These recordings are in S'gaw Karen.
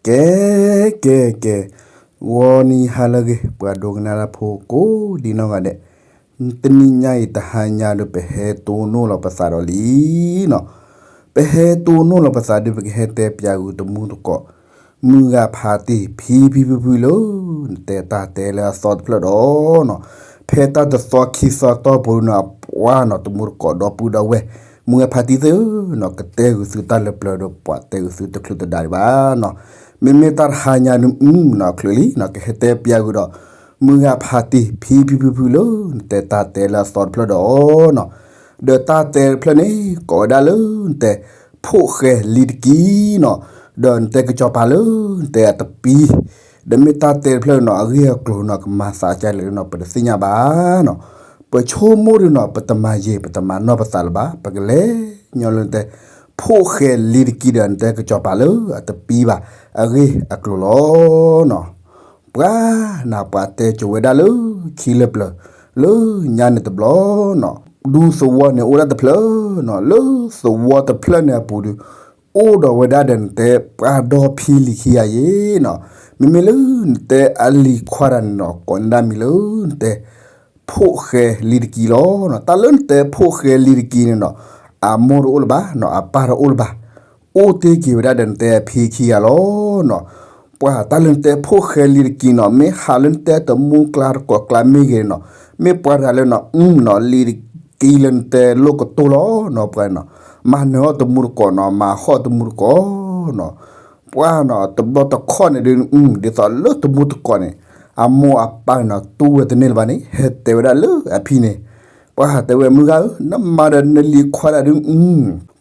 ကဲ ကဲ ကဲ, ဂီၤနံၤဟါလၢအဂ့ၤ ပှၤဒိကနၣ်တၢ်ဖိကိးဒံနီၢ်ဂၤဒဲး, တနံၤညါအံၤ တဟါညါဒီးပဟဲတိၢ်နီၣ်လီၤပသးဒီးလံနီၤ, ပဟဲတိၢ်နီၣ်လီၤပသးဒီး ပကဟဲတဲပၠးဂုာ်တမူတကိး, မုၢ်ဂၤဖးတံၢ် ဖံဖံဖုဖုလၢ နတဲတၢ်တဲလၢအသီတဖျၢၣ်ဒီးနီၤ, ဖဲတၢ်တသီခံသီတီၢ်ပူၤနီၤ ပှၤနီၤ တမူတကိးဒီပုၢ်ဒီဝဲၢ် မုၢ်ဂၤဖးတံၢ်သ့ၣ်ဧၢနီၤ ကတဲဂုာ်သုတၢ်လၢပျၢၤဒီး ပှၤတဲဂုာ်သုတချုးတဒါဒံးဘၣ်နီၤ, မ့မ့ၢ်တၢ်တဟါညါဒုး အနီၤချုးလံနီၤ ကဟဲတဲပၠးဂုာ်ဒီး မုၢ်ဂၤဖးတံၢ် ဖံဖံဖုဖုလၢ နတဲတၢ်တဲလၢအသီတဖျၢၣ်ဒီးနီၤ, ဒီးတၢ်တဲတဖျၢၣ်န့ၣ် ကိးဝဲဒၣ်လၢ နတဲ ဖိၣ်ဃဲလံတကံနီၤ, ဒီးနတဲကစီၤပၤလၢ နတဲအတပံ, ဒီးမ့ၢ်တၢ်တဲတဖျၢၣ်နီၤ အဂ့ၢ်အကျိၤနီၤ ကမၤသးဒ်လဲၣ်နီၤ ပတသ့ၣ်ညါဘၣ်နီၤ, ပဆိကမိၣ်ဒုးနီၤ ပတမၤယံာ် ပတမၤနီၢ်ပသးလၢၤဘၣ် ပကလဲၤညီလၢနတဲ ဖိၣ်ဃဲလံတကံဒီး နတဲကစီၤပၤလၢ အတပံဘၣ် အဂ့ၢ်အကျိၤလီၤနီၤ, ပှၤနီၤ ပှၤတဲကိၤဝဲဒၣ်လၢ ခံလၢပျၢၤ လၢညါန့ၣ်တဘျီနီၤ, ဒူသဝီန့ၣ်အိၣ်ဒၣ်တဖျၢၣ်နီၤ, လၢသဝီတဖျၢၣ်န့ၣ်အပူၤဒီး အိၣ်ဒီးဝဲဒၣ်ဒီးနတဲ ပှၤဒီဖံလံၤခံဂၤယ့ၤနီၤ, မ့မ့ၢ်လၢနတဲအလံၤခွါတဂၤန့ၣ်နီၤ ကိးန့ၢ်ဒၣ်မံၤလၢ နတဲ ဖိၣ်ဃဲလံတကံလီၤနီၤ, တၢ်လၢနတဲဖိၣ်ဃဲလံတကံန့ၣ်နီၤ အမိၢ်တအိၣ်လၢၤဘၣ်နီၤ အပၢ်တအိၣ်လၢၤဘၣ်, အိၣ်တ့ၢ်က့ၤဝဲဒၣ်ဒီးနတဲအဖံခံဂၤလီၤနီၤ, ပှၤတၢ်လၢနတဲဖိၣ်ဃဲလံတကံနီၤ မ့ၢ်ဟးလၢနတဲတမူကျါတကိးကျါမ့ၢ်ဂ့ၤနီၤ, မ့ၢ်ပှၤတဂၤလၢနီၤ အနီၤ လံတကံလၢနတဲလိၣ်ကတိၢ်လီၤနီၤ ပှၤနီၤ, မၤနၢၤအီၣ်တမူတကိးနီၤ မၤဟီၣ်တမူတကိးနီၤ, ပှၤနီၤ တဘျီတခီၣ်န့ၣ်ဒုး ဒ်သိးလၢတမူတကိးန့ၣ် အမိၢ်အပၢ်န့ၣ်နီၤ တူၢ်ဝဲတန့ၢ်လၢၤဘၣ်န့ၣ် ဟဲတဲဝဲဒၣ်လၢအဖံန့ၣ်, ပှၤတဲဝဲ မုၢ်ဂၤဧၢ နမၤဒီးနလံၤခွါတဂၤဒုး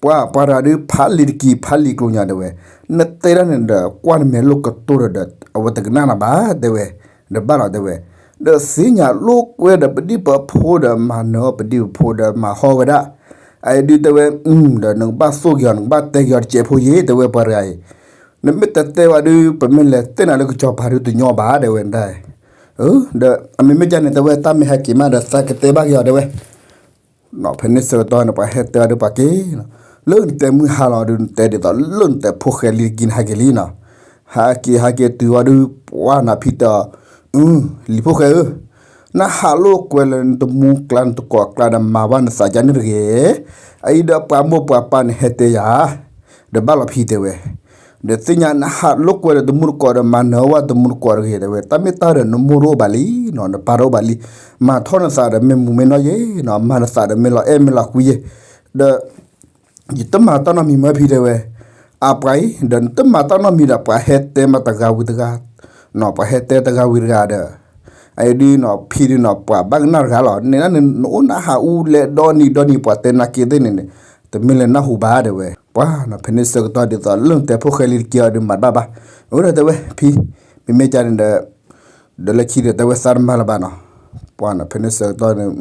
ပှၤပှၤတဂၤဒုး ဖးလံၤတကံ ဖးလံၤကျိၤညါတဲဝဲ, နတဲဒၣ်န့ၣ်ဒီး ကွၢ်နမဲာ်လိၣ်ကတိၢ်ဒီး အဝဲတကနၣ်နၤဘၣ်တဲဝဲ, ဒီးဘၣ်လီၤတဲဝဲ, ဒီးသ့ၣ်ညါလိာ်ကွဲဒီးပဒံၣ်ပဖိဒီးမၤနၢၤအီၣ်ပဒံၣ်ပဖိဒီးမၤဟီၣ်ဝဲဒၣ်, အအံၤဒုးတဲဝဲ ဒီးနကဘၣ်သိၣ်က့ၤအီၤ နကဘၣ်တဲက့ၤအီၤတစဲးဖိယ့ၤ တဲဝဲပှၤတဂၤအံၤ, နမ့ၢ်တတဲဝဲဒုး ပမ့ၢ်လဲၤတဲနၤလၢကစီၤပၤဒုးတညီဘၣ်တဲဝဲဒၣ် ဒီးအမ့မ့ၢ်ကန့ၣ် တဲဝဲတၢ်မ့ၢ်ဟဲက့ၤမးဒီးသးကတဲဘၣ်က့ၤအီၤတဲဝဲ, ဖဲန့ၣ်ဆၢကတီၢ်န့ၣ် ပှၤဟဲတဲဝဲဒုးပှၤက့ၤ, လၢနတဲမုၢ်ဟါလီၤဒုး နတဲဒ်သိးလၢနတဲဖိၣ်ဃဲလံတကံန့ၣ်ဟဲက့ၤလံနီၤ, ဟဲက့ၤဟဲက့ၤတုၤဝဲဒုး ပှၤနီၤဖံတဲအီၤ, လံၤဖိၣ်ဃဲဧၢ, နဟးလိာ်ကွဲလၢနတမူကျါနတကိးကျါဒီးမၤဘၣ်နသးကါန့ၣ်တဂ့ၤ, အအံၤဒီးပှၤမိၢ်ပှၤပၢ်န့ၣ်ဟဲတဲယၤ ဒီးဘၣ်လီၤဖံတဲဝဲ, ဒီးသ့ၣ်ညါနဟးလိာ်ကွဲဒီးတမူတကိးဒီးမၤနၢၤဝဲတမူတကိးတဂ့ၤတဲဝဲ, တၢ်မ့ၢ်တၢ်ဒီးနမိၢ်တအိၣ်ဘၣ်လံနီၤ နပၢ်တအိၣ်ဘၣ်လံ, မၤထီၣ်နသးဒီးမ့ၢ်မူမ့ၢ်နီၢ်ယ့ၤနီၤ မၤနသးဒီးမ့ၢ်လီၤအဲၣ်မ့ၢ်လီၤကွံယ့ၤ, ဒီး ယတမၤတၢ်နီတမံၤမၢဖံတဲဝဲ, အပှၤအံၤ ဒီးနတမၤတၢ်နီတမံၤဒီးပှၤဟဲတဲမးတဂၤဝံၤတဂၤ, ပှၤဟဲတဲတဂၤဝံၤတဂၤဒီး, အအံၤဒုးနီၤ ဖံဒုးနီၤ ပှၤဘၣ်ကနၣ်တဂၤလီၤ န့ၣ်ဒၣ်န့ၣ် နအိၣ်နဟးအူလဲဒီနံၤဒီနံၤ ပှၤတဲနၤက့သ့ၣ်န့ၣ်န့ၣ်, တမ့ၢ်လၢနၢ်ဟူဘၣ်တဲဝဲ, ပှၤနီၤ ဖဲန့ၣ်ဆၢကတီၢ်ဒ်သိးလၢနတဲဖိၣ်ဃဲလံတကံအီၤဒုးမၤတဘၣ်ဘၣ်, အိၣ်ဒီးတဲဝဲ ဖံ, မ့မ့ၢ်ကန့ၣ်ဒီး ဒီးလၢခံဒီးတဲဝဲသးတမၤလၢၤဘၣ်နီၤ, ပှၤနီၤ ဖဲန့ၣ်ဆၢကတီၢ်န့ၣ်,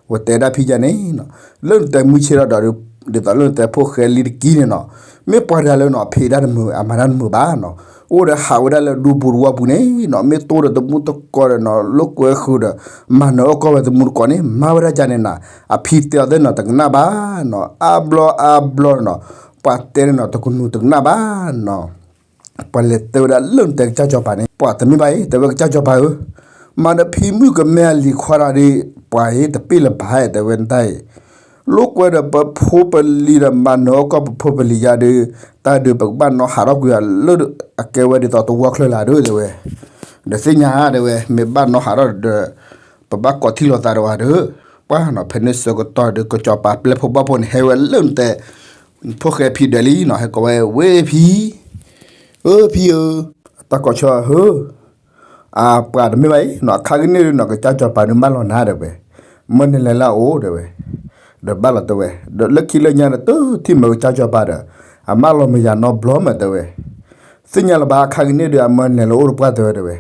ဝဲတဲဒၣ်ဖံကန့ၣ်နီၤ, လၢနတဲမုၢ်ဆ့ၣ်ထီၣ်ဒီး ဒ်သိးလၢနတဲဖိၣ်ဃဲလံတကံန့ၣ်နီၤ, မ့ၢ်ပှၤတဂၤလၢနီၤ ဖံးတၢ်တမုာ် အမၤတၢ်တမုာ်ဘၣ်နီၤ, အိၣ်ဒီးဟးဝဲဒၣ်လၢဒူပူၤတဝီပူၤန့ၣ်နီၤ မ့ၢ်တိၢ်ဒီးတမူတကိးဒီးနီၤ လိာ်ကွဲဃုာ်ဒီး မၤနၢၤအီၣ်ကီၢ်ဝဲတမူတကိးန့ၣ် မၤဝဲဒၣ်ကန့ၣ်နီၤ, အဖံတဲအီၤသ့ၣ်နီၤ တကနၣ်ဘၣ်နီၤ အါဘျီအါဘျီနီၤ, ပှၤတဲန့ၣ်နီၤ တကနူၤတကနၣ်ဘၣ်နီၤ ပှၤလဲၤတဲဝဲဒၣ်လၢနတဲကစၢ်စီၤပၤန့ၣ် ပှၤတမ့ၢ်ဘၣ်အံၤ တဲဝဲကစၢ်စီၤပၤဧၢ, မၤဒီးဖံမုၣ်ကမဲအလံၤခွါတဂၤဒီး ပှၤအံၤတပ့ၢ်လၢၤဘၣ်တဲဝဲနတၢ်အံၤ, လိာ်ကွဲဒီးပဖိပလံၤဒီးမၤနၢၤအီၣ်ကီၢ်ပဖိပလံၤယါဒီး တၢ်ဒုးပကဘၣ်နီၣ်ဟးထီၣ်ကွံာ်အီၤလၢအကဲဝဲဒ်သိးတဝီချၢလၢ်ဒီးတဲဝဲ, ဒီးသ့ၣ်ညါတဲဝဲ မ့ၢ်ဘၣ်နီၣ်ဟးထီၣ်ဒီး ပဘၣ်ကိးထံၣ်လိာ်သးဒီးဝဲဒီး, ပှၤနီၤ ဖဲန့ၣ်ဆၢကတီၢ်ဒီး ကစီၤပၤပျဲၢ်ဖိဘီၣ်ဖိန့ၣ် ဟဲဝဲလၢနတဲ ဖိၣ်ဃဲဖံဒၢးလံနီၤ ဟဲကိးဝဲ ဝ့ၢ်ဖံ, အၢ ဖံဧၢ, တၢ်ကိးဆၢဧၢ, အပှၤတမ့ၢ်ဘၣ်အံၤနီၤ အခါကန့ၣ်ဒုးနီၤ ကစၢ်စီၤပၤဒုးမၢလီၤနၤတဲဝဲ, မၢနလဲၤလၢအအိၣ်တဲဝဲ, ဒီးဘၣ်လီၤတဲဝဲ, ဒီးလၢခံလၢညါဒီး တထံၣ်မၢကစၢ်စီၤပၤဒီး အမၢလီၤမ့ၢ်ယၤနီတဘျီမးတဲဝဲ, သ့ၣ်ညါလၢၤဘၣ် အခါကန့ၣ်ဒုး အမၢနလဲၤလၢအအိၣ်တပှၢ်တဲဝဲတဲဝဲ,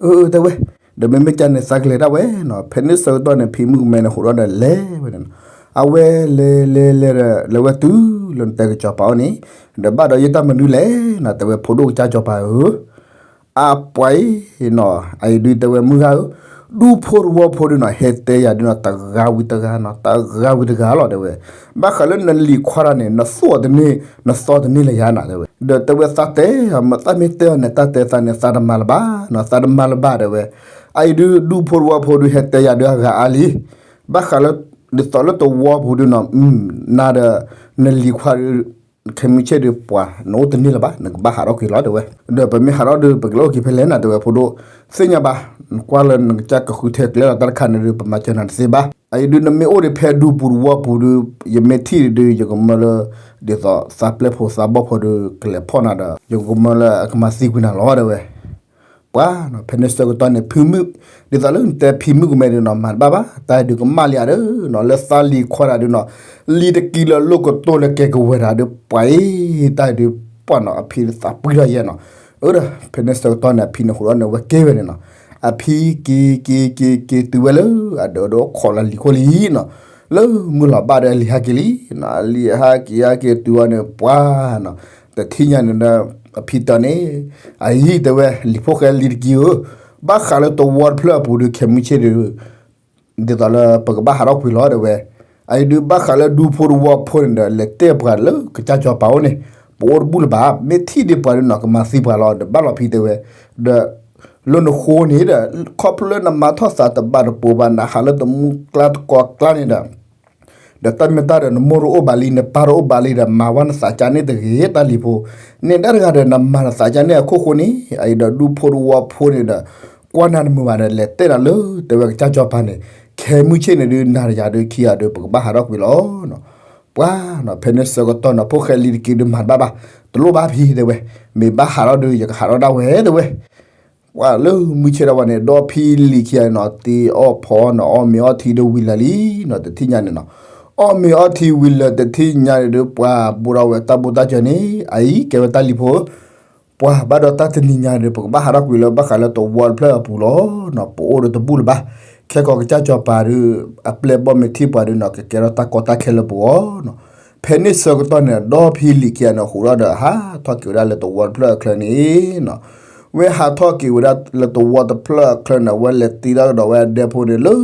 အၢ အၢ တဲဝဲ, ဒီးမ့မ့ၢ်ကန့ၣ်သးကလဲၤဒၣ်ဝဲနီၤ ဖဲန့ၣ်ဆၢကတီၢ်န့ၣ် ဖံမုၣ်ကမဲန့ၣ် ဟူးထီၣ်ဒီးလဲၤဝဲန့ၣ်နီၤ, အဝဲလဲၤလဲၤလဲၤဒီး လဲၤဝဲတုၤလၢနတဲကစီၤပၤအအိၣ်န့ၣ်, ဒီးဘၣ်ဒီးယတၢ်မနုၤလဲၣ်နီၤ တဲဝဲ ဖိဒိၣ်ကစၢ်စီၤပၤဧၢ, အပှၤအံၤနီၤ အအံၤဒုးတဲဝဲမုၢ်ဂၤဧၢ, ဒူဖိတဝီဖိဒုနီၤ ဟဲတဲယၤဒုနီၤ တဂၤဝံၤတဂၤနီၤ တဂၤဝံၤတဂၤလီၤ တဲဝဲ. ဘၣ်ဃးလၢနလံၤခွါတၢ်န့ၣ် နသူၣ်အီၤတန့ၢ် နသီတန့ၢ်လၢယၤနၤ တဲဝဲ. ဒီးတဲဝဲသးတဲ မ့ၢ်သးမ့ၢ်တဲအီၤန့ၣ် တၢ်တဲသးန့ၣ် သးတမၤလၢၤဘၣ်နီၤ သးတမၤလၢၤဘၣ် တဲဝဲ. အအံၤဒု ဒူဖိတဝီဖိဒု ဟဲတဲယၤဒုအဂၤအါလံ. ဘၣ်ဃးလၢ ဒ်သိးလၢတဝီပူၤဒုနီၤ နၤဒီး နလံၤခွါဒု ခဲမုၢ်ဆ့ၣ်ဒု ပှၤနအိၣ်တန့ၢ်လၢၤဘၣ် နကဘၣ်ဟးထီၣ်ကွံာ်လီၤ တဲဝဲ. ဒီးပမ့ၢ်ဟးထီၣ်ဒု ပကလဲၤအိၣ်က့ၤဖဲလဲၣ်နၤ တဲဝဲ ဖိဒိၣ်. သ့ၣ်ညါဘၣ် နကွၢ်လၢနကစၢ်ကဃုထၢကျဲလီၤတၢ်တခါန့ၣ်ဒု ပမၤစၢၤနၤတသ့ဘၣ်. အအံၤဒု နမ့ၢ်အိၣ်ဒံးဖဲဒူပူၤတဝီပူၤဒု ယမ့ၢ်ထံၣ်ဒု ယကမၢလၢ ဒ်သိးသးပျဲၢ်ဖိသးဘီၣ်ဖိဒု ကလဲၤဖီၣ်နၤဒီး ယကမၢလၢအကမၤသံကွံာ်နၤလီၤ တဲဝဲ. ပှၤနီၤ ဖဲန့ၣ်ဆၢကတီၢ်န့ၣ် ဖံမုၣ် ဒ်သိးလၢနတဲဖံမုၣ်ကမဲဒုနီၤ မၤတဘၣ်ဘၣ် တၢ်ဒုကမၣ်လံဧါဒုနီၤ လၢသးလံၤခွါတၢ်ဒုနီၤ လံၤတကံၤလၢလိၣ်ကတိၢ်လၢကဲကဝဲၤတၢ်ဒု ပှၤအံၤ တၢ်ဒု ပှၤနီၤ အဖံသးပှံၢ်ထီၣ်ယဲနီၤ. အၢ ဒီး ဖဲန့ၣ်ဆၢကတီၢ်န့ၣ် အဖံန့ၣ်ဃိဒီးန့ၣ် ဝဲက့ၤဝဲန့ၣ်နီၤ အဖံက့ၤက့ၤက့ၤက့ၤတုၤဝဲလၢ အဒၢးဒီးခိးလၢလံၤခိၣ်လံနီၤ လၢမုၢ်လီၤဘၣ်ဒီးအလံၤဟးက့ၤလံနီၤ အလံၤဟးက့ၤဟးက့ၤတုၤဝဲန့ၣ် ပှၤနီၤ တထံၣ်ညါန့ၣ်ဒီး အဖံတဲအီၤန့ၣ် အအံၤ တဲဝဲ လံၤဖိၣ်ဃဲလံၤတကံၤဧၢ ဘၣ်ဃးလၢတဝီတဖျၢၣ်အပူၤဒု ခဲမုၢ်ဆ့ၣ်ဒု ဒ်သိးလၢပကဘၣ်ဟးထီၣ်ကွံာ်လီၤ တဲဝဲ. အအံၤဒုဘၣ်ဃးလၢဒူဖိတဝီဖိန့ၣ်ဒီး လဲၤတဲပှၤလၢကစၢ်စီၤပၤအိၣ်န့ၣ် ပအိၣ်တဘူၣ်လၢၤဘၣ် မ့ၢ်ထံၣ်ဒံးပှၤဒုနီၤ ကမၤသံပှၤလီၤ ဒီးဘၣ်လီၤဖံတဲဝဲ. ဒီး လၢနဃိန့ၣ်ဒီး ခီဖျိလၢနမၤထီၣ်သးတဘၣ်တပိၤဘၣ် နဟးလၢတမူကျါတကိးကျါန့ၣ်ဒီး ဒီးတၢ်မ့ၢ်တၢ်ဒီး နမိၢ်တအိၣ်ဘၣ်လံ နပၢ်တအိၣ်ဘၣ်လံဒီး မၤဝဲနသးကါန့ၣ်တဂ့ၤ တၢ်လံၤဖိ န့ၣ်ဒၣ်တဂၤဒီး နမၤနသးကါန့ၣ်အခိၣ်ဃိန့ၣ် အအံၤဒီးဒူဖိတဝီဖိန့ၣ်ဒီး ကွၢ်နၤတမုာ်ဘၣ်ဒီး လဲၤတဲနၤလၢ တဲဝဲကစၢ်စီၤပၤန့ၣ် ခဲမုၢ်ဆ့ၣ်န့ၣ်ဒု နၤဒီးယၤဒုခံဂၤဒီး ပကဘၣ်ဟးထီၣ်ကွံာ်လီၤ. ပှၤနီၤ ဖဲန့ၣ်ဆၢကတီၢ်နီၤ ဖိၣ်ဃဲလံၤတကံၤဒု မၤတဘၣ်ဘၣ် တလိၣ်ဘၣ်ဖံတဲဝဲ, မ့ၢ်ဘၣ်ဟးထီၣ်ဒု ယကဟးထီၣ်ဒၣ်ဝဲတဲဝဲ. ပှၤလၢမုၢ်ဆ့ၣ်ဒၣ်ဝဲန့ၣ် ဒီဖံလံၤခံဂၤနီၤ တ့အီၣ်ဖီအီၣ်နီၤ အီၣ်မ့ၤအီထံဒုဝံၤလၢာ်လံနီၤ တထံၣ်ညါန့ၣ်နီၤ, အီၣ်မ့ၤအီထံဝံၤလၢာ်တထံၣ်ညါန့ၣ်ဒု ပှၤဘိးထီၣ်ဝဲတၢ်ဘူၣ်တၢ်စၢၤန့ၣ် အအံၤကဲဝဲတၢ်လံၤဖိဧၢ, ပှၤဘၣ်ဒီးတၢ်တနံၤညါဒု ပကဘၣ်ဟးထီၣ်ကွံာ်လၢဘၣ်ဃးလၢတဝီတဖျၢၣ်အပူၤလီၤနီၤ ပအိၣ်ဒီးတဘူၣ်လၢၤဘၣ်, ခဲကီးကစၢ်စီၤပၤဒု အပျဲၢ်ဘီၣ်မ့ၢ်ထံၣ်ပှၤဒုနီၤ ကကဲထီၣ်တၢ်ကီတၢ်ခဲလၢပဂီၢ်နီၤ. ဖဲန့ၣ်ဆၢကတီၢ်န့ၣ် ဒီဖံလံၤခံဂၤန့ၣ် ဟူးထီၣ်ဒီးဟးထီၣ်က့ၤဝဲဒၣ်လၢတဝီတဖျၢၣ်အချၢန့ၣ်နီၤ, ဝဲဟးထီၣ်က့ၤဝဲဒၣ်လၢတဝီတဖျၢၣ်အချၢန့ၣ် ဝဲလဲၤတ့ထီၣ်ကဒီးဝဲအဒဲဖိန့ၣ်လၢ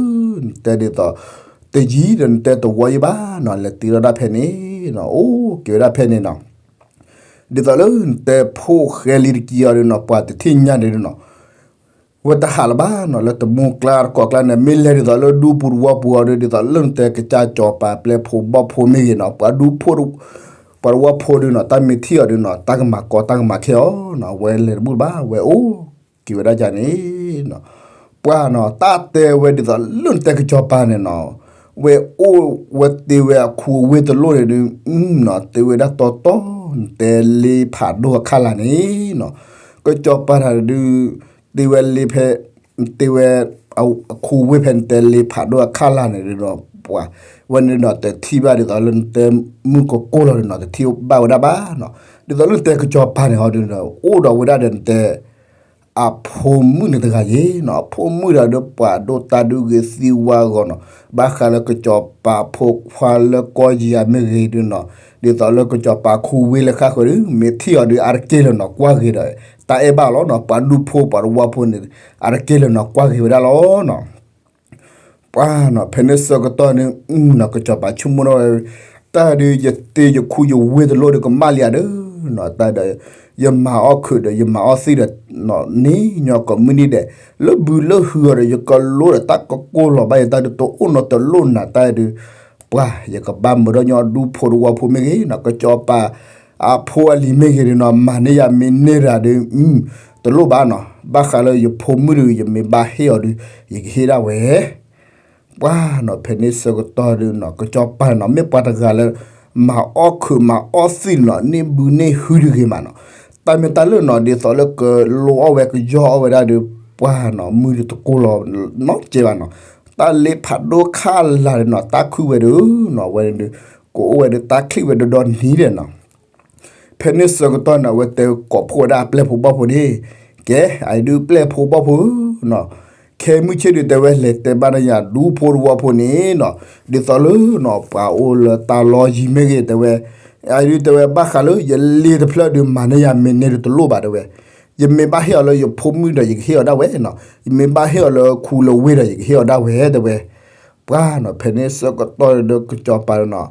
နတဲဒ်သိး တယံၤဒီးနတဲတဝီယံၤဘၣ်နီၤ လဲၤတ့ထီၣ်ဒၣ်ဖဲန့ၣ်နီၤ အိၣ်က့ၤဝဲဒၣ်ဖဲန့ၣ်နီၤ ဒ်သိးလၢနတဲဖိၣ်ဃဲလံၤတကံၤအီၤဒုနီၤ ပှၤတထံၣ်ညါန့ၣ်ဒုနီၤ ဝဲတဟးလၢၤဘၣ်နီၤ လၢတမူကျါတကိးကျါန့ၣ် မ့ၢ်လဲၤဒ်သိးလၢဒူပူၤတဝီပူၤအီၤဒု ဒ်သိးလၢနတဲကစၢ်စီၤပၤပျဲၢ်ဖိဘီၣ်ဖိမ့ၢ်ဂ့ၤနီၤ ပှၤဒူဖိ ပှၤတဝီဖိဒုနီၤ တၢ်မ့ၢ်ထံၣ်အီၤဒုနီၤ တၢ်ကမၤကီတၢ်ကမၤခဲအီၤနီၤ အဝဲလဲၤတဘူၣ်လၢၤဘၣ် ဝဲအိၣ်က့ၤဝဲဒၣ်ကန့ၣ်နီၤ ပှၤနီၤ တၢ်တဲဝဲဒ်သိးလၢနတဲကစီၤပၤန့ၣ်နီၤ ဝဲအိၣ်ဝဲတ့ဝဲအခူအဝ့ၢ်တလိၣ်န့ၣ်ဒု နီၤ တ့ဝဲဒၣ်တီတီ နတဲလ့ဖးဒိၣ်အခါလာ်န့ၣ်နီၤ ကစီၤပၤတၢ်ဒု တ့ဝဲလ့ဖဲ တ့ဝဲ အခူဝ့ၢ်ဖဲနတဲလ့ဖးဒိၣ်အခါလာ်န့ၣ်ဒုနီၤ ပှၤ ဝဲန့ၣ်နီၤ တထံၣ်ဘၣ်ဒ်သိးလၢနတဲမုၢ်ကကိၢ်လီၤဒုနီၤ တထံၣ်ဘၣ်ဝဲဒၣ်ဘၣ်နီၤ ဒ်သိးလၢနတဲကစီၤပၤန့ၣ်ဟီဒုနီၤ အိၣ်ဒီးဝဲဒၣ်ဒီးနတဲ အဖိမုၣ်န့ၣ်တဂၤယ့ၤနီၤ အဖိမုၣ်တဂၤဒု ပှၤဒိၣ်တၢ်ဒုဂ့ၤသံဝါဂီၤနီၤ ဘၣ်ဃးလၢကစီၤပၤဖိခွါလၢကီၢ်ယံၤမ့ၢ်ဂ့ၤဒုနီၤ ဒ်သိးလၢကစီၤပၤခူဝ့ၢ်လၢဃၣ်ဃၢၤဒု မ့ၢ်ထံၣ်အီၤဒု အါတက့ၢ်လၢၤနီၤ ကွၢ်ဂ့ၤဒီး တၢ်အဲၣ်ဘၣ်လီၤနီၤ ပှၤဒူဖိပှၤတဝီဖိန့ၣ် အါတက့ၢ်လၢၤနီၤ ကွၢ်ဂ့ၤဝဲဒၣ်လီၤနီၤ ပှၤနီၤ ဖဲန့ၣ်ဆၢကတီၢ်န့ၣ် နီၤ ကစီၤပၤဆိကမိၣ်ထီၣ်ဝဲ တၢ်ဒုး ယတ့ယခူယဝ့ၢ်တလိၣ်ဒီးကမၣ်လံဧါဒီးနီၤ တၢ်ဒီး ယမၤအီၣ်ခုးဒီး ယမၤအီၣ်သံဒီး န့ၣ်ညီကိးမုၢ်နံၤဒဲး လၢဘုးလၢဟုအီၤဒီး ယကလိဒီးတၢ်ကကိၢ်လီၤဘၣ်ယတၢ်ဒုး တအိၣ်နီတလိၣ်နၤတၢ်ဒုး ပှၤ ယကဘၣ်မုာ်ဒီးညီဒူဖိတဝီဖိမ့ၢ်ဂ့ၤနီၤ ကစီၤပၤ အဖိအလံၤမ့ၢ်ဂ့ၤဒုနီၤ မၤန့ၢ်ယၤမ့ၢ်န့ၢ်တၢ်ဒုး တလိၣ်ဘၣ်နီၤ ဘၣ်ဃးလၢယဖိမုၣ်ဒုး ယမ့ၢ်ဘၣ်ဟ့ၣ်အီၤဒုး ယကဟ့ၣ်ဒၣ်ဝဲ ပှၤနီၤ ဖဲန့ၣ်ဆၢကတီၢ်ဒုနီၤ ကစီၤပၤနီၤ မ့ၢ်ပှၤတဂၤလၢ မၤအီၣ်ခုးမၤအီၣ်သံနီၤ န့ၢ်ဘုးန့ၢ်ဟုတဂ့ၤမးနီၤ တၢ်မ့ၢ်တၢ်လၢနီၤ ဒ်သိးလၢကလိအီၣ်ဝဲကယီၢ်အီၣ်ဝဲဒၣ်ဒီး ပှၤနီၤ မုၢ်တကိၢ်လီၤနီတကဲဘၣ်နီၤ တၢ်လ့ဖးဒိၣ်ခါလာ်ဒီးနီၤ တၢ်ခုၣ်ဝဲဒုနီၤ ဝဲဒု ကအိၣ်ဝဲဒု တၢ်ချံၣ်ဝဲဒီဒီနံၤဒဲးနီၤ ဖဲန့ၣ်ဆၢကတီၢ်န့ၣ် အဝဲတဲကိးဖှိၣ်ဝဲဒၣ်အပျဲၢ်ဖိဘီၣ်ဖိန့ၣ်, ကဲ အအံၤဒုးပျဲၢ်ဖိဘီၣ်ဖိဧၢနီၤ, ခဲမုၢ်ဆ့ၣ်ဒုးတဲဝဲလဲၤတဲဘၣ်န့ၢ်ယၤဒူဖိတဝီဖိန့ၣ်နီၤ, ဒ်သိးလၢနီၤ ပှၤအိၣ်လၢတၢ်လီၢ်ယံၤမ့ၢ်ဂ့ၤတဲဝဲ, အအံၤဒုးတဲဝဲဘၣ်ဃးလၢယလ့တဖျၢၣ်ဒုးမၤန့ၢ်ယၤမ့ၢ်န့ၢ်ဒုးတလိၣ်ဘၣ်တဲဝဲ, ယမ့ၢ်ဘၣ်ဟ့ၣ်အီၤလၢယဖိမုၣ်ဒီး ယကဟ့ၣ်အီၤဒၣ်ဝဲနီၤ, ယမ့ၢ်ဘၣ်ဟ့ၣ်အီၤလၢခူလၢဝ့ၢ်ဒီး ယကဟ့ၣ်အီၤဒၣ်ဝဲ တဲဝဲ. ပှၤနီၤ ဖဲန့ၣ်ဆၢကတီၢ်ဒီးကစီၤပၤဒီးနီၤ,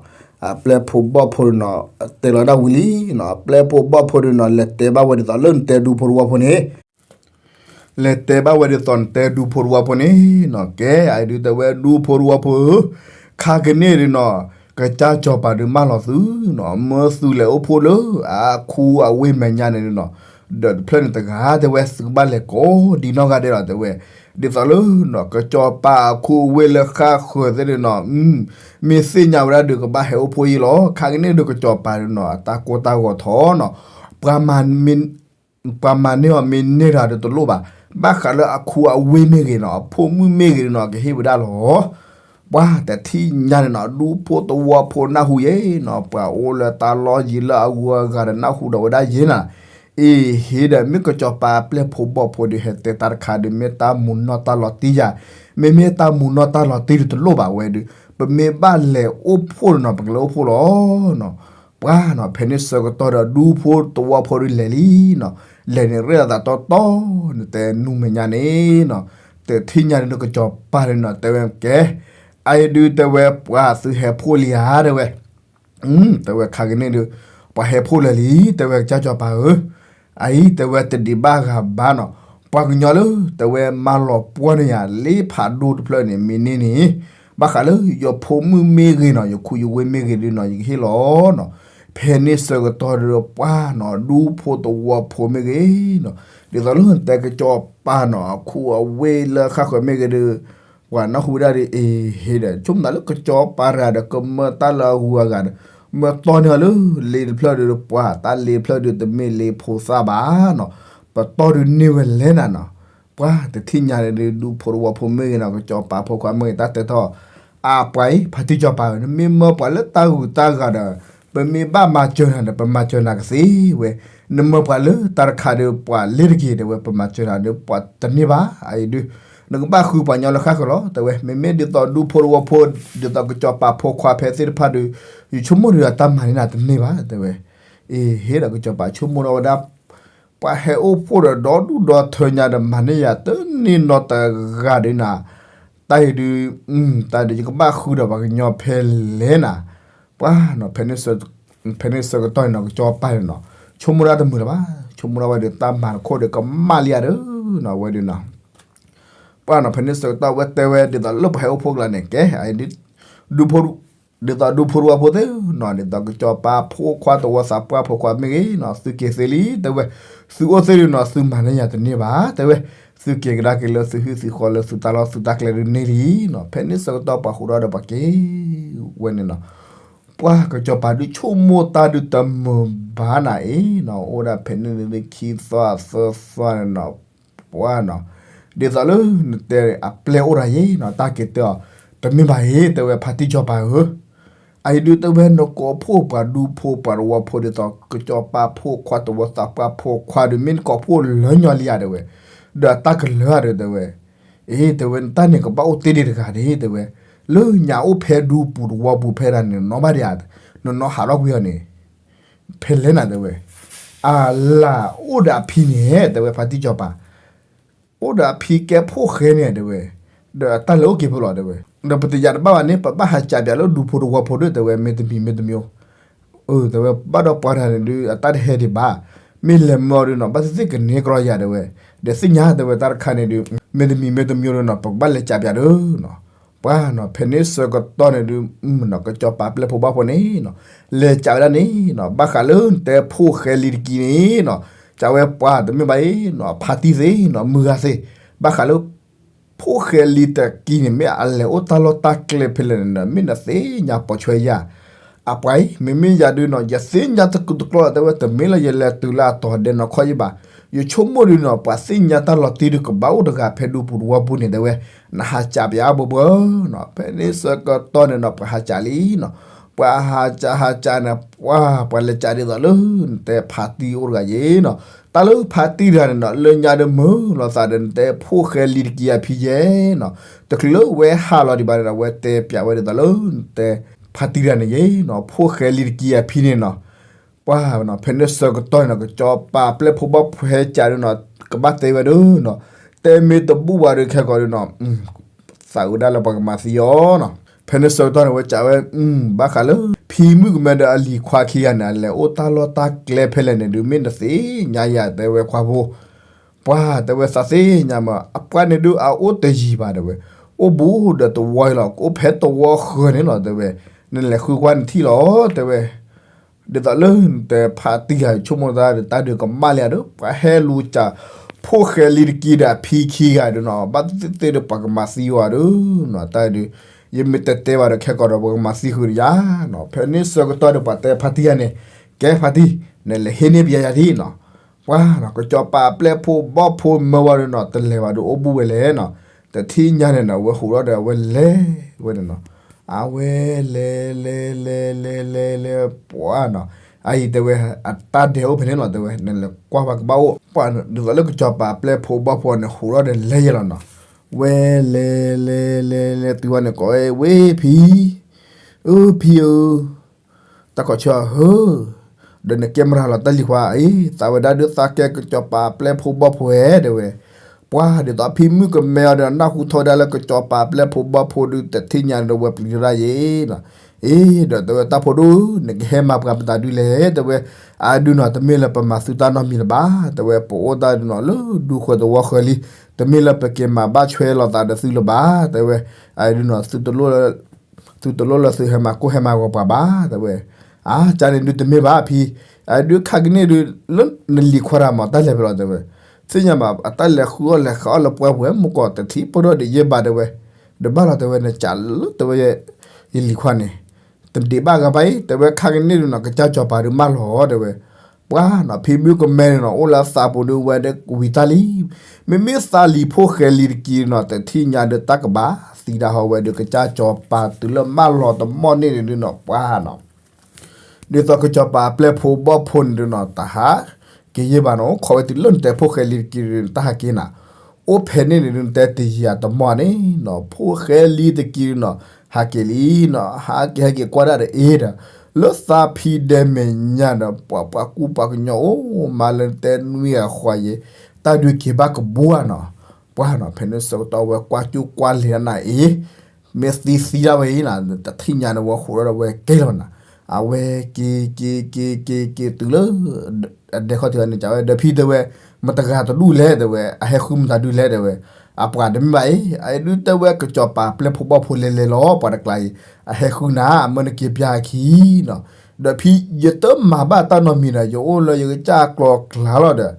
အပျဲၢ်ဖိဘီၣ်ဖိဒီးနီၤ, တဲလီၤဒၣ်ဝံၤလံနီၤ, အပျဲၢ်ဖိဘီၣ်ဖိဒီးနီၤ လဲၤတဲဘၣ်ဝဲဒ်သိးလၢနတဲဒူဖိတဝီဖိန့ၣ် လဲၤတဲဘၣ်ဝဲဒ်သိးနတဲဒူဖိတဝီဖိန့ၣ်နီၤ, ကဲ အဒုးတဲဝဲဒူဖိတဝီဖိဧၢ, ခါကန့ၣ်ဒုးနီၤ, ကစၢ်စီၤပၤဒုးမၢလီၤသုနီၤ, မၢသုလဲၤအိၣ်ဖှိၣ်လၢအခူအဝ့ၢ်မဲာ်ညါန့ၣ်ဒုးနီၤ, ဒီးတဖျၢၣ်န့ၣ်တဂၤတဲဝဲ သုကဘၣ်လဲၤကိးဒံနီၢ်ဂၤဒဲးလီၤတဲဝဲ, ဒ်သိးလၢနီၤ ကစီၤပၤအခူအဝ့ၢ်လၢဃၣ်ဃၢၤသ့ၣ်ဒုးနီၤ, မ့ၢ်သ့ၣ်ညါဝဲဒၣ်ဒုး ကဘၣ်ဟဲအိၣ်ဖှိၣ်ယံလီၤ. ခါကန့ၣ်ဒုးကစီၤပၤဒုးနီၤ အတၢ်ကိၢ်တၢ်ဂီၤထီၣ်နီၤ, ပှၤမၤ ပှၤမၤန့ၢ်အီၤမ့ၢ်န့ၢ်တၢ်ဒီးတလိၣ်ဘၣ်, ဘၣ်ဃးလၢအခူအဝ့ၢ်မ့ၢ်ဂ့ၤနီၤ, အဖိမုၣ်မ့ၢ်ဂ့ၤနီၤ ကဟ့ၣ်ဝဲဒၣ်လီၤ. ပှၤတထံၣ်ညါန့ၣ်နီၤ ဒူဖိတဝီဖိနၢ်ဟူယဲနီၤ, ပှၤအိၣ်လၢတၢ်လီၢ်ယံၤလၢအဂုၤအဂၤဒီးနၢ်ဟူဒီးဝဲဒၣ်ယဲနီၤ, အ့ ဟ့ဒီး မ့ၢ်ကစီၤပၤအပျဲၢ်ဖိဘီၣ်ဖိဒုး ဟဲတဲတၢ်တခါဒုး မ့ၢ်တၢ်မူနီၢ်တၢ်လီၤတံၢ်ယၤ, မ့မ့ၢ်တၢ်မူနီၢ်တၢ်လီၤတံၢ်ဒုးတလိၣ်ဘၣ်ဝဲဒုး, ပမ့ၢ်ဘၣ်လဲၤအိၣ်ဖှိၣ်နီၤ ပကလဲၤအိၣ်ဖှိၣ်လီၤ. ပှၤနီၤ ဖဲန့ၣ်ဆၢကတီၢ်ဒီး ဒူဖိတဝီဖိဒုးလဲၤလံနီၤ, လဲၤန့ၣ်ရဲၣ်လီၤသးတီတီ, နတဲနူမဲာ်ညါန့ၣ်နီၤ, တထံၣ်ညါဒုးကစီၤပၤဒုးနီၤ တဲဝဲကဲ, အအံၤဒုးတဲဝဲ ပှၤသုဟဲဖှိၣ်လံဧါတဲဝဲ တဲဝဲခါကန့ၣ်ဒုး, ပှၤဟဲဖှိၣ်လၢာ်လံ တဲဝဲ ကစၢ်စီၤပၤဧၢ, အအံၤတဲဝဲတဒံးဘၣ်ဂၤဘၣ်နီၤ, ပှၤကညီလၢတဲဝဲမၤလီၤပှီၢ်န့ၢ်ယၤလၢဖးဒိၣ်တဖျၢၣ်န့ၣ် မ့ၢ်န့ၢ်န့ၣ်, ဘၣ်ဃးလၢယဖိမုၣ်မ့ၢ်ဂ့ၤနီၤ ယခူယဝ့ၢ်မ့ၢ်ဂ့ၤဒုးနီၤ ယကဟ့ၣ်လီၤနီၤ. ဖဲန့ၣ်ဆၢကတီၢ်ဒီးပှၤနီၤ ဒူဖိတဝီဖိမ့ၢ်ဂ့ၤနီၤ, ဒ်သိးလၢနတဲကစီၤပၤနီၤ အခူအဝ့ၢ်လၢဃၣ်ဃၢၤမ့ၢ်ဂ့ၤဒုး ပှၤနၢ်ဟူဝဲဒၣ်ဒ်အံၤ ဟ့ဒီး ဆိကမိၣ်သးလၢကစီၤပၤတဂၤဒီး ကမၢတၢ်လၢအဂုၤအဂၤဒီး မၢတီၢ်န့ၢ်အီၤလၢလ့တဖျၢၣ်ဒုး ပှၤတၢ်လ့တဖျၢၣ်ဒုး တမ့ၢ်လ့ဖိသၣ်ဘၣ်နီၤ, ပတီၢ်ဒုးန့ၢ်ဝဲလဲၣ်နၤနီၤ. ပှၤတထံၣ်ညါန့ၣ်ဒုး ဒူဖိတဝီဖိမ့ၢ်ဂ့ၤနီၤ ကစီၤပၤဖိခွါမ့ၢ်ဂ့ၤ တၢ်တဲထီၣ်, အပှၤအံၤ ဖါတံၢ်စီၤပၤဧၢ, နမ့ၢ်မၢပှၤလၢတၢ်ဂုၤတၢ်ဂၤဒီး ပမ့ၢ်ဘၣ်မၤစၢၤနၤဒီး ပမၤစၢၤနၤကသ့ဝဲ, နမၢပှၤလၢတၢ်တခါဒီး ပှၤလ့တက့ၤတဲဝဲ ပမၤစၢၤနၤဒီး ပှၤတန့ၢ်ဘၣ်. အအံၤဒုး နကဘၣ်ဃုပှၤညီလၢဃၣ်ဃၢၤလီၤ တဲဝဲ, မ့မ့ၢ်ဒ်သိးဒူဖိတဝီဖိ ဒ်သိးကစီၤပၤဖိခွါဖဲသ့ၣ်တဖၣ်ဒီး ယဆိကမိၣ်ဒီးအတၢ်မၤန့ၢ်နၤတန့ၢ်ဘၣ်တဲဝဲ. အ့ ဟ့ဒီးကစီၤပၤဆိကမိၣ်ထီၣ်ဝဲဒၣ် ပှၤဟဲအိၣ်ဖှိၣ်ဒီးဒီဒူၣ်ဒီထၢညါဒီး မၤန့ၢ်ယၤတန့ၢ်နီတဂၤဒုးနၤ, တၢ်အံၤဒုး တၢ်ဒုးယကဘၣ်ဃုဒီးပှၤကညီဖဲလဲၣ်နၤ. ပှၤနီၤ ဖဲန့ၣ်ဆၢကတီၢ်န့ၣ်နီၤ ကစီၤပၤန့ၣ်နီၤ ဆိကမိၣ်ဒၣ်တမုာ်လၢၤဘၣ်, ဆိကမိၣ်ဒၣ်ဝဲဒီးတၢ်မၤတခိၣ်ဒီးကမၣ်လံဧါဒီးနီၤ ဝဲဒုးနီၤ ပှၤနီၤ ဖဲန့ၣ်ဆၢကတီၢ်ဝဲတဲဝဲဒ်သိးလၢပှၤဟဲအိၣ်ဖှိၣ်ကျါန့ၣ် ကဲ ဒ်သိးဒူဖိတဝီဖိသ့ၣ်နီၤ ဒ်သိးကစီၤပၤဖိခွါသဝီသးပှၢ်ဖိခွါမ့ၢ်ဂ့ၤနီၤ သုက့ၤသ့လံ တဲဝဲ, သုအိၣ်သ့ၣ်ဒုးနီၤ သုမၤန့ၢ်ယၤတန့ၢ်ဘၣ် တဲဝဲ, သုက့ၤကဒါက့ၤလၢသုဟံၣ်သုဃီလၢသုတၢ်လီၢ်သုတၢ်ကျဲဒုးန့ၢ်လံနီၤ ဖဲန့ၣ်ဆၢကတီၢ်ပှၤဃုာ်ဒီးပှၤက့ၤဝဲန့ၣ်နီၤ ပှၤကစီၤပၤဒုးဆိကမိၣ်တၢ်ဒုးတမုာ်ဘၣ်နၤအံၤနီၤ အိၣ်ဒၣ်ဖဲန့ၣ်ဒုးခံသီသၢသီန့ၣ်နီၤ ပှၤနီၤ ဒ်သိးလၢနတဲအပျဲၢ်အိၣ်တဂၤယဲနီၤ တၢ်က့ၤတဲအီၤ တမ့ၢ်ဘၣ်အံၤ တဲဝဲဖါတံၢ်စီၤပၤဧၢ, အအံၤဒုးတဲဝဲနကိးဖှိၣ်ပှၤဒူဖိပှၤတဝီဖိဒ်သိး ကစီၤပၤဖိခွါသဝီသးပှၢ်ဖိခွါဒုး မ့ၢ်နကိးဖှိၣ်လၢညီလံဧါတဲဝဲ, ဒီးအတၢ်ကလၢၤဧါဒီးတဲဝဲ, အ့ တဲဝဲနတၢ်န့ၣ်ကဘၣ်အိၣ်တ့ၢ်ဒံးတဂၤဒၣ်တဲဝဲ, လၢညါအိၣ်ဖဲဒူပူၤတဝီပူၤဖဲဒၣ်န့ၣ် နနီၢ်ဘၣ်ဒံးဧါ, နနီၢ်ဟးထီၣ်ကွံာ်အီၤန့ၣ် ဖဲလဲၣ်နၤတဲဝဲ, အလၢအိၣ်ဒီးအဖံန့ၣ် တဲဝဲဖါတံၢ်စီၤပၤ အိၣ်ဒီးအဖံကဲဖိၣ်ဃဲန့ၣ်တဲဝဲ, ဒီးအတၢ်လဲၤအိၣ်က့ၤဖဲလဲၣ်တဲဝဲ, ဒီးပတယာ်တဘၣ်ဘၣ်န့ၣ် ပဘၣ်ဟးကးပၠးလၢဒူဖိတဝီဖိဒုးတဲဝဲ မ့တမံၤမ့တမံၤ, အၢ တဲဝဲ ဘၣ်ဒီးပှၤတဂၤန့ၣ်ဒုး အတၢ်တဟဲဒံးဘၣ်, မ့ၢ်လဲၤမၢအီၤဒုးနီၤ ဘၣ်သ့ၣ်သ့ၣ်ကန့ၢ်ကြီယၤတဲဝဲ, ဒီးသ့ၣ်ညါတဲဝဲတၢ်တခါန့ၣ်ဒုး မ့တမံၤမ့တမံၤဒုးနီၤ ပကဘၣ်လဲၤကးပၠးဒုးနီၤ ပှၤနီၤ ဖဲန့ၣ်ဆၢကတီၢ်န့ၣ်ဒုး ကစီၤပၤပျဲၢ်ဖိဘီၣ်ဖိန့ၣ်နီၤ လဲၤကးဝဲဒၣ်န့ၣ်နီၤ ဘၣ်ဃးလၢနတဲဖိၣ်ဃဲလံၤတကံန့ၣ်နီၤ ကးဝဲပှၤတမ့ၢ်ဘၣ်အံၤနီၤ ဖါတံၢ်သ့ၣ်နီၤ မုၢ်ဂၤသ့ၣ် ဘၣ်ဃးလၢ ဖိၣ်ဃဲလံၤတကံန့ၣ် မ့ၢ်အလဲၤအိၣ်တၢ်လီၢ်တၢ်ကျဲဖဲလဲၣ်န့ၣ်ဒီး မ့ၢ်နသ့ၣ်ညါပိာ်ဆွဲယၤ အပှၤအံၤ မ့မ့ၢ်ယၤဒုးနီၤ ယသ့ၣ်ညါတကူတကျီလီၤတဲဝဲ တမ့ၢ်လၢယလဲၤတုၤလၢအတီၤဒဲနီၢ်ခီၣ်ယံဘၣ်, ယဆိကမိၣ်ဒုးနီၤ ပှၤသ့ၣ်ညါတၢ်လီၤတံၢ်ဒုးကဘၣ်အိၣ်တဂၤဖဲဒူပူၤတဝီပူၤန့ၣ်တဲဝဲ, နဟးကးပၠးအါဘၢဘၢနီၤ ဖဲန့ၣ်ဆၢကတီၢ်န့ၣ်နီၤ ပှၤဟးကးလံနီၤ, ပှၤဟးကးဟးကးန့ၣ် ပှၤ ပှၤလဲၤကးဒ်သိးလၢ နတဲဖါတံၢ်အိၣ်တဂၤယဲနီၤ, တၢ်လၢဖါတံၢ်တဂၤန့ၣ်နီၤ လၢညါဒုးမုာ်လိာ်သးဒီး နတဲဖိၣ်ဃဲလံၤတကံအဖံယဲနီၤ, တချုးလၢဝဲဟးလီၤဒံးဘၣ်န့ၣ်ဒီး အဝဲတဲပၠးဝဲဒ်သိးလၢ နတဲ ဖါတံၢ်တဂၤန့ၣ်ယဲနီၤ ဖိၣ်ဃဲလံၤတကံအဖံန့ၣ်နီၤ, ပှၤနီၤ ဖဲန့ၣ်ဆၢကတီၢ်န့ၣ်နီၤ ကစီၤပၤပျဲၢ်ဖိဘီၣ်ဖိဟဲကးဒုနီၤ ကဘၣ်တဲဝဲဒုနီၤ, တဲမ့ၢ်တဘူၣ်ဘၣ်ဒုခဲကိာ်ဒုနီၤ သးဝဲဒၣ်လၢပှၤကမၤသံအီၤနီၤ. ဖဲန့ၣ်ဆၢကတီၢ်န့ၣ် ဝဲကးဝဲ ဘၣ်ဃးလၢ ဖံမုၣ်ကမဲဒီးအလံၤခွါခံဂၤန့ၣ် အလဲၤအိၣ်တၢ်လီၢ်တၢ်ကျဲဖဲလဲၣ်န့ၣ်ဒု မ့ၢ်နသ့ၣ်ညါယၤ တဲဝဲခွါဖိ ပှၤတဲဝဲသးသ့ၣ်ညါမး အပှၤန့ၣ်ဒု အအိၣ်တယံၤဘၣ်တဲဝဲ, အိၣ်ဘူးဒီးတဝီအံၤလီၤ ကအိၣ်ဖဲတဝီဃၢၤန့ၣ်လီၤတဲဝဲ, နလဲၤဃုကွၢ်နထံၣ်လီၤတဲဝဲ, ဒ်သိးလၢနတဲဖါတံၢ်ဂၤဆိကမိၣ်တၢ်ဒီး တၢ်ဒုးကမၣ်လံဧါဒု ပှၤဟဲလူၤစး ဖိၣ်ဃဲလံတကံဒီးအဖံခံဂၤဒုနီၤ ဘၣ်သ့ၣ်သ့ၣ်ဒီးပှၤကမၤသံအီၤဒုနီၤ တၢ်ဒုး ယမ့ၢ်တတဲဘၣ်ဒီးခဲကိာ်ဒီး ပှၤကမၤသံဃုာ်ဒီးယၤနီၤ. ဖဲန့ၣ်ဆၢကတီၢ်ဒီးပှၤတဲဖါတံၢ်ဂၤန့ၣ် ကဲဖါတံၢ် နလဲၤဟ့ၣ်န့ၢ်ပယၤယၤဒ်နီၤ ပှၤနီၤ ကစီၤပၤပျဲၢ်ဖိဘီၣ်ဖိမၢဝဲဒုနီၤ တလဲၤဘၣ်ဒု အိၣ်ဘူးဝဲလဲၣ်နီၤ. တထံၣ်ညါန့ၣ်နီၤ ဝဲဟူးထီၣ်ဒီး အဝဲလဲၤဝဲန့ၣ်နီၤ, အဝဲလဲၤလဲၤလဲၤလဲၤလဲၤလဲၤ ပှၤနီၤ, အအံၤတဲဝဲ အတၢ်ဒဲးအိၣ်ဖဲန့ၣ်လီၤ တဲဝဲ နလဲၤကွၢ်ပှၤကဘၣ်အိၣ် ပှၤဒ်သိးလၢကစီၤပၤပျဲၢ်ဖိဘီၣ်ဖိန့ၣ် ဟူးထီၣ်ဒီးလဲၤယဲလီၤနီၤ. ဝဲလဲၤလဲၤလဲၤလဲၤလဲၤတုၤဝဲန့ၣ် ကိးဝဲ ဝ့ၢ်ဖံ, အၢ ဖံဧၢ တၢ်ခီၣ်ဆၢအဟၢ, ဒီးနကဲမတၤလီၤ တၢ်လံၤခွါအံၤ သးဝဲဒၣ်ဒုးသးကဲကစီၤပၤပျဲၢ်ဖိဘီၣ်ဖိဧဲ တဲဝဲ, ပှၤဒ်သိးဖံမုၣ်ကမဲအီၤဒီး နၢ်ဟူထီၣ်ဝဲဒၣ်လၢကစီၤပၤပျဲၢ်ဖိဘီၣ်ဖိဒု တထံၣ်ညါဒီးဝဲပျံၤထီၣ်ဒၣ်ယဲနီၤ. အ့ ဒီးတဲဝဲတၢ်ဖိဒု နကဟဲမၤပှၤမတၤဒုလဲၣ် တဲဝဲ, အဒုနီၤ တမ့ၢ်လၢပမၤသုတၢ်နီတမံၤလၢၤဘၣ် တဲဝဲ, ပအိၣ်တၢ်ဒုနီၤ လၢဒူဃၢၤသဝီဃၢၤလံ, တမ့ၢ်လၢပက့ၤမၤဘၣ်ဆွဲလိာ်သးဒီးသုလၢၤဘၣ် တဲဝဲ, အဒုနီၤ သုတလိၣ်လၢသုဟဲမၤကိၢ်ဟဲမၤဂီၤပှၤဘၣ် တဲဝဲ, အါ ကန့ၣ်ဒုတမ့ၢ်ဘၣ်ဖံ, အဒုခါကန့ၣ်ဒု လၢနလံၤခွါတၢ်မၤတၢ်လဲၤဖဲလဲၣ်တဲဝဲ, သ့ၣ်ညါဘၣ် အတၢ်လဲၤဃုအီၣ်လဲၤဃးအီၣ်လၢပှၢ်ပူၤဝဲ မုၢ်ကီၢ်တထံၣ်ဖိဒီၣ်ဒံးယဲၢ်ဘၣ်တဲဝဲ, ဒီးဘၣ်လီၤတဲဝဲ နကးလၢတဲဝဲ ယလံၤခွါန့ၣ် တဒံးဘၣ်ဂၤဘၣ်အံၤ တဲဝဲခါကန့ၣ်ဒုနီၤ ကစၢ်စီၤပၤဒုမၢလီၤတဲဝဲ, ပှၤနီၤ ဖံမုၣ်ကမဲန့ၣ်နီၤ အိၣ်လၢသးပူၤဒုဝဲဒီးဝံၤတၢ်လံ, မ့မ့ၢ်သးလံၤဖိၣ်ဃဲလံၤတကံနီၤ တထံၣ်ညါဒီးတၢ်ကဘၣ်သံဒၣ်ဟီဝဲဒီး ကစၢ်စီၤပၤတုၤလၢမၢလီၤတမီၢ်န့ၣ်န့ၣ်ဒုနီၤ ပှၤနီၤ ဒ်သိးကစီၤပၤပျဲၢ်ဖိဘီၣ်ဖိန့ၣ်ဒုနီၤ တဟးက့ၤယဲၢ်ဘၣ်နီၤ အိၣ်ခိးဝဲတုၤလၢနတဲဖိၣ်ဃဲလံၤတကံဒု တၢ်ဟးက့ၤနၤ, အိၣ်ဖဲန့ၣ်န့ၣ်ဒု နတဲတယံၤအတမီၢ်န့ၣ်နီၤ ဖိၣ်ဃဲလံၤတကံဒုနီၤ ဟးက့ၤလံနီၤ ဟးက့ၤဟဲက့ၤကွၢ်ဒၣ်ဒီးအ့ဒီး လၢသးဖံဒဲမဲာ်ညါဒီး ပှၤပှၤကူပှၤကညီအိၣ်မးလၢနတဲနွံဂၤဃီယဲၢ် တၢ်ဒုးက့ၤဘၣ်ကဘှါနီၤ, ပှၤနီၤ ဖဲန့ၣ်ဆၢကတီၢ်ဝဲကွၢ်ကၠူကွၢ်လဲၤနၤအ့ မ့ၢ်သံသံဒၣ်ဝဲအံၤနၤ တထံၣ်ညါန့ၣ် ဝဲဃိးဒီးဝဲကဲလီၤနၤ, အဝဲက့ၤက့ၤက့ၤက့ၤက့ၤတုၤလၢ အဒဲခီၣ်ထံးန့ၣ် ကးဝဲ ဒီးဖံတဲဝဲ မတဂၤတဒူၣ်လဲၣ်တဲဝဲ အဟဲဃုမတၤဒုလဲၣ်တဲဝဲ, အပှၤတမ့ၢ်ဘၣ်အံၤ အဒုတဲဝဲကစီၤပၤပျဲၢ်ဖိဘီၣ်ဖိလဲၤလဲၤလီၤ ပှၤတကျါအံၤ အဟဲဃုနၤ အမၢနက့ၤပျၢ်အခံနီၤ, ဒီးဖံ ယတမၤဘၣ်တၢ်နီတမံၤဒီး ယအိၣ်လၢယကစၢ်ကျီၤကျါလီၤဒီး,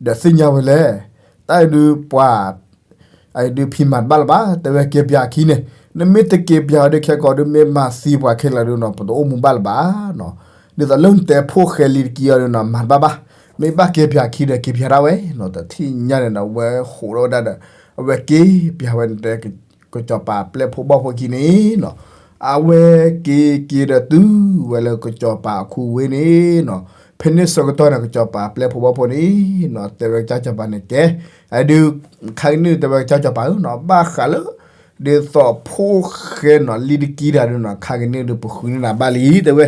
ဒီးသ့ၣ်ညါဝဲလဲၣ်, တၢ်အံၤဒုးပှၤ အအံၤဒုးဖံမၤတဘၣ်လၢၤဘၣ် တဲဝဲက့ၤပျၢ်အခံန့ၣ်, နမ့ၢ်တက့ၤပျၢ်အီၤဒီးခဲကိာ်ဒုး မ့ၢ်မၤသံပှၤခဲလၢာ်ဒုးနီၤ ပတအိၣ်မူဘၣ်လၢၤဘၣ်နီၤ, ဒ်သိးလၢနတဲဖိၣ်ဃဲလံၤတကံအီၤဒုးနီၤ မၤတဘၣ်ဘၣ်, မ့ၢ်ဘၣ်က့ၤပျၢ်အခံဒီးက့ၤပျၢ်ဒၣ်ဝဲနီၤ, တထံၣ်ညါန့ၣ်ဒီး အဝဲဃိးဒီးဝဲဒၣ်ဒီး အဝဲက့ၤပျၢ်ဝဲနတဲ ကစီၤပၤပျဲၢ်ဖိဘီၣ်ဖိခံန့ၣ်နီၤ, အဝဲက့ၤက့ၤဒီးတုၤဝဲလၢကစီၤပၤအခိၣ်ဝ့ၢ်န့ၣ်နီၤ, ဖဲန့ၣ်ဆၢကတီၢ်န့ၣ် ကစီၤပၤပျဲၢ်ဖိဘီၣ်ဖိန့ၣ်နီၤ တဲဝဲကစၢ်စီၤပၤန့ၣ်ကဲ, အဒုး ခါကန့ၣ်တဲဝဲကစၢ်စီၤပၤဧၢနီၤ ဘၣ်ဃးလၢ ဒ်သိးဖိၣ်ဃဲနီၤ လံၤတကံတဂၤဒုးနီၤ ခါကန့ၣ်ဒုးပဃုန့ၢ်နၤဘၣ်လံ တဲဝဲ,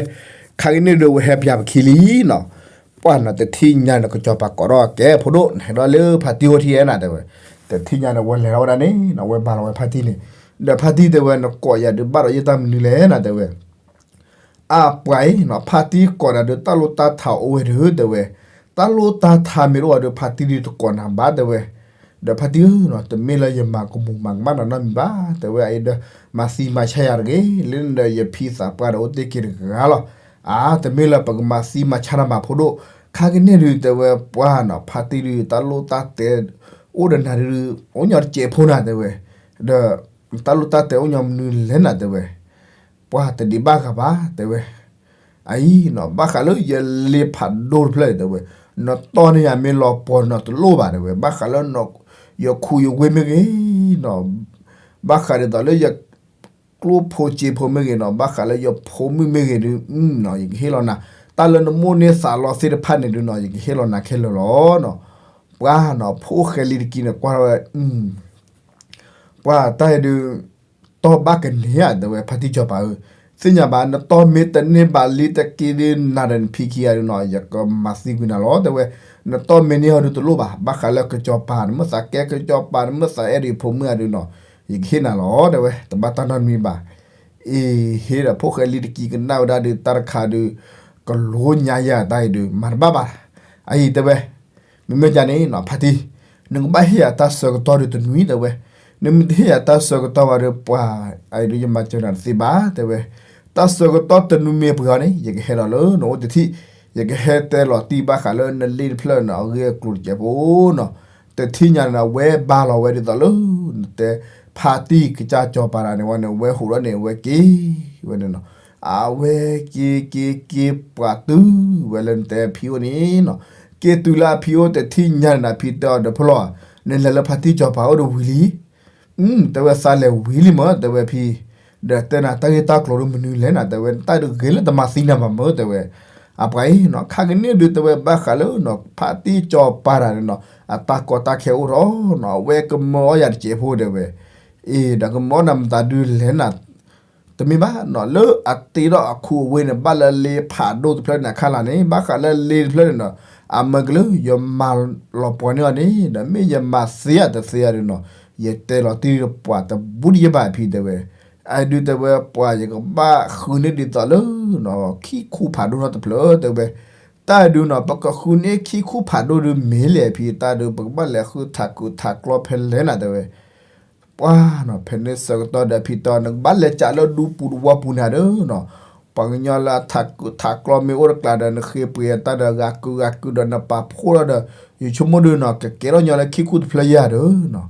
ခါကန့ၣ်ဒုးဝဲဟဲပျၢ်ပခံလံနီၤ, ပှၤနီၤ တထံၣ်ညါန့ၣ် ကစီၤပၤကိးထီၣ်ကဲ ဖိဒိၣ် နဟဲဒီးလၢဖါတံၢ်အိၣ်ထံၣ်ဧဲနၤတဲဝဲ, တထံၣ်ညါန့ၣ် ဝဲလဲၤထီၣ်ဝဲဒၣ်န့ၣ်နီၤ ဝဲမၤလီၤဝဲဖါတံၢ်န့ၣ်, ဒီးဖါတံၢ်တဲဝဲ နကိးယၤဒုးဘၣ်ဒီးယတၢ်မနုၤလဲၣ်နၤတဲဝဲ အပှၤအံၤနီၤ ဖါတံၢ်ကိးနၤဒုးတၢ်လိၣ်တၢ်ထးအိၣ်ဝဲဒုးတဲဝဲ, တၢ်လိၣ်တၢ်ထးမ့ၢ်တအိၣ်ဘၣ်ဒီး ဖါတံၢ်ဒုးတကိးနၤဘၣ်တဲဝဲ, ဒီးဖါတံၢ်ဧၢနီၤ တမ့ၢ်လၢယမၤကမူၤမၤကမၣ်နၤနီတမံၤဘၣ် တဲဝဲ အအံၤဒီး မၤသံမၤဆါယၤတဂ့ၤ လၢနဒီးယဖံသးပှၢ်ဒီးအိၣ်တ့ၢ်က့ၤတဂၤလီၤ, အါ တမ့ၢ်လၢပကမၤသံမၤဆါနၤဘၣ်ဖိဒိၣ်, ခါကန့ၣ်ဒုးတဲဝဲပှၤနီၤ ဖါတံၢ်ဒုးတၢ်လိၣ်တၢ်တဲ အိၣ်ဒီးနၤဒုး အိၣ်ညီတစဲးဖိနၤတဲဝဲ, ဒီး တၢ်လိၣ်တၢ်တဲအိၣ်ညီမနုၤလဲၣ်နၤတဲဝဲ, ပှၤတဒံးဘၣ်ဂၤဘၣ်တဲဝဲ, အအံၤနီၤ ဘၣ်ဃးလၢယလ့ဖးဒိၣ်တဖျၢၣ်တဲဝဲ, နတီၢ်န့ၢ်ယၤမ့ၢ်လီၤပှီၤနီၤတလိၣ်ဘၣ်တဲဝဲ, ဘၣ်ဃးလၢ ယခူယဝ့ၢ်မ့ၢ်ဂ့ၤနီၤ, ဘၣ်ဃးဒ်သိးလၢယ ကျိၣ်ဖိစ့ဖိမ့ၢ်ဂ့ၤနီၤ, ဘၣ်ဃးလၢယဖိမုၣ်မ့ၢ်ဂ့ၤဒုးနီၤ ယကဟ့ၣ်လီၤနၤ, တၢ်လၢနမိၣ်န့ၢ်သးလီသ့ၣ်တဖၣ်န့ၣ်ဒုးနီၤ ယကဟ့ၣ်လီၤနၤခဲလၢာ်လီၤနီၤ, ပှၤနီၤ ဖိၣ်ဃဲလံၤတကံန့ၣ် ကွၢ်ထီၣ်ဝဲ ပှၤတၢ်အံၤဒုး တီၢ်ဘၣ်ကန့ၢ်ဧါတဲဝဲ ဖါတံၢ်စီၤပၤဧၢ, သ့ၣ်ညါဘၣ် နတီၢ်မ့ၢ်တန့ၢ်ဘၣ်လံတက့ၢ်ဒီး နၤဒီးနဖံခံဂၤဒုးနီၤ ယကမၤသံကွံာ်နၤလီၤ တဲဝဲ. နတီၢ်မ့ၢ်န့ၢ်အီၤဒုးတလိၣ်ဘၣ် ဘၣ်ဃးလၢကစီၤပၤ နမ့ၢ်သးကဲကစီၤပၤ နမ့ၢ်သးအဲၣ်ဒိးဖိမုၣ်ဂၤဒုးနီၤ ယကဟ့ၣ်နၤလီၤ တဲဝဲ တဘၣ်တၢ်နီတမံၤဘၣ်. အ့ ဟ့ၣ်ဒီးဖိၣ်ဃဲလံတက့ၢ်ကနၣ်ဝဲဒၣ်ဒုး တၢ်တခါဒုး ကလိညါယၤတၢ်အံၤဒုး မၤတဘၣ်ဘၣ်. အအံၤတဲဝဲ မ့မ့ၢ်ကန့ၣ်နီၤ ဖါတံၢ် နကဘၣ်ဟ့ၣ်ယၤတၢ်ဆၢကတီၢ်ဒုးတနွံ တဲဝဲ. နမ့ၢ်တဟ့ၣ်ယၤတၢ်ဆၢကတီၢ်ဘၣ်ဒီး ပှၤ အအံၤဒုး ယမၤစၢၤနၤတသ့ဘၣ် တဲဝဲ. တၢ်ဆၢကတီၢ်တနွံမ့ၢ်ပှဲၤအီၤန့ၣ် ယကဟဲလီၤလၢနအိၣ်တထံၣ်, ယကဟဲတဲလီၤတံၢ်ဘၣ်ဃးလၢနလ့တဖျၢၣ်န့ၣ် အဂ့ၢ်အကျိၤတစဲးဖိနီၤ. တထံၣ်ညါန့ၣ် ဝဲဘါလီၤဝဲဒ်သိးလၢ နတဲ ဖါတံၢ်ကစၢ်စီၤပၤတဂၤန့ၣ်ဝဲန့ၣ် ဝဲဟူးထီၣ်န့ၣ် ဝဲက့ၤဝဲန့ၣ်နီၤ. အဝဲက့ၤက့ၤက့ၤ ပှၤတုၤဝဲလၢနတဲဖံအိၣ်န့ၣ်နီၤ. က့ၤတုၤလၢအဖံအိၣ်တထံၣ်ညါန့ၣ် ဖံတဲအီၤဒီး ဖီလီၤ, နလဲၤလၢဖါတံၢ်စီၤပၤအိၣ်ဒီးဝံၤလံ. တဲဝဲ သးလဲၤဝံၤလံမ့ၢ် တဲဝဲဖံ, ဒီးတဲနၤတၢ်ဂ့ၢ်တၢ်ကျိၤဒုးမနုၤလဲၣ်နၤ တဲဝဲ တၢ်ဒုးဂ့ၤလၢတမၤသံနၤဘၣ်မ့ၢ် တဲဝဲ. အပှၤအံၤနီၤ ခါကန့ၣ်ဒုးတဲဝဲ ဘၣ်ဃးလၢနီၤ ဖါတံၢ်စီၤပၤတဂၤန့ၣ်နီၤ အတၢ်ကီတၢ်ခဲအိၣ်ထီၣ်နီၤ အဝဲကမၢအီၣ်ယၤတစဲးဖိ တဲဝဲ. အ့ ဒီးကမၢအီၣ်နၤမတၤဒုးလဲၣ်နၤ တမ့ၢ်ဘၣ်နီၤ လၢအတ့ထီၣ်အခူအဝ့ၢ်န့ၣ် ဘၣ်လၢလ့ဖးဒိၣ်တဖျၢၣ်န့ၣ်အခါလီၤန့ၣ် ဘၣ်ဃးလၢလ့တဖျၢၣ်န့ၣ်နီၤ အမၢကလၢ ယမၤလီၤပှီၢ်န့ၢ်အီၤန့ၣ် ဒီးမ့ၢ်ယမၤသ့ဧါတသ့ဧါဒုးနီၤ ယတဲလီၤတံၢ်ဒီးပှၤတဘူးတယဲၢ်ဘၣ်ဖံတဲဝဲ. အဒုးတဲဝဲ ပှၤယကဘၣ်ဃုန့ၢ်ဒ်သိးလၢ ခံခူဖးဒိၣ်နီတဖျၢၣ်တဲဝဲ. တၢ်ဒုးနီၤ ပကဃုန့ၢ်ခံခူဖးဒိၣ်ဒုးမ့ၢ်လဲၣ်ဖံ တၢ်ဒုး ပကဘၣ်လဲၤဃုထးကုးထးကျီဖဲလဲၣ်နၤတဲဝဲ. ပှၤနီၤ ဖဲန့ၣ်ဆၢကတီၢ်ဒီးဖံတဲအီၤ နကဘၣ်လဲၤကးလၢဒူပူၤတဝီပူၤန့ၣ်ဒီးနီၤ ပှၤကညီလၢအထးကုးထးကျီမ့ၢ်အိၣ်တကျါဒီး နဃ့ပှ့ၤတၢ်ဒီး ဂၤကုာ်ဂၤကုာ်ဒီး နပာ်ဖှိၣ်ထီၣ်ဒီး ယဆိကမိၣ်ဒုးနီၤ ကကဲထီၣ်ညီလၢခံခူတဖျၢၣ်ယၤဒီးနီၤ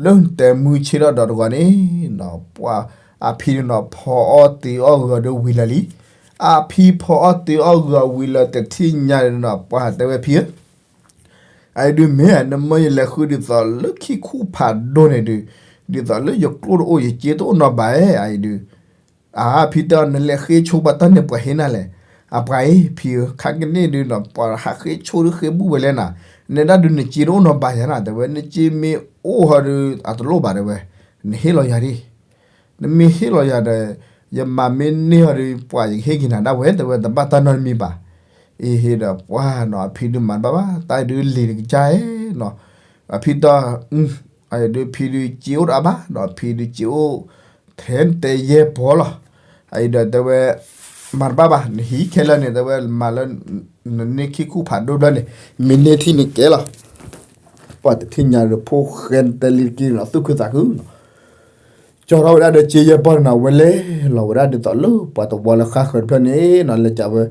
လၢနတဲမုၢ်ဆ့ၣ်ထီၣ်ဒီးတဂီၤန့ၣ်နီၤ ပှၤအဖံန့ၣ်နီၤ ဖီအီၣ်တ့ၤအီၣ်ဂီၤဒီးဝံၤလၢာ်လံ. အဖံဖီအီၣ်တ့ၤအီၣ်ဂီၤဝံၤလၢာ်တထံၣ်ညါန့ၣ်နီၤ ပှၤတဲဝဲဖံဧၢ အအံၤဒုးမ့ၢ် နမၢယလဲၤဃုဒ်သိးလၢခံခူဖးဒိၣ်န့ၣ်ဒုး ဒ်သိးလၢယကျိၣ်တအိၣ် ယစ့တအိၣ်နီၤဘၣ်ဧါ အအံၤဒုး. အဖံတဲအီၤ နလဲၤဃ့ဆိပှၤတၢ်န့ၣ် ပှၤဟ့ၣ်နၤလဲၣ်. အပှၤအံၤ ဖံဧၢ ခါကန့ၣ်ဒုးနီၤ ပှၤဟးဃ့ဆိဒုးဃ့ဘူၣ်ဝဲလဲၣ်နၤ, နဲဒၣ်ဒုးနစ့တအိၣ်နီၤဘၣ်ယၤနၤ တဲဝဲ, နစ့မ့ၢ်အိၣ်ဟီဒုး အတလိၣ်ဘၣ်တဲဝဲ, နဟ့ၣ်လီၤယၤဒၣ် နမ့ၢ်ဟ့ၣ်လီၤယၤဒီး ယမၤမ့ၢ်န့ၢ်ဟီဒုး ပှၤယကဟ့ၣ်က့ၤနၤဒၣ်ဝဲ တဲဝဲ တဘၣ်တၢ်နီတမံၤဘၣ်. အ့ဟ့ဒီးပှၤနီၤ အဖံဒုးမၤတဘၣ်ဘၣ် တၢ်အံၤဒုးလံၤတကစၢ်ဧါနီၤ. အဖံတဲ အဒုးဖံဒုးစ့အိၣ်တအါဘၣ်နီၤ ဖံဒုးစ့အိၣ် ထဲတဲယဲၢ်ပီၤလီၤ. အအံၤဒီးတဲဝဲ မၤတဘၣ်ဘၣ် နဟံၣ်ခဲလၢာ်န့ၣ် တဲဝဲ မၤလၢ နန့ၢ်ခံခူဖးဒိၣ်ဘျီန့ၣ် မ့ၢ်န့ၢ်ထံၣ်န့ၣ်ကဲလီၤ. ပှၤတထံၣ်ညါဒီး ဖိၣ်ဃဲတဲလံတက့ၢ်နီၤ သူၣ်ခုသးခုနီၤ ကၠီထီၣ်ဝဲဒၣ်ဒီးစ့ယဲၢ်ပီၤန့ၣ်နီၤ ဝဲလဲၤလီၤဝဲဒၣ်ဒ်သိးလၢ ပှၤတဝီလၢဃၣ်ဃၢၤတဖျၢၣ်န့ၣ်နီၤ လဲၤကးဝဲ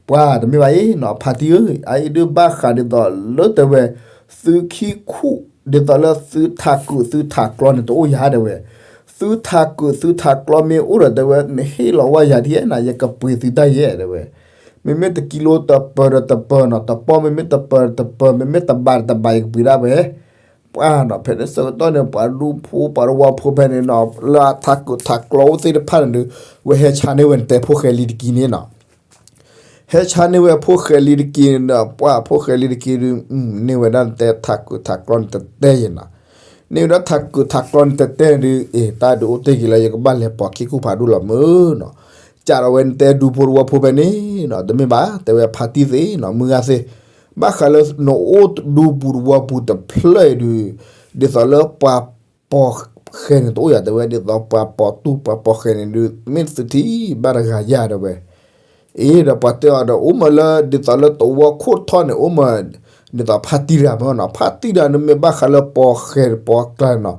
ပှၤတမ့ၢ်ဘၣ်အံၤနီၤ ဖါတံၢ်ဧၢ အအံၤဒုးဘၣ်ဃးဒ်သိးလၢတဲဝဲ သုခံခူ ဒ်သိးလၢသုထးကုးသုထးကျီန့ၣ်တအိၣ်ယၤတဲဝဲ, သုထးကုးသုထးကျီမ့ၢ်အိၣ်ဒီးတဲဝဲ နဟ့ၣ်လီၤဝဲယၤဒ်ယဲၢ်နီၤ ယကပှ့ၤသုတၢ်ယဲၢ်တဲဝဲ. မ့မ့ၢ်တကံလိတပၢၤဒီးတပၢၤနီၤ တပီၢ်မ့မ့ၢ်တပၢၤတပၢၤ မ့မ့ၢ်တဘးတဘး ယကပှ့ၤဒၣ်ဝဲ ပှၤနီၤ ဖဲန့ၣ်ဆၢကတီၢ်န့ၣ် ပှၤဒူဖိပှၤတဝီဖိဖဲန့ၣ်နီၤ လၢအထးကုးထးကျီအိၣ်သ့ၣ်တဖၣ်န့ၣ်ဒုး ဝဲဟဲဆါန့ၢ်ဝဲနတဲဖိၣ်ဃဲလံတက့ၢ်န့ၣ်နီၤ ဟဲဆါန့ၢ်ဝဲဖိၣ်ဃဲလံတက့ၢ်ဒီး ပှၤဖိၣ်ဃဲလံတက့ၢ်ဒုး န့ၢ်ဝဲဒၣ်နတဲထးကုးထးကျီန့ၣ်တတဲယဲၢ်နီၤ. န့ၢ်ဝဲဒၣ်ထးကုးထးကျီန့ၣ်တတဲဒုး အ့ တၢ်ဒုးအိၣ်တ့ၢ်က့ၤလၢ ယကဘၣ်လဲၤပိာ်ခံခူဖးဒိၣ်လီၤမုၢ်နီၤ. စးထီၣ်ဝဲနတဲဒူဖိတဝီဖိဖဲန့ၣ်နီၤ တမ့ၢ်ဘၣ် တဲဝဲဖါတံၢ်သ့ၣ်နီၤ မုၢ်ဂၤသ့ၣ် ဘၣ်ဃးလၢနအိၣ်ဒူပူၤတဝီပူၤတဖျၢၣ်အံၤဒုး ဒ်သိးလၢပှၤပိာ်ဃဲၤန့ၣ်တအိၣ်ယၤတဲဝဲ ဒ်သိးပှၤပိာ်တူၢ်ပှၤပိာ်ဃဲၤန့ၣ်ဒုး မ့ၢ်သုထံၣ်ဘၣ်တဂၤယၤတဲဝဲ. အ့ဒီးပှၤတဲအီၤဒီး အိၣ်မးလၢဒ်သိးလၢတဝီခိၣ်ထီၣ်န့ၣ် အိၣ်မး ဒ်သိးဖါတံၢ်တဂၤမ့ၢ်နီၤ ဖါတံၢ်တဂၤန့ၣ်မ့ၢ်ဘၣ်ဃးလၢပိာ်ဃဲၤပိာ်ကျါန့ၣ်နီၤ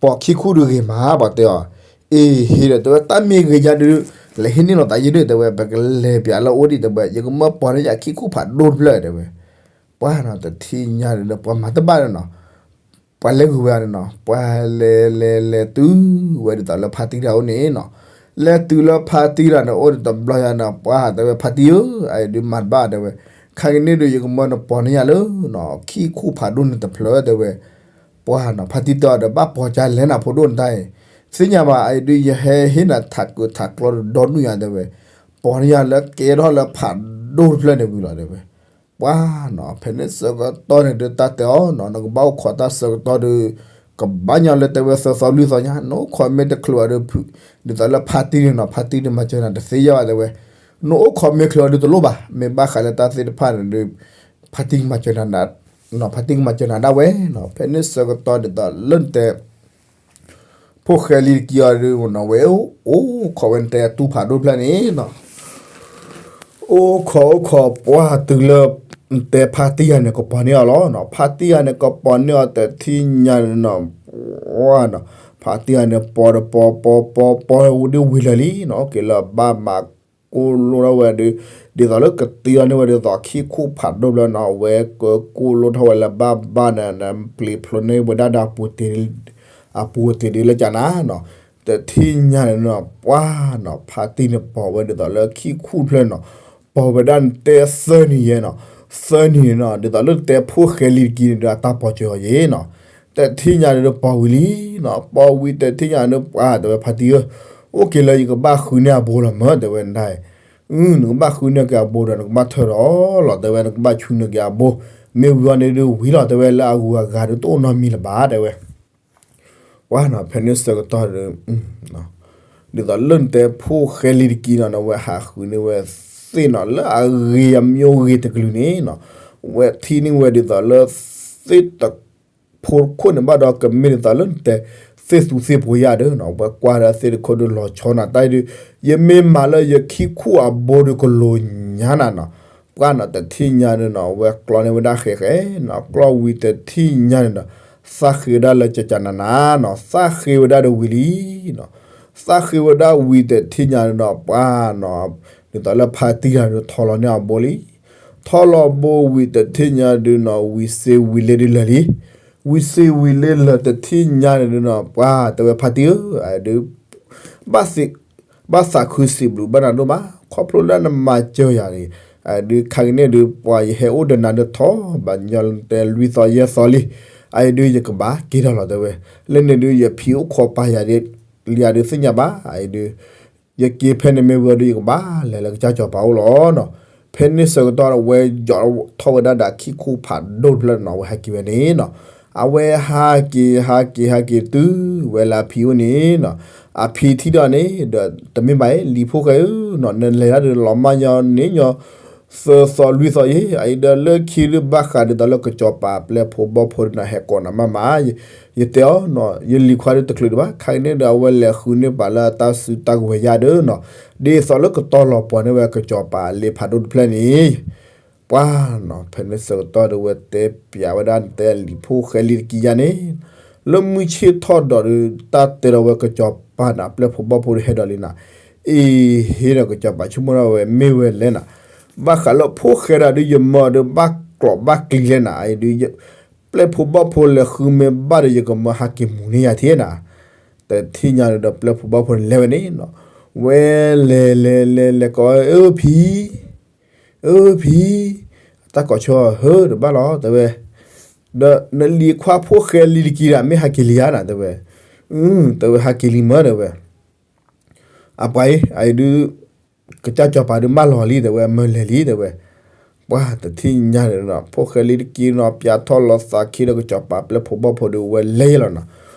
ပိာ်ခံခူဒုးဂ့ၤမး ပှၤတဲအီၤ. အ့ဟ့ဒီးတဲဝဲ တၢ်မ့ၢ်ဂ့ၤယၤဒုး လဲၤဟ့ၣ်န့ၢ်လီၤသးယဲၢ်ဒုးတဲဝဲ ပကလဲၤပၠးလၢအအိၣ်ဒံးတဲဝဲ ယကမၢပိာ်န့ၢ်ယၤခံခူဖးဒိၣ်တဖျၢၣ်တဲဝဲ. ပှၤနီၤ တထံၣ်ညါဒုးဒီး ပှၤမၤတဘၣ်ဒီးနီၤ ပှၤလဲၤဂုာ်ဝဲအီၤန့ၣ်နီၤ ပှၤလဲၤလဲၤလဲၤတုၤဝဲဒ်သိးလၢဖါတံၢ်တဂၤအိၣ်န့ၣ်နီၤ. လဲၤတုၤလၢဖါတံၢ်တဂၤန့ၣ်အိၣ်ဒီးတဘျီယၤန့ၣ် ပှၤတဲဝဲ ဖါတံၢ်ဧၢ အအံၤဒုးမၤတဘၣ်တဲဝဲ ခါကန့ၣ်ဒုး ယကမၢနပိာ်န့ၢ်ယၤလၢ ခံခူဖးဒိၣ်န့ၣ်တဖျၢၣ်တဲဝဲ. ပှၤနီၤဖါတံၢ်တဲအီၤဒီး ဘၣ်ပိာ်ကၢလဲၣ်နၤဖိဒိၣ်နတၢ်အံၤ သ့ၣ်ညါဘၣ် အအံၤဒုး ယဟဲဟ့ၣ်နၤထးကုးထးကျီဒီဒူၣ်ညါတဲဝဲ. ပိာ်န့ၢ်ယၤလၢကဲထီၣ်လၢဖးဒိၣ်တဖျၢၣ်န့ၣ်ဝံၤလီၤတဲဝဲ. ပှၤနီၤ ဖဲန့ၣ်ဆၢကတီၢ်န့ၣ်ဒုး တၢ်တဲအီၤနီၤ နကဘၣ်အိၣ်ခိးတၢ်ဆၢကတီၢ်ဒုး ကဘၣ်ညီလၢတဲဝဲသၢသီလွံၢ်သီညါ နအိၣ်ခိးမ့ၢ်တချုးအီၤဒီး ဒ်သိးလၢဖါတံၢ်န့ၣ်နီၤ ဖါတံၢ်န့ၣ်မၤစၢၤနၤတသ့ယဲၢ်ဘၣ်တဲဝဲ, နအိၣ်ခိးမ့ၢ်ချုးအီၤဒီးတလိၣ်ဘၣ် မ့ၢ်ဘၣ်ဃးလၢတၢ်သ့ၣ်တဖၣ်န့ၣ်ဒီး ဖါတံၢ်ကမၤစၢၤနၤ ဖါတံၢ်ကမၤစၢၤနၤဒၣ်ဝဲနီၤ ဖဲန့ၣ်ဆၢကတီၢ်ဒ်သိးလၢနတဲ ဖိၣ်ဃဲလံတကံအီၤဒုးနီၤ ဝဲအိၣ်ခိးဝဲနတဲအတူၢ်ဖးဒိၣ်ဖျၢၣ်န့ၣ်နီၤ အိၣ်ခိးအိၣ်ခိးပှၢ်တုၤလၢ နတဲဖါတံၢ်ယၤန့ၣ် ကပီၤန့ၢ်အီၤလီၤနီၤ ဖါတံၢ်ယၤန့ၣ်ကပီၤန့ၢ်အီၤတထံၣ်ညါန့ၣ်နီၤ ပှၢ်နီၤ ဖါတံၢ်ယၤန့ၣ်ပီၤဒီးပီၤပီၤပီၤပီၤဒ်ဝံၤလၢာ်လံနီၤ အိၣ်က့ၤလၢဘၣ်မၤကိၢ်လိထီၣ်ဝဲဒုး ဒ်သိးလၢကတံၢ်အီၤန့ၢ်ဝဲဒ်သိးခံခူၣ်ဖးဒိၣ်ဖျၢၣ်နီၤ အဝဲကကိၢ်လိထီၣ်ဝဲလၢဘၣ်ဘၣ်န့ၣ် ပျံၤဖျိးန့ၢ်ဝဲဒၣ်ဒီး အပူၤတ့ၢ်ဒုးလၢကၠးနၤနီၤ တထံၣ်ညါန့ၣ်နီၤ ပှၢ်နီၤ ဖါတံၢ်န့ၣ်ပီၤဝဲဒ်သိးလၢခံခူၣ်ဖျၢၣ်နီၤ ပီၤဝဲဒၣ်နတဲသၢနံၤယဲနီၤ သၢနံၤန့ၣ်နီၤ ဒ်သိးလၢနတဲဖိၣ်ဃဲလံတကံန့ၣ်ဒီး အတၢ်ပီၤစၢၤအီၤယဲနီၤ တထံၣ်ညါန့ၣ်ဒီးပီၤဝံၤလံနီၤ ပီၤဝံၤတထံၣ်ညါန့ၣ် ပှၢ်တဲဝဲဖါတံၢ်ဧၢ အိၣ်က့ၤလၢယကဘၣ်ဃုန့ၢ်အဘိလီၤမၢ် တဲဝဲဒၣ် နကဘၣ်ဃုန့ၢ်က့ၤအဘိဒီး နကဘၣ်ထၢထီၣ်လီၤ တဲဝဲ နကဘၣ်ဆူန့ၢ်က့ၤအဘိ မ့ၢ်ဝံၤအီၤန့ၣ်ဒုးဝံၤလီၤ တဲဝဲ လၢအဂုၤအဂၤဒုးတအိၣ်နီတမံၤလၢၤဘၣ် တဲဝဲ ပှၢ်နီၤ ဖဲန့ၣ်ဆၢကတီၢ်ဒီး ဒ်သိးလၢနတဲဖိၣ်ဃဲလံတကံနီၤ ဝဲဟးဃုန့ၢ်ဝဲသ့ၣ်နီၤ လၢအဂ့ၤအမံၤဂ့ၤတကလုာ်န့ၣ်နီၤ ဝဲထံၣ်န့ၢ်ဝဲဒ်သိးလၢ သ့ၣ်တ ဖိခိၣ်န့ၣ်ဘၣ်ဒီးကမ့ၢ်ဒ်သိးလၢနတဲ သ့ၣ်သူသ့ၣ်ပှ့ၤယၤဒီးနီၤ ဝဲကွၢ်ဒီးသ့ၣ်တခိၣ်ဒုးလီၤဆီနၤတၢ်အံၤဒုး ယမ့ၢ်မၤလၢယခံခူၣ်အဘိဒုးကလိၤညါနၤနီၤ ပှၢ်နီၤတထံၣ်ညါန့ၣ်နီၤ ဝဲကျီန့ၢ်ဝဲဒၣ်ဃဲဃဲနီၤ ကျီဝံၤတထံၣ်ညါန့ၣ်ဒီး သးဃ့ဝဲဒၣ်လၢကကနၤနၤနီၤ သးဃ့ဝဲဒၣ်ဒီးဝံၤလံနီၤ သးဃ့ဝဲဒၣ်ဝံၤတထံၣ်ညါန့ၣ်ဒီး ပှၢ်နီၤ ဒ်သိးလၢဖါတံၢ်တဂၤဒီးထီလီၤန့ၢ်အဘိလံ ထီလီၤဘိဝံၤတထံၣ်ညါဒုးနီၤ ဝံၤစ့ဝံၤလ့ဒုးလၢာ်လံ ဝံၤစ့ဝံၤလ့လၢာ်တထံၣ်ညါန့ၣ်ဒုးနီၤ ပှၢ်တဲဝဲဖါတံၢ်ဧၢ ဒုး ဘၣ်သးခုစံးဘျုးဘၣ်နၤဒိၣ်မး ခီဖျိလၢနမၤစၢၤယၤန့ၣ် ဒုးခါကန့ၣ်ဒုး ပှၤယဟဲအိၣ်ဒီးနၤဒုးထီဘၣ်ညီလၢတဲလွံၢ်သီယဲၢ်သီလံ အအံၤဒုးယကဘၣ်က့ၤထီၣ်လီၤတဲဝဲ လၢန့ၣ်ဒုးယဖံးအိၣ်ခိးပာ်ယၤဒုး လံယၤဒုးသ့ၣ်ညါဘၣ် အအံၤဒုး ယက့ၤဖဲန့ၣ်မ့ၢ်ဝံၤအီၤဒုး ယကဘၣ်လဲၤလၢကစၢ်စီၤပၤအိၣ်လီၤနီၤ. ဖဲန့ၣ်ဆၢကတီၢ်ဝဲယီၤထီၣ်ဝဲဒၣ်ဒီးခံခူၣ်ဖးဒိၣ်တဖျၢၣ်နီၤ အဝဲဟဲက့ၤဝဲန့ၣ်နီၤ. အဝဲဟးက့ၤ ဟးက့ၤ ဟးက့ၤတုၤဝဲလၢအဖံအိၣ်န့ၣ်နီၤ. အဖံထံၣ်ဒီးန့ၣ်ဒီး တမ့ၢ်ဘၣ်အံၤ လံၤဖိၣ်ဃဲဧၢနီၤ နလဲၤတၢ်ဒုးလီၤမၢ်ညီန့ၣ်ညီ သၢသီလွံၢ်သီအံၤ အအံၤဒီးလၢခံဒုးဘၣ်ဃးဒ်သိးလၢကစီၤပၤပျဲၢ်ဖိဘီၣ်ဖိဒုးနီၤ ဟဲကိးနၤမးမး ယတဲအီၤနီၤ ယလံၤခွါဒုးတချုးဒံးဘၣ် ခါကန့ၣ်ဒီးအဝဲလဲၤဃုန့ၢ်ပာ်လၢအတၢ်စုတၢ်ကဝဲၤယၤဒီးနီၤ ဒ်သိးလၢကတီၤလီၤပှီၤန့ၢ်ဝဲကစီၤပၤအလ့ဖးဒိၣ်တဖျၢၣ်န့ၣ် ပှၤနီၤ ဖဲန့ၣ်ဆၢကတီၢ်ဒီးဝဲတဲပျးဝဲဒၣ်နတဲလံၤဖိၣ်ဃဲလံၤတကံယါန့ၣ် လၢမုၢ်ဆ့ၣ်ထီၣ်ဒီးဒုး တၢ်တဲဒီးဝဲကစီၤပၤန့ၣ် ပျဲၢ်ဖိဘီၣ်ဖိဒုးဟဲဒီးလံနီၤ အ့ဟ့ဒီးကစီၤပၤဆိကမိၣ်ဒီးဝဲမ့ၢ်ဝဲလဲၣ်နီၤ ဘၣ်ဃးလၢဖိၣ်ဃဲဒၣ်ဒုးယမၢဒုးဘၣ်ကျိးဘၣ်ကျံၤလဲၣ်နီၤ အအံၤဒုး ပျဲၢ်ဖိဘီၣ်ဖိလဲၤဃုမ့ၢ်ဘၣ်ဒီး ယကမၢဟးက့ၤမူၤန့ၢ်ယၤထံနီၤ တထံၣ်ညါဒီးပျဲၢ်ဖိဘီၣ်ဖိန့ၣ်လဲၤဝဲန့ၣ်နီၤ ဝဲလဲၤလဲၤလဲၤလဲၤကိးအၢဖံ အၢဖံ တၢ်ကိးဆၢဟၢတဘၣ်လီၤ တဲဝဲ ဒီးနလံၤခွါဖိၣ်ဃဲလံၤတကံဒီး မ့ၢ်ဟးက့ၤလံဧါနီၤ တဲဝဲ တဲဝဲဟးက့ၤလံမၢ တဲဝဲ အပှၤအံၤ အအံၤဒုး ကစၢ်စီၤပၤဒုးမၢလီၤလံ တဲဝဲ မၢလဲၤလံ တဲဝဲ ပှၤတထံၣ်ညါန့ၣ်နီၤ ဖိၣ်ဃဲလံၤတကံနီၤ ပျးထီၣ်လီၤသးခံဒီးကစီၤပၤပျဲၢ်ဖိဘီၣ်ဖိဒုး ဝဲလဲၤလီၤနီၤ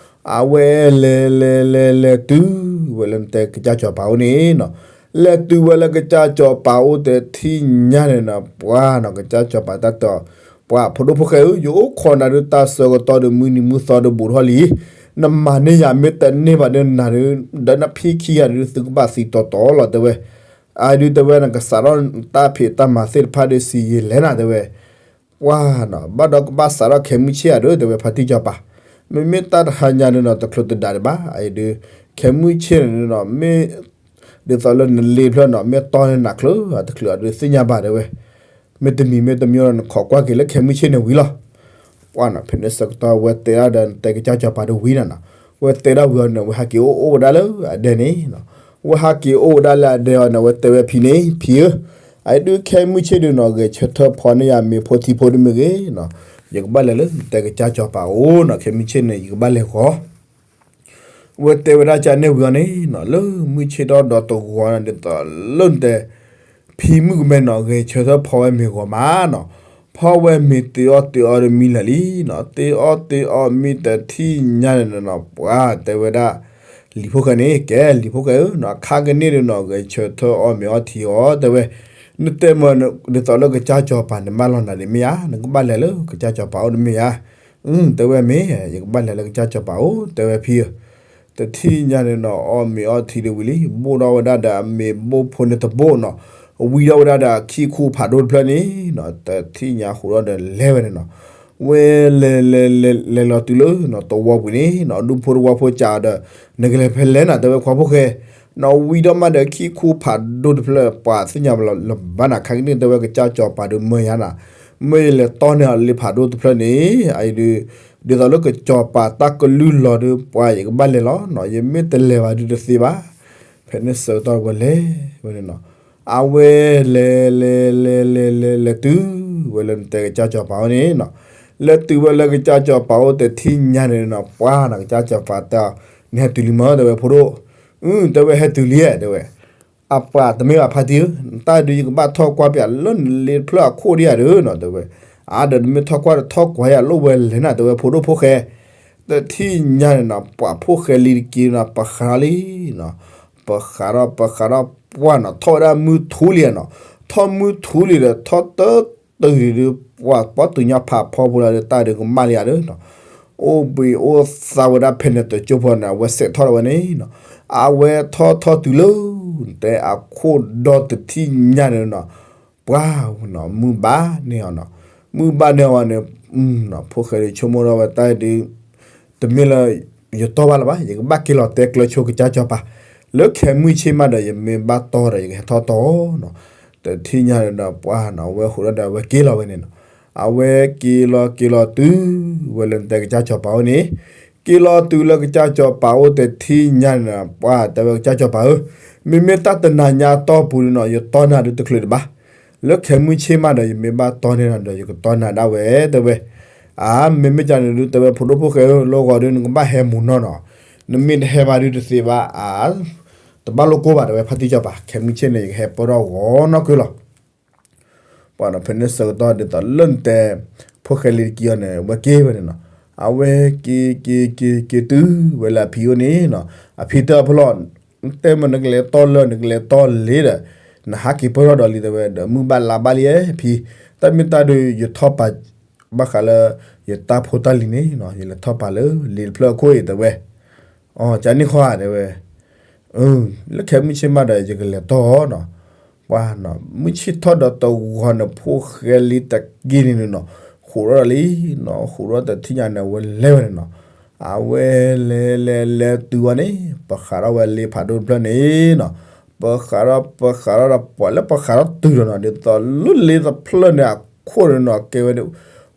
အဝဲလဲၤလဲၤလဲၤလဲၤတုၤဝဲလၢနတဲကစၢ်စီၤပၤအိၣ်န့ၣ်နီၤ လဲၤတုၤဝဲလၢကစၢ်စီၤပၤအိၣ်တထံၣ်ညါန့ၣ်နီၤ ပှၤနီၤ ကစၢ်စီၤပၤတၢ်တဲအီၤ ပှၤဖိဒိၣ်ဖိၣ်ဃဲဧၢ ယအိၣ်ခိးနၤဒုးတၢ်ဆၢကတီၢ်ဒီး မုၢ်နံၤမုၢ်သီဒီးဘူးထီၣ်လံ နမၤန့ၢ်ယၤမ့ၢ်တန့ၢ်ဘၣ်ဒီးနၤဒုး ဒီးနဖံခံဂၤဒုး သုကဘၣ်သံတီတီလီၤ တဲဝဲ အအံၤဒုးတဲဝဲ နကစးထီၣ်တၢ်ဖံးတၢ်မၤသ့ၣ်တဖၣ်ဒီးစံးယံာ်လဲၣ်နၤ တဲဝဲ ပှၤနီၤ ဘၣ်ဒီးကဘၣ်စးထီၣ်ခဲမုၢ်ဆ့ၣ်ဧါဒီး တဲဝဲ ဖါတံၢ်စီၤပၤ မ့မ့ၢ်တၢ်တဟါညါန့ၣ်နီၤ တချုးတဒါဒံးဘၣ် အအံၤဒုး ခဲမုၢ်ဆ့ၣ်န့ၣ်နီၤ မ့ၢ် ဒ်သိးလၢနလ့ဖျၢၣ်နီၤ မ့ၢ်တီန့ၢ်နၤချုး တချုးအဒုးသ့ၣ်ညါဘၣ် တဲဝဲ မ့တမံၤမ့တမံၤဒီး နခိးကွၢ်က့ၤလၢခဲမုၢ်ဆ့ၣ်န့ၣ်ဝံၤလီၤ ပှၤနီၤ ဖဲန့ၣ်ဆၢကတီၢ်ဝဲတဲဒၣ်ဒီး နတဲကစၢ်စီၤပၤဒီးဝံၤနီၤနီၤ ဝဲတဲဒၣ်ဝံၤအီၤန့ၣ် ဝဲဟးက့ၤအိၣ်အိၣ်ဝဲဒၣ်လၢအဒဲန့ၣ်နီၤ ဝဲဟးက့ၤအိၣ်ဝဲဒၣ်လၢအဒဲအီၤန့ၣ် ဝဲတဲဝဲဖံန့ၣ် ဖံဧၢ အအံၤဒုးခဲမုၢ်ဆ့ၣ်ဒုးနီၤ ဂဲၤဆၢထၢၣ်ဖီန့ၢ်ယၤမ့ၤဖိထံဖိဒုးမ့ၢ်ဂ့ၤနီၤ ယကဘၣ်လဲၤလၢနတဲကစၢ်စီၤပၤအိၣ်နီၤ ခဲမုၢ်ဆ့ၣ်န့ၣ် ယကဘၣ်လဲၤဂီၤ ဝဲတဲဝဲဒၣ်ကန့ၣ်ဝံၤအီၤန့ၣ်နီၤ လၢမုၢ်ဆ့ၣ်ထီၣ်ဒီးတဂီၤန့ၣ် ဒ်သိးလၢနတဲ ဖံမုၣ်ကမဲနီၤ ဂဲၤဆၢထၢၣ်ဖီဝဲမ့ၤဂီၤမးနီၤ ဖီဝဲမ့ၤတ့အီၣ်တ့အီတမံၤလၢာ်လံနီၤ, တ့အီၣ်တ့အီမံၤတထံၣ်ညါန့ၣ်နီၤ, ပှၤတဲဝဲဒၣ် လံၤဖိၣ်ဃဲန့ၣ် ကဲလံၤဖိၣ်ဃဲဧၢနီၤ, ခါကန့ၣ်ဒီးနီၤ ဂဲၤဆၢထၢၣ်အီၣ်မ့ၤအီထံအီၤ တဲဝဲ, နတဲမ့ၢ်ဒ်သိးလၢကစၢ်စီၤပၤန့ၣ်မၢလီၤနၤဒ်မ့ၢ်ဧါ, နကဘၣ်လဲၤလၢကစၢ်စီၤပၤအိၣ်တမ့ၢ်ဧါ, တဲဝဲမ့ၢ် ယကဘၣ်လဲၤလၢကစၢ်စီၤပၤအိၣ် တဲဝဲဖံဧၢ တထံၣ်ညါန့ၣ်နီၤ အီၣ်မ့ၤအီထံတဝံၤလံ, ဘိၣ်ထီၣ်ဝဲဒၣ်ဒီးအမ့ၤဘိၣ်ဖိန့ၣ်တဘိနီၤ, ဝံထီၣ်ဝဲဒၣ်ဒီးခံခူဖးဒိၣ်တဖျၢၣ်န့ၣ်နီၤ, တထံၣ်ညါဃိးဒီဒီးလဲၤဝဲန့ၣ်နီၤ, ဝဲလဲၤလဲၤလဲၤလဲၤလီၤတုၤလၢနီၤ သဝီပူၤန့ၣ်နီၤ, ဒူဖိသဝီဖိစံးဒီး နကလဲၤဖဲလဲၣ်နီၤ တဲဝဲခွါဖိၣ်ဃဲ, နီၤဝံထီၣ်မးဒီးခံခူဖးဒိၣ်တဖျၢၣ် ပှၤသ့ၣ်ညါလၢၤဘၣ်နၤ ခါကန့ၣ်တဲဝဲကစၢ်စီၤပၤဒီးမၢယၤနၤ, မ့ၢ်ယလဲၤတီန့ၢ်အီၤလၢဖးဒိၣ်တဖျၢၣ်န့ၣ် အအံၤဒုး ဒ်သိးလၢကစီၤပၤတၢ်ကလုၢ်လီၤဒီး ပှၤယကဘၣ်လဲၤလီၤနီၤ, ယမ့ၢ်တလဲၤဘၣ်ဒုးတသ့ဘၣ်, ဖဲန့ၣ်ဆၢကတီၢ်ဝဲလဲၤဝဲန့ၣ်နီၤ, အဝဲလဲၤလဲၤလဲၤလဲၤလဲၤလဲၤတုၤဝဲလၢနတဲကစၢ်စီၤပၤအိၣ်န့ၣ်နီၤ, လဲၤတုၤဝဲလၢကစၢ်စီၤပၤအိၣ်တထံၣ်ညါန့ၣ်နီၤ, ပှၤနီၤ ကစၢ်စီၤပၤတဲအီၤ နဟဲတုၤလံမၢ တဲဝဲဖိဒိၣ်, အ တဲဝဲဟဲတုၤလံဧါ တဲဝဲ အပှၤတမ့ၢ်ဘၣ်ဖါတံၢ်ဧၢ, တၢ်ဒုးယကဘၣ်ထီၣ်ကွၢ်ပၠးလၢနလ့တဖျၢၣ်အခိၣ်ဒံးဧါဒီးနီၤ တဲဝဲ, အါဒီးနမ့ၢ်ထီၣ်ကွၢ်ဒီးထီၣ်ကွၢ်ယၤလိၣ်ဝဲလဲၣ်နၤ တဲဝဲဖိဒိၣ်ဖိၣ်ဃဲ, တထံၣ်ညါန့ၣ်နီၤ ပှၤဖိၣ်ဃဲလံၤတက့ၢ်နီၤ ပဃးထီၣ်လံနီၤ, ပဃးထီၣ်ပဃးထီၣ်ပှၢ်နီၤ ထီၣ်ဝဲဒၣ်မုၢ်ထူလံဧါနီၤ, ထီၣ်မုၢ်ထူလံဒီးထီၣ်တတုၤဒုး ပှၤပီတုၤညါဖးဖီဖိလၢတၢ်ဒုးကမၣ်လံဧါဒီးနီၤ အိၣ်ဘှံးအိၣ်သါဝဲဒၣ်ဖဲန့ၣ်တကၠိဖိန့ၣ် အဝဲစဲးထီၣ်ဝဲန့ၣ်နီၤ, အဝဲထီၣ်ထီၣ်တုၤလၢ တဲအခိၣ်ဒီတထံၣ်ညါန့ၣ်နီၤ, ပှၤနီၤ မုၢ်ဘၣ်န့ၢ်အီၤနီၤ, မုၢ်ဘၣ်န့ၢ်အီၤဝဲန့ၣ်, ဖိၣ်ဃဲဒုးဆိကမိၣ်ထီၣ်ဝဲတၢ်ဒုး တမ့ၢ်လၢ ယတီဘၣ်လၢၤဘၣ် ယကဘၣ်က့ၤလီၤတဲကျၢၤဆိကစၢ်စီၤပၤ, လၢခဲမုၢ်ဆ့ၣ်မးဒီး ယမ့ၢ်ဘၣ်တီဒီး ယကဟဲထီၣ်တီနီၤ, တထံၣ်ညါန့ၣ်ဒီး ပှၤနီၤ အဝဲဃိးဒီးဒီးအဝဲက့ၤလီၤဝဲန့ၣ်နီၤ, အဝဲက့ၤလီၤက့ၤလီၤတုၤဝဲလၢနတဲကစၢ်စီၤပၤအိၣ်န့ၣ်, က့ၤလီၤတုၤလၢကစၢ်စီၤပၤအိၣ်တထံၣ်ညါန့ၣ်နီၤ ပှၤတဲဝဲကစၢ်စီၤပၤဧၢ, မ့မ့ၢ်တၢ်တနၤညါအတီၢ်ပူၤန့ၣ်နီၤ ယတီနၤဒုးတချုးတဘၣ်, လၢခဲမုၢ်ဆ့ၣ်မးဒီး ယမ့ၢ်ဘၣ်တီန့ၢ်နၤဒီး ယကတီနၤဒၣ်ဝဲ တဲဝဲ အါ မ့မ့ၢ်ကန့ၣ်ဒုး တဲဝဲဖိဒိၣ်ဖိၣ်ဃဲဧၢ လၢဂီၤဒုး နကဘၣ်ဟဲမုာ်နီၢ်နီၤ, နမ့ၢ်တဟဲဘၣ်ဒုးတသ့ဘၣ် အါ တဘၣ်လိၣ်ကိၢ်ဘၣ် တဲဝဲဖါတံၢ်စီၤပၤ ခဲမုၢ်ဆ့ၣ်န့ၣ် ယကဟဲပၢၢ်ထီၣ်ဂီၤနီၢ်ကုလီၤ. ပှၤနီၤဖဲန့ၣ်ဆၢကတီၢ်ဒ်သိးလၢနတဲ ဖိၣ်ဃဲလံၤတက့ၢ်အီၤန့ၣ် ဝဲက့ၤဝဲန့ၣ်နီၤ, အဝဲက့ၤက့ၤက့ၤက့ၤတုၤဝဲလၢအဖံအိၣ်န့ၣ်နီၤ, အဖံတဲအီၤဖဲလီၤ, နတဲမ့ၢ်နကလဲၤတီလၢ နကလဲၤတီလ့ဒီး နဟးက့ၤပၢၢ်ထီၣ်ဒီးလံ တဲဝဲ ဒီးမုၢ်ဘၣ်လါဘၣ်လံဖံ, တၢ်မ့ၢ်တၢ်ဒုး ယထီၣ်ပာ် ဘၣ်ဃးလၢ ယတၢ်ဖိတၢ်လံၤန့ၣ်နီၤ ယလဲၤထီၣ်ပာ်လၢလ့တဖျၢၣ်အခိၣ်အံၤ တဲဝဲ, အကန့ၣ်ဃီဧါ တဲဝဲ, လၢခဲမုၢ်ဆ့ၣ်မးဒီး ယကလဲၤတီနီၤ, ပှၤနီၤ မုၢ်ဆ့ၣ်ထီၣ်ဒီးတဂီၤန့ၣ် ဖိၣ်ဃဲလံၤတက့ၢ်န့ၣ်နီၤ, ဃိးထီၣ်လံနီၤ, ဃိးထီၣ်တထံၣ်ညါန့ၣ် အဝဲလဲၤဝဲန့ၣ်နီၤ, အဝဲလဲၤလဲၤလဲၤတုၤဝဲန့ၣ် ပဃးထီၣ်ဝဲလ့ဖးဒိၣ်တဖျၢၣ်န့ၣ်နီၤ, ပဃးထီၣ်ပဃးထီၣ်ဒီး ပှၤလၢပဃးထီၣ်တုၤဒီးနီၤ ဒ်သိးလၢလ့တဖျၢၣ်န့ၣ် အခိၣ်န့ၣ်နီၤ ကဲဝဲ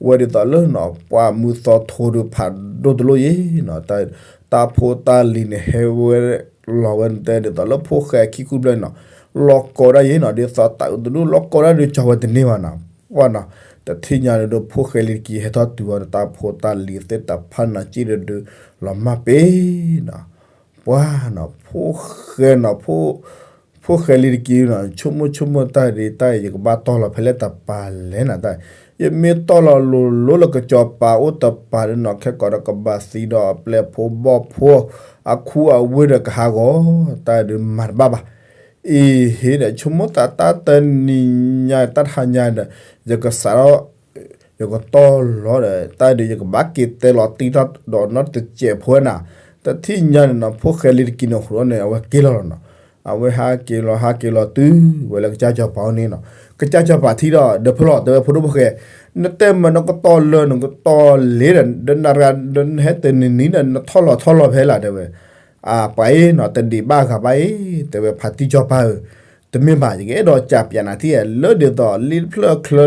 ဝဲဒ်သိးလၢနီၤ ပှၤမုၢ်သီထိဒီးဖးဒိၣ်တလိၣ်ယ့ၤနီၤ, တၢ်ဖိတၢ်လံၤန့ၣ် ဟဲဝဲလီၤဝဲတဲ ဒ်သိးလၢဖိၣ်ဃဲခံခူတဖျၢၣ်န့ၣ်နီၤ, လီၤကိးဒၣ်ယ့ၤနီၤ ဒ်သိးတၢ်အုးတဒူၣ်လီၤကိးဒၣ်ဒုး ကၠီၤဝဲတန့ၢ်ဘၣ်နီၤ, ပှၤနီၤ တထံၣ်ညါန့ၣ်ဒီး ဖိၣ်ဃဲလံၤတက့ၢ် ဟဲထီၣ်တုၤအီၤဒီး တၢ်ဖိတၢ်လံၤသ့ၣ်တဖၣ်နီၤ စ့ၢ်ဒီးဒုး လီၤမၢ်ပ့ၤနီၤ, ပှၤနီၤ ဖိၣ်ဃဲနီၤ ဖိၣ်ဃဲလံၤတက့ၢ်နီၤ ဆိကမိၣ်ဆိကမိၣ်တၢ်ဒ်တၢ်အံၤ ယကဘၣ်တီလီၤဖဲလဲၣ်တပၤလဲၣ်နီၤ, တၢ် ယမ့ၢ်တီလီၤလိၤလိၤလၢကစီၤပၤအိၣ်တပၤဒီးနီၤ ခဲကိးဒီးကဘၣ်သံဒီးအပျဲၢ်ဖိဘီၣ်ဖိ အခူအဝ့ၢ်ဒီးကဟးဂီၤ တၢ်ဒုးမၤတဘၣ်ဘၣ်, အံၤဟ့ၣ်ဒီး ဆိကမိၣ်သးတၢ်တနံၤညါတၢ်တဟါညါဒီး ယကစးထီၣ် ယကတီလီၤဒီး တၢ်ဒုးယကဘၣ်က့ၤတဲလီၤတံၢ်ထီၣ်ဒီးနီတစဲးဖိနၤ, တထံၣ်ညါန့ၣ်နီၤ ဖိၣ်ဃဲလံၤတက့ၢ်န့ၣ် ဃိးန့ၣ် အဝဲက့ၤလီၤလီၤနီၤ, အဝဲဟးက့ၤလီၤဟးက့ၤလီၤတုၤဝဲလၢကစၢ်စီၤပၤအိၣ်န့ၣ်နီၤ, ကစၢ်စီၤပၤထံၣ်ဒီး ဒီးဖဲလီၤ တဲဝဲဖိဒိၣ်ဖိၣ်ဃဲ, နတဲမ့ၢ်နကတီလၢနကတီလ့ဒီး ဒီးနၤတဂၤ ဒီးနဟဲတနံၤနံၤဒီး နထီၣ်လီၤထီၣ်လီၤဖဲလၢ် တဲဝဲ, အပှၤအံၤနီၤ တဒံးဘၣ်ဂၤဘၣ်အံၤ တဲဝဲဖါတံၢ်စီၤပၤဧၢ, တမ့ၢ်ဘၣ် ယကအဲၣ်ဒိးကးပၠးနၤထံၣ် လၢဒ်သိးလ့တဖျၢၣ်ချၢ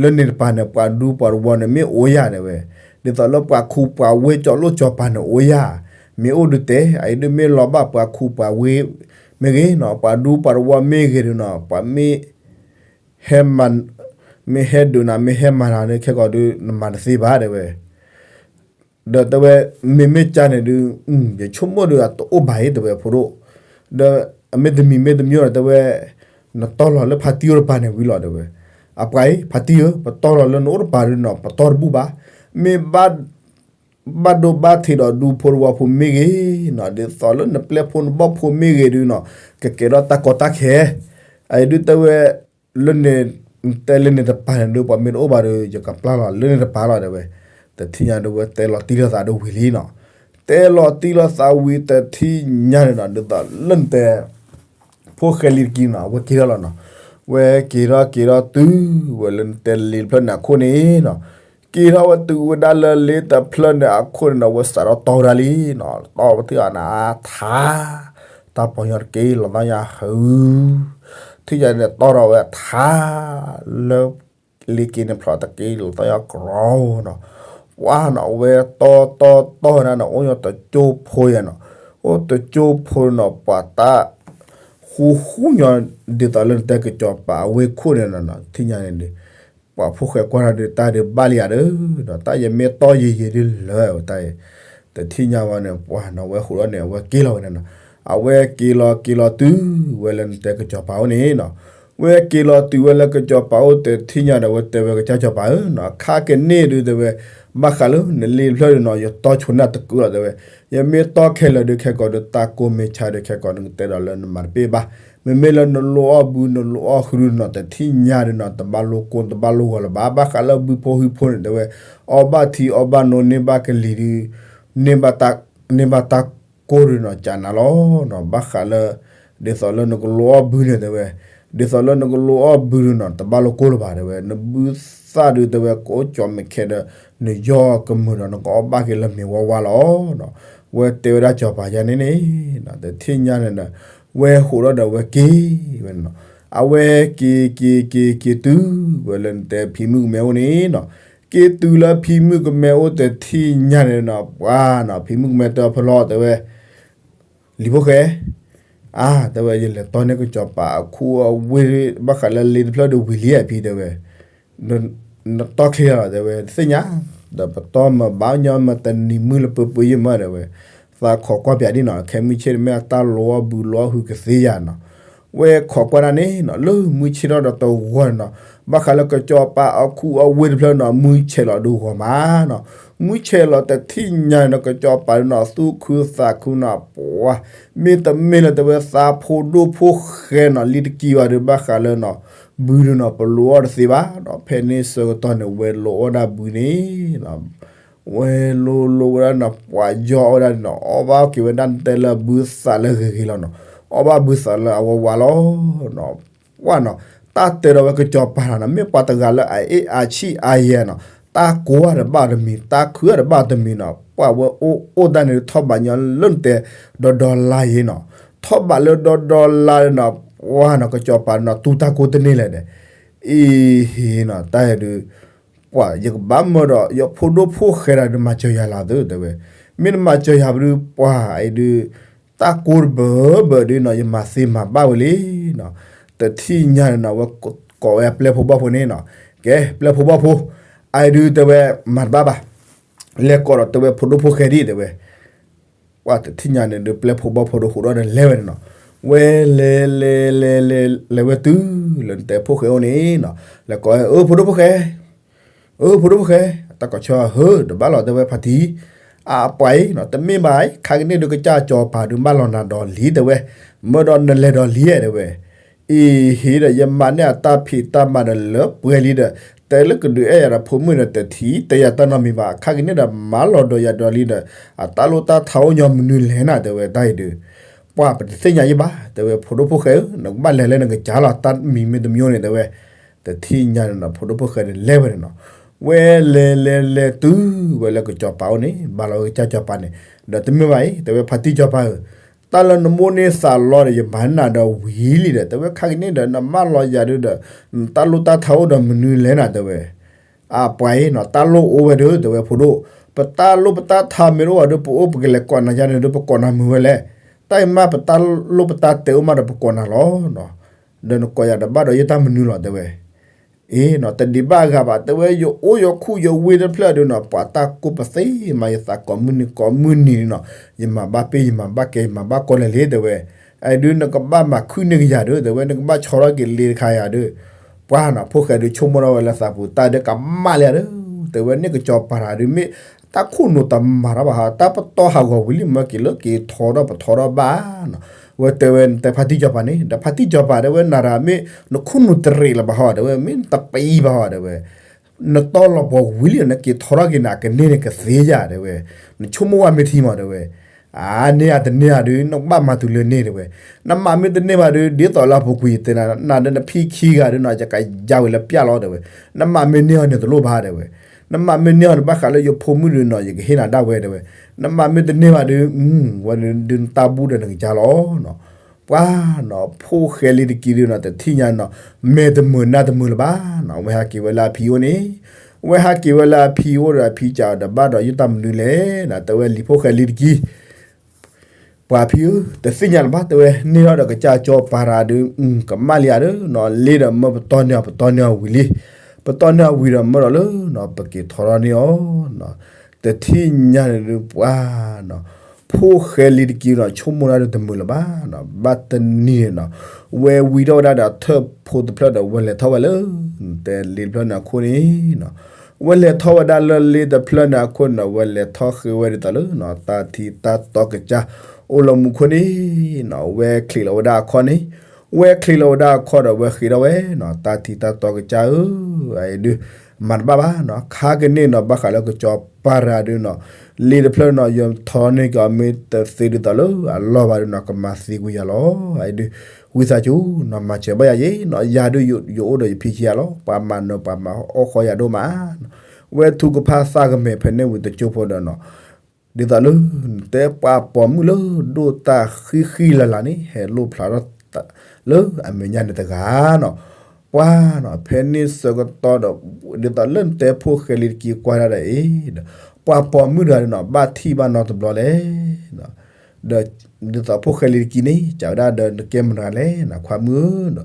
လၢန့ၣ်တပၤန့ၣ် ပှၤဒူပှၤတဝီန့ၣ် မ့ၢ်အိၣ်ယၤတဲဝဲ, ဒ်သိးလၢပှၤခူပှၤဝ့ၢ်ကၠီလိၣ်ကၠီပၤန့ၣ်အိၣ်ယၤ, မ့ၢ်အိၣ်ဒုးတဲ အအံၤဒုးမ့ၢ်လီၤဘၣ်ပှၤခူပှၤဝ့ၢ်မ့ၢ်ဂ့ၤနီၤ ပှၤမ့ၢ်ဟဲမၤ မ့ၢ်ဟဲဒုးနၤ မ့ၢ်ဟဲမၤနၤန့ၣ် ခဲကိးဒုး နမၤတသ့ဘၣ်တဲဝဲ ဒီးတဲဝဲ မ့မ့ၢ်ကန့ၣ်ဒုး ယဆိကမိၣ်ဒီးအတအိၣ်ဘၣ်အံၤတဲဝဲဖိဒိၣ်, ဒီးအမ့ၢ်တမံၤမ့ၢ်တမံၤဒီးတဲဝဲ နတီလီၤလၢဖါတံၢ်အိၣ်တပၤန့ၣ်ဝံၤလီၤတဲဝဲ, အပှၤအံၤ ဖါတံၢ်ဧၢ, ပတီၢ်ထီၣ်လၢနအိၣ်တပၤဒုးနီၤ ပတီၢ်တဘူၣ်ဘၣ်. မ့ၢ်ဘၣ်ဒိဘၣ်ထံးဒီးဒူဖိတဝီဖိမ့ၢ်ဂ့ၤနီၤ, ဒ်သိးလၢနပျဲၢ်ဖိနဘီၣ်ဖိမ့ၢ်ဂ့ၤဒုးနီၤ ကကဲထီၣ်တၢ်ကီတၢ်ခဲ. အအံၤဒုးတဲဝဲ လၢန့ၣ် တဲလၢန့ၣ်တပၤန့ၣ်ဒုး ပှၤမ့ၢ်တအိၣ်ဘၣ်ဒီး ယကပျၢ်လီၤလၢန့ၣ်တပၤလီၤတဲဝဲ. တထံၣ်ညါဒုးဝဲတဲလီၤတံၢ်လီၤသးဒုးဝံၤလံနီၤ. တဲလီၤတံၢ်လီၤသးဝံၤတထံၣ်ညါန့ၣ်နီၤ ဒ်သိးလၢနတဲ ဖိၣ်ဃဲလံတကံနီၤ အဝဲက့ၤထီၣ်လီၤနီၤ. ဝဲက့ၤထီၣ်က့ၤထီၣ်တုၤဝဲလၢနတဲလ့တဖျၢၣ်န့ၣ်အခိၣ်န့ၣ်နီၤ. က့ၤထီၣ်ဝဲတုၤဝဲဒၣ်လၢလ့တဖျၢၣ်န့ၣ်အခိၣ်န့ၣ်နီၤ ဝဲစးထီၣ်တီၢ်ဝဲဒၣ်လံနီၤ. တီၢ်ဝဲတုၤအနၤထါ တၢ်ပီၤညီတက့ၢ်လီၤသီၣ်ညါဟု ထံၣ်ညါန့ၣ်တီၢ်ထီၣ်ဝဲထါ လၢ လ့က့န့ၣ်ဖျိးတက့ၢ်လီၤသီၣ်ညါကရီနီၤ. ပှၢ်နီၤ အဝဲတီၢ်တီၢ်တီၢ်ဝဲဒၣ်နီၤ အိၣ်ညီတကၠိဖိယၤနီၤ. အိၣ်တကၠိဖိနီၤ ပှၤတၢ် ဃူဃူညီ ဒ်သိးလၢနတဲကစီၤပၤအဝ့ၢ်ခိၣ်န့ၣ်နီၤ ထံၣ်ညါန့ၣ်ဒုး ပှၤဖိၣ်ဃဲကွၢ်ထီၣ်ဒုး တၢ်ဒုးဘၣ်လံဧါဒီး တၢ်ယမ့ၢ်တီၢ်ယံာ်ယံာ်ဒုးလၢာ်ဝဲတၢ်အံၤ တထံၣ်ညါဝဲန့ၣ် ပှၢ်နီၤ ဝဲဟူးထီၣ်န့ၣ် အဝဲက့ၤလီၤဝဲန့ၣ်နီၤ. အဝဲက့ၤလီၤက့ၤလီၤတုၤဝဲလၢနတဲကစီၤပၤအိၣ်န့ၣ်နီၤ. ဝဲက့ၤလီၤတုၤဝဲလၢကစီၤပၤအိၣ်တထံၣ်ညါဒီး ဝဲတဲဝဲကစၢ်စီၤပၤဧၢနီၤ ခါကန့ၣ်ဒုးတဲဝဲ ဘၣ်ဃးလၢနလ့တဖျၢၣ်ဒုးနီၤ ယတီၢ်ဆိနၢ်တကုးလီၤတဲဝဲ. ယမ့ၢ်တီၢ်ခဲလၢာ်ဒုးခဲကိာ်ဒုး တၢ်ကိၢ်မ့ၢ်ဆါဒုးခဲကိာ် နကတဲဒီးလၢနမၤတပ့ၢ်ဘၣ်. မ့မ့ၢ်လၢနလိအီၣ်ဘု နလိအီၣ်ဟုဒုးနီၤ တထံၣ်ညါဒုးနီၤ တဘၣ်လိကိၢ်တဘၣ်လိဂီၤလၢၤဘၣ်. ဘၣ်ဃးလၢဘုဖိဟုဖိန့ၣ်တဲဝဲ အီၣ်ဘၣ်ထံအီၣ်ဘၣ်နိန့ၢ်ဘၣ်ကလံၤဒုး န့ၢ်ဘၣ်တၢ်ကိၢ်ဒုးနီၤ ကနၤလီၤနီၤ. ဘၣ်ဃးလၢ ဒ်သိးလၢနကလိအီၣ်ဘုန့ၣ်တဲဝဲ ဒ်သိးလၢနကလိအီၣ်ဘုဒုးနီၤ တဘၣ်လိကိၢ်လၢၤဘၣ်တဲဝဲ. နဘုသၣ်ဒုးတဲဝဲ ကအိၣ်ကၠီမ့ၢ်ခဲဒီး နယီၢ်ကမုာ်ဒီးနကအီၣ်ဘၣ်က့ၤလၢမ့ၤဝါဝါလီၤနီၤ. ဝဲတဲဝဲဒၣ်စီၤပၤယါန့ၣ်န့ၣ် တထံၣ်ညါန့ၣ်ဒီး ဝဲဟူးထီၣ်ဒီးဝဲက့ၤဝဲန့ၣ်နီၤ. အဝဲက့ၤက့ၤက့ၤက့ၤတုၤဝဲလၢနတဲဖံမုၣ်ကမဲအိၣ်န့ၣ်နီၤ. က့ၤတုၤလၢဖံမုၣ်ကမဲအိၣ်တထံၣ်ညါန့ၣ်နီၤ ပှၢ်နီၤ ဖံမုၣ်ကမဲတဲအီၤဖဲလီၤတဲဝဲ လံၤဖိၣ်ဃဲ အါ တဲဝဲ ယလဲၤတီၢ်န့ၢ်ကစီၤပၤအခူအဝ့ၢ် ဘၣ်ဃးလၢလ့တဖျၢၣ်ဒုးဝံၤလံဧါဖံတဲဝဲ, နတီၢ်ချ့လီၤတဲဝဲ တသ့ၣ်ညါ, ဒီးပတီၢ်မၤဘၣ်ညီမၤတနံၤမုၢ်လၢပှဲၤပှဲၤယံာ်မးတဲဝဲ, သးခိးကွၢ်ပၠးဒ်နီၤ ခဲမုၢ်ဆ့ၣ်တမ့ၢ်အတၢ်လိအီၣ်ဘုလိအီၣ်ဟုကသ့ယၤနီၤ, ဝဲခိးကွၢ်ဒၣ်န့ၣ်နီၤ လၢမုၢ်ဆ့ၣ်ထီၣ်ဒီးတဂီၤန့ၣ်နီၤ ဘၣ်ဃးလၢကစီၤပၤအခူအဝ့ၢ်တဖျၢၣ်နီၤ မုၢ်ဆဲးလီၤဒုးဂီၤမးနီၤ, မုၢ်ဆဲးလီၤတထံၣ်ညါန့ၣ်နီၤ ကစီၤပၤဒုးနီၤ သူၣ်ခုသးခုနီၤ ပှၤ မ့တမ့ၢ်လၢတဲဝဲသးဖိဒိၣ်ဖိၣ်ဃဲနီၤ လံတကံဘၣ်ဒုး ဘၣ်ဃးလၢနီၤ ဘုဒုးနီၤ ပလိအီၣ်တသ့ဘၣ်နီၤ, ဖဲန့ၣ်ဆၢကတီၢ်န့ၣ် ဝဲလိအီၣ်ဒၣ်ဘုန့ၣ်နီၤ ဝဲလိလိဝဲဒၣ်နီၤ ပှၤယီၢ်အီၣ်ဝဲဒၣ်န့ၣ်နီၤ အီၣ်ဘၣ်က့ၤဝဲဒၣ်တဲလၢဘုသးလၢဂ့ၤဂ့ၤလီၤနီၤ, အီၣ်ဘၣ်ဘုသးလၢအဝဲဝါလီၤနီၤ, ပှၢ်နီၤ, တၢ်တဲဒီးဝဲကစီၤပၤနီၤ မ့ၢ်ပှၤတဂၤလၢအအ့ၣ်အဆံၣ်အါယဲနီၤ, တၢ်ကိၢ်တဘၣ်တမံၤ တၢ်ခုၣ်တဘၣ်တမံၤနီၤ, ပှၤဝဲအိၣ်အိၣ်တၢ်န့ၣ် ထီၣ်ဘးညီလၢနတဲ ဒီဒီလါယဲနီၤ, ထီၣ်ဘးလၢဒီဒီလါနီၤ, ပှၢ်နီၤ ကစီၤပၤနီၤ တူၢ်တၢ်ကိၢ်တန့ၢ်လဲၣ်ဒီး, အံၤဟ့ၣ်နီၤ တၢ်ဟဲဒုး ပှၤ ယကဘၣ်မၢဒီး ယဖိဒိၣ်ဖိၣ်ဃဲဒၣ်ဒုး မၤစၢၤယၤလီၤသုတဲဝဲ, မ့ၢ်နမၤစၢၤယၤဘၣ်ဒုး ပှၤအံၤဒုး တၢ်ကိၢ်တဘၢဘၢဒုးနီၤ ယမၤသ့မၤဘၣ်ဝဲလံနီၤ, တထံၣ်ညါန့ၣ်နီၤ ဝဲကိးဝဲပျဲၢ်ဖိဘီၣ်ဖိန့ၣ်နီၤ, ကဲ ပျဲၢ်ဖိဘီၣ်ဖိ, အံၤဒုးတဲဝဲ မၤတဘၣ်ဘၣ်, လဲၤကိးဒီးတဲဝဲဖိဒိၣ်ဖိၣ်ဃဲဒ်တဲဝဲ ပှၤတထံၣ်ညါန့ၣ်ဒုး ပျဲၢ်ဖိဘီၣ်ဖိဒုးဟူးထီၣ်ဒီးလဲၤဝဲန့ၣ်နီၤ, ဝဲလဲၤလဲၤလဲၤလဲၤလဲၤဝဲတုၤ လၢနတဲဖိၣ်ဃဲအိၣ်န့ၣ်နီၤ, လဲၤကိးဝဲ အၢ ဖိဒိၣ်ဖိၣ်ဃဲ အၢ ဖိဒိၣ်ဖိၣ်ဃဲ, တၢ်ကီၢ်ဆၢဟၢ တဘၣ်လီၤတဲဝဲ ဖါတံၢ်, အပှၤအံၤနီၤ တမ့ၢ်ဘၣ်အံၤ ခါကန့ၣ်ဒုးကစၢ်စီၤပၤဒုးဘၣ်လီၤနၤဒီးလံတဲဝဲ, မၢဒီးနလဲၤဒီးလံဧါတဲဝဲ, အံၤဟ့ၣ်ဒီး ယမၤန့ၢ်အတၢ်ဖံးတၢ်မၤဒီးလၢပှဲၤလံဒီး တဲလၢကဒုးအဲၣ်ယၤဒီးဖိမုၣ်ဒီး တထံၣ်တဲယၤတၢ်နီတမံၤဘၣ်, ခါကန့ၣ်ဒီး မၤလီၤဒီးယၤဒီးလံဒီး အတၢ်လိၣ်တၢ်ထါအိၣ်ညီမနုၤလဲၣ်နၤတဲဝဲ တၢ်အံၤဒုး ပှၤပတသ့ၣ်ညါယံၣ်ဘၣ် တဲဝဲ ဖိဒိၣ်ဖိၣ်ဃဲဧၢ, နကဘၣ်လဲၤလၢနကစၢ်လီၤ တၢ်မံၤမ့ၢ်တမံၤန့ၣ်တဲဝဲ, တထံၣ်ညါန့ၣ်နီၤ ဖိဒိၣ်ဖိၣ်ဃဲန့ၣ်လဲၤဝဲန့ၣ်နီၤ, ဝဲလဲၤလဲၤလဲၤတုၤဝဲလၢကစီၤပၤအိၣ်န့ၣ် ဘၣ်လီၤဝဲကစၢ်စီၤပၤန့ၣ်, ဒီးတမ့ၢ်ဘၣ်အံၤ တဲဝဲ ဖါတံၢ်စီၤပၤဧၢ, တၢ်လၢနမိၣ်န့ၢ်သးလီဒီး ယမၤနၤဒီးဝံၤလံဒီး တဲဝဲ ခါကန့ၣ်ဒီး နမၢလီၤယၤဒုးဒီး နတၢ်လိၣ်တၢ်ထါအိၣ်ဒီးမနုၤလဲၣ်နၤတဲဝဲ အပှၤအံၤနီၤ တၢ်လိၣ်အိၣ်ဝဲဒုး တဲဝဲဖိဒိၣ်, ပတၢ်လိၣ်ပတၢ်ထါမ့ၢ်တအိၣ်ဘၣ်ဒီး ပအိၣ်ပကလဲၤကိးနၤယါန့ၣ်ဒီး ပကိးနၤမုာ်ဝဲလဲၣ်, တၢ်အံၤမးပတၢ်လိၣ်ပတၢ်တဲအိၣ်မးဒီး ပကိးနၤလီၤနီၤ, ဒီးနကိးယၤဒီးဘၣ်ဒီးယတၢ်မနုၤလီၤတဲဝဲ, အ့နီၤ တဒံးဘၣ်အဂၤဘၣ် တဲဝဲ ယအိၣ်ယခိၣ်ယဝ့ၢ်တဖျၢၣ်ဒုးနီၤ ပှၤတၢ်ကိၢ်ပသ့မး ယသးကိးမုၢ်နံၤကိးမုၢ်နံၤနီၤ, ယမၤဘၣ်ပ့ၢ် ယမၤဘၣ်ကဲ ယမၤဘၣ်ကီလဲၣ်လံတဲဝဲ, အံၤဒုး နကဘၣ်မၤခုၣ်န့ၢ်ကယၤဒုး တဲဝဲ နကဘၣ်ဆီထီၣ်က့ၤလ့တခါယၤဒုး ပှၤနီၤ ဖိၣ်ဃဲဒုးဆိကမိၣ်ထီၣ်ဝဲလၢသးပူၤ တၢ်ဒုးကမၣ်လံဧါဒီး တဲဝဲန့ၣ် ကစီၤပၤတဂၤဒုးမ့ၢ် တၢ်ခိၣ်နူာ်တမၤထီၣ်ဘၣ်ဟီ တၢ်ပတီၢ်ဟးဂီၤဝံၤလံ မ့ၢ်က့ၤလၢက့ၤထီထီၣ်ပထီထီၣ်ဘၣ်နီၤ. ဝဲတဲဝဲ နတဲဖါတံၢ်စီၤပၤန့ၣ် ဒီးဖါတံၢ်စီၤပၤတဲဝဲ နၤတဂၤမ့ၢ် နခိၣ်နူာ်တရံးလၢၤဘၣ်ဟီ တဲဝဲ မ့ၢ်နတပံဘၣ်ဟီ တဲဝဲ နတီၢ်လီၤပှီၤဝံၤလံ နက့ၤထီထီၣ်က့ၤန့ၣ် အကန့ၢ်န့ၣ်ကသ့ဧါ တဲဝဲ နဆိကမိၣ်ဝဲမ့ၢ်ထံမး တဲဝဲ အန့ၢ်ဧါတန့ၢ်ဧါဒုး နကဘၣ်မၤတုၤလၢန့ၣ် တဲဝဲ နမၤမ့ၢ်တန့ၢ်ဘၣ်ဒုး ဒ်သိးလၢအပူၤကွံာ်တဲနၤ နၤဒီးနဖံခံဂၤဒုးနီၤ ယကယါဝဲလၢပျၢ်လီၤ တဲဝဲ နမၤမ့ၢ်န့ၢ်အီၤန့ၣ်တလိၣ်ဘၣ် တဲဝဲ နမၤမ့ၢ်န့ၢ်အီၤန့ၣ် ဘၣ်ဃးလၢယဖိမုၣ်ဒုးနီၤ ယကဟ့ၣ်နၤဒၣ်ဝဲ တဲဝဲ နမၤမ့ၢ်တန့ၢ်ဘၣ်ဒုး ဝဲဒုးနတၢ်ဘူၣ်ဒီးနကယါလီၤနီၤ. ပှၤနီၤ ဖိၣ်ဃဲလံတက့ၢ်ဒုးနီၤ တထံၣ်ညါနီၤ မဲာ်တမုာ်နါတမုာ်လၢၤဘၣ်နီၤ ဝဲဟးက့ၤဝဲလၢအဖံအိၣ်န့ၣ် ဝဲဟးက့ၤဝဲလၢအဖံအိၣ်ဒီးအဖံစံးဒီး ဘၣ်ဒီးယတၢ်မနုၤလဲၣ်နီၤ တဲဝဲလံၤဖိၣ်ဃဲလံတက့ၢ် ပှၤဖံဧၢ တသ့ၣ်ညါလၢၤဘၣ် တဲဝဲ န့ၢ်ထီၣ်ဒီးကစၢ်ကၠီပၤတဂၤဒုး ကမၣ်လံဧါဒီးနီၤ လ့ဒီးမၢပတီၢ်န့ၢ်အီၤ ပတီၢ်န့ၢ်အီၤဝံၤလံ ပတီၢ်န့ၢ်အီၤဝံၤဒီးမၢဒီးလၢနီၤ ပက့ၤထီထီၣ်န့ၢ်အီၤနီၤ တထံၣ်ညါန့ၣ်ဒုးပှၤနီၤ ဖိၣ်ဃဲလံတက့ၢ်နီၤ ဆိကမိၣ်ဒၣ်ဒုးတမုာ်လၢၤဘၣ်နီၤ ဘၣ်တနံၤန့ၣ်နီၤ ဝဲဝံထီၣ်ဝဲဒၣ်ဒီးထၢၣ်ဖိတဖျၢၣ်ဒီး ဝဲလဲၤထီၣ်ဝဲလၢ တဲလ့တဖျၢၣ်န့ၣ်အခိၣ်န့ၣ်နီၤ ဝဲလဲၤထီၣ်ဝဲဒၣ်လၢလ့တဖျၢၣ်န့ၣ်အခိၣ်န့ၣ်နီၤ ဝဲလဲၤထီၣ်ဃ့ဝဲဒ်သိးလၢနီၤ တၢ်ထံတၢ်တီကစၢ် အိၣ်လၢမူခိၣ်န့ၣ်နီၤ ဝဲချံးလီၤဝဲဒၣ်အခီၣ်န့ၣ် ဝဲချံးလီၤဝဲဒၣ်အခီၣ်ဒီးဝဲဃ့ထီၣ်ဝဲနီၤ တၢ်ထံတၢ်တီကစၢ်ဧၢ အအံၤဒုး မၤတဘၣ်ဘၣ်နီၤ ခါကန့ၣ်နီၤ ဘၣ်ဃးလၢကစီၤပၤတဂၤဒုးနီၤ လ့တဖျၢၣ်နီၤ ယထီၣ်န့ၢ်က့ၤအီၤမ့ၢ်တသ့ဒ်သိးလၢအလီၢ်ဘၣ်ဒုးနီၤ ကမၤသံကွံာ်ယၤလီၤ အအံၤဒုး ဝံသးစူၤနီၤ မၤစၢၤဘၣ်ယၤယ့နီၤ ယၤဒုးယအိၣ်ဒီးယဖံဆံယၤလီၤ ပှၤမၤနၢၤပှၤမၤအီၣ်ဃီယၤဒိၣ်မးနီၤ ဝဲထူကဖၣ်သၣ်ကမဲာ်ဖဲန့ၣ်ဝံၤတကၠိဖိဒီးနီၤ ဒ်သိးလၢ နတဲပှၤပိာ်မုၣ်လၢဒိၣ်တၢ်ဃံဃံလၤလၤန့ၣ် ဟဲလိၣ်ဖျါထီၣ် လၢအမဲာ်ညါန့ၣ်တဂၤနီၤ ပှၤနီၤ ဖဲန့ၣ်ဆၢကတီၢ်ဒီး ဒ်သိးလၢနတဲဖိၣ်ဃဲလံတက့ၢ်ကွၢ်ဒၣ်ဒီးအံၤဒီး ပှၤပိာ်မုၣ်တဂၤန့ၣ်နီၤ ဘၣ်ထံၣ်ဘၣ်နီတဘျီလဲၣ် ဒီး ဒ်သိးဖိၣ်ဃဲလံတက့ၢ်န့ၣ် စံးဝဲဒၣ်ဒီး နကဲမနုၤလဲၣ်နီၤ ခွါမုၣ်ဧၢနီၤ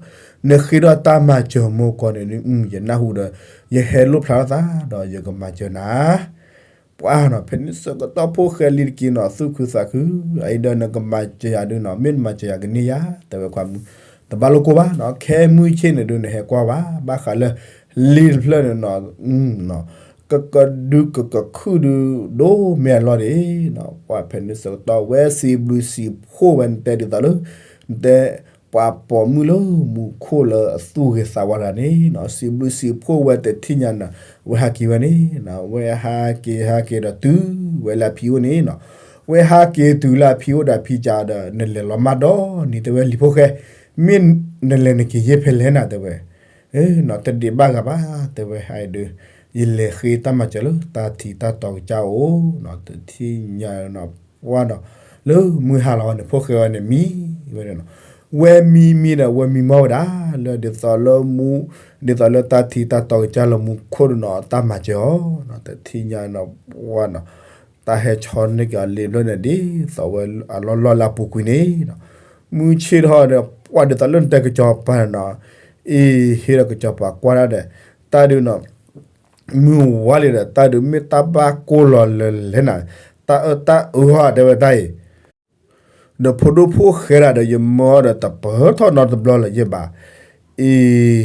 နဃ့ထီၣ်တၢ်မၤစၢၤမိၢ်ကီၢ်န့ၣ် ယနၢ်ဟူဒီး ယဟဲလိၣ်ဖျါထီၣ်သးဒီးယကမၤစၢၤနၤ ပှၤနီၤ ဖဲန့ၣ်ဆၢကတီၢ်ဖိၣ်ဃဲလံတက့ၢ်နီၤ သူၣ်ခုသးခု အအံၤဒီးနကမၤစၢၤယၤဒုးနီၤ မ့ၢ်နမၤစၢၤယၤကန့ၢ်ယၤ တဲဝဲခွါမုၣ် တဘၣ်လိၣ်ကိၢ်ဘၣ်နီၤ ခဲမုၢ်ဆ့ၣ်န့ၣ်ဒုး နဟဲကွၢ်ဘၣ် ဘၣ်ဃးလၢ လ့တဖျၢၣ်န့ၣ်နီၤ ကကဒုကကခုၣ်ဒုး ဒိၣ်မ့ၢ်အလီၢ်ဒံးနီၤ ပှၤဖဲန့ၣ်ဆၢကတီၢ်ဝဲစံးဘျုးစံးဖှိၣ်ဝဲ နတဲဒ်သိးလၢ နတဲ ပှၤပိာ်မုၣ်လၢမူခိၣ်လၢအသူၣ်ဂ့ၤသးဝါတဂၤန့ၣ်နီၤ စံးဘျုးစံးဖှိၣ်ဝဲတထံၣ်ညါနီၤ ဝဲဟးက့ၤဝဲန့ၣ်နီၤ ဝဲဟးက့ၤဟးက့ၤဒီးတုၤဝဲလၢအဖံအိၣ်န့ၣ်နီၤ ဝဲဟးက့ၤတုၤလၢအဖံအိၣ်ဒီးအဖံစံးဒီး နလဲၤလီၤမၢ်ဒီနံၤ တဲဝဲလံၤဖိၣ်ဃဲ မ့ၢ်နလဲၤနက့ၤယဲၢ်ဖဲလဲၣ်နၤ တဲဝဲ နီၤ တဒံးဘၣ်ဂၤဘၣ် တဲဝဲ အအံၤဒုး ယလဲၤဃ့တၢ်မၤစၢၤလၢတၢ်ထံတၢ်တီကစၢ်အိၣ်နီၤ တထံၣ်ညါနီၤ ပှၤနီၤ လၢမုၢ်ဟါလီၤဝဲန့ၣ် ဖိၣ်ဃဲဝဲန့ၣ်မံဝဲန့ၣ်နီၤ ဝဲမံမံဒီး ဝဲမံမီၢ်ဝဲဒၣ် လၢဒ်သိးလၢမူ ဒ်သိးလၢတၢ်ထံတၢ်တီကစၢ်လၢမူခိၣ်ဒုးနီၤ တၢ်မၤစၢၤအီၤနီၤ တထံၣ်ညါနီၤ ပှၤနီၤ တၢ်ဟဲဆီန့ၢ်က့ၤအီၤလ့တဖျၢၣ်န့ၣ် ဒ်သိးဝဲအလီၢ်လီၢ်လၢအပူၤကွံာ်န့ၣ်နီၤ မုၢ်ဆ့ၣ်ထီၣ်ဒီး ပှၤဒ်သိးလၢနတဲကစီၤပၤန့ၣ်နီၤ အ့ ဟ့ၣ်ဒီးကစီၤပၤကွၢ်ဒၣ်ဒီး တၢ်ဒုးနီၤ မုၢ်ဝါလံဒီး တၢ်ဒုးမ့ၢ်တၢ်ဘၣ်ကိၢ်လီၤလၢလဲၣ်နၤ တၢ်အၢတၢ်အၢဟီတဲဝဲတၢ်အံၤ ဒီးဖိဒိၣ်ဖိၣ်ဃဲဒၣ်ဒီး ယမၢအီၤဒီးတပၢၢ်ထီၣ်နီတဘျီလၢၤယဲၢ်ဘၣ် အ့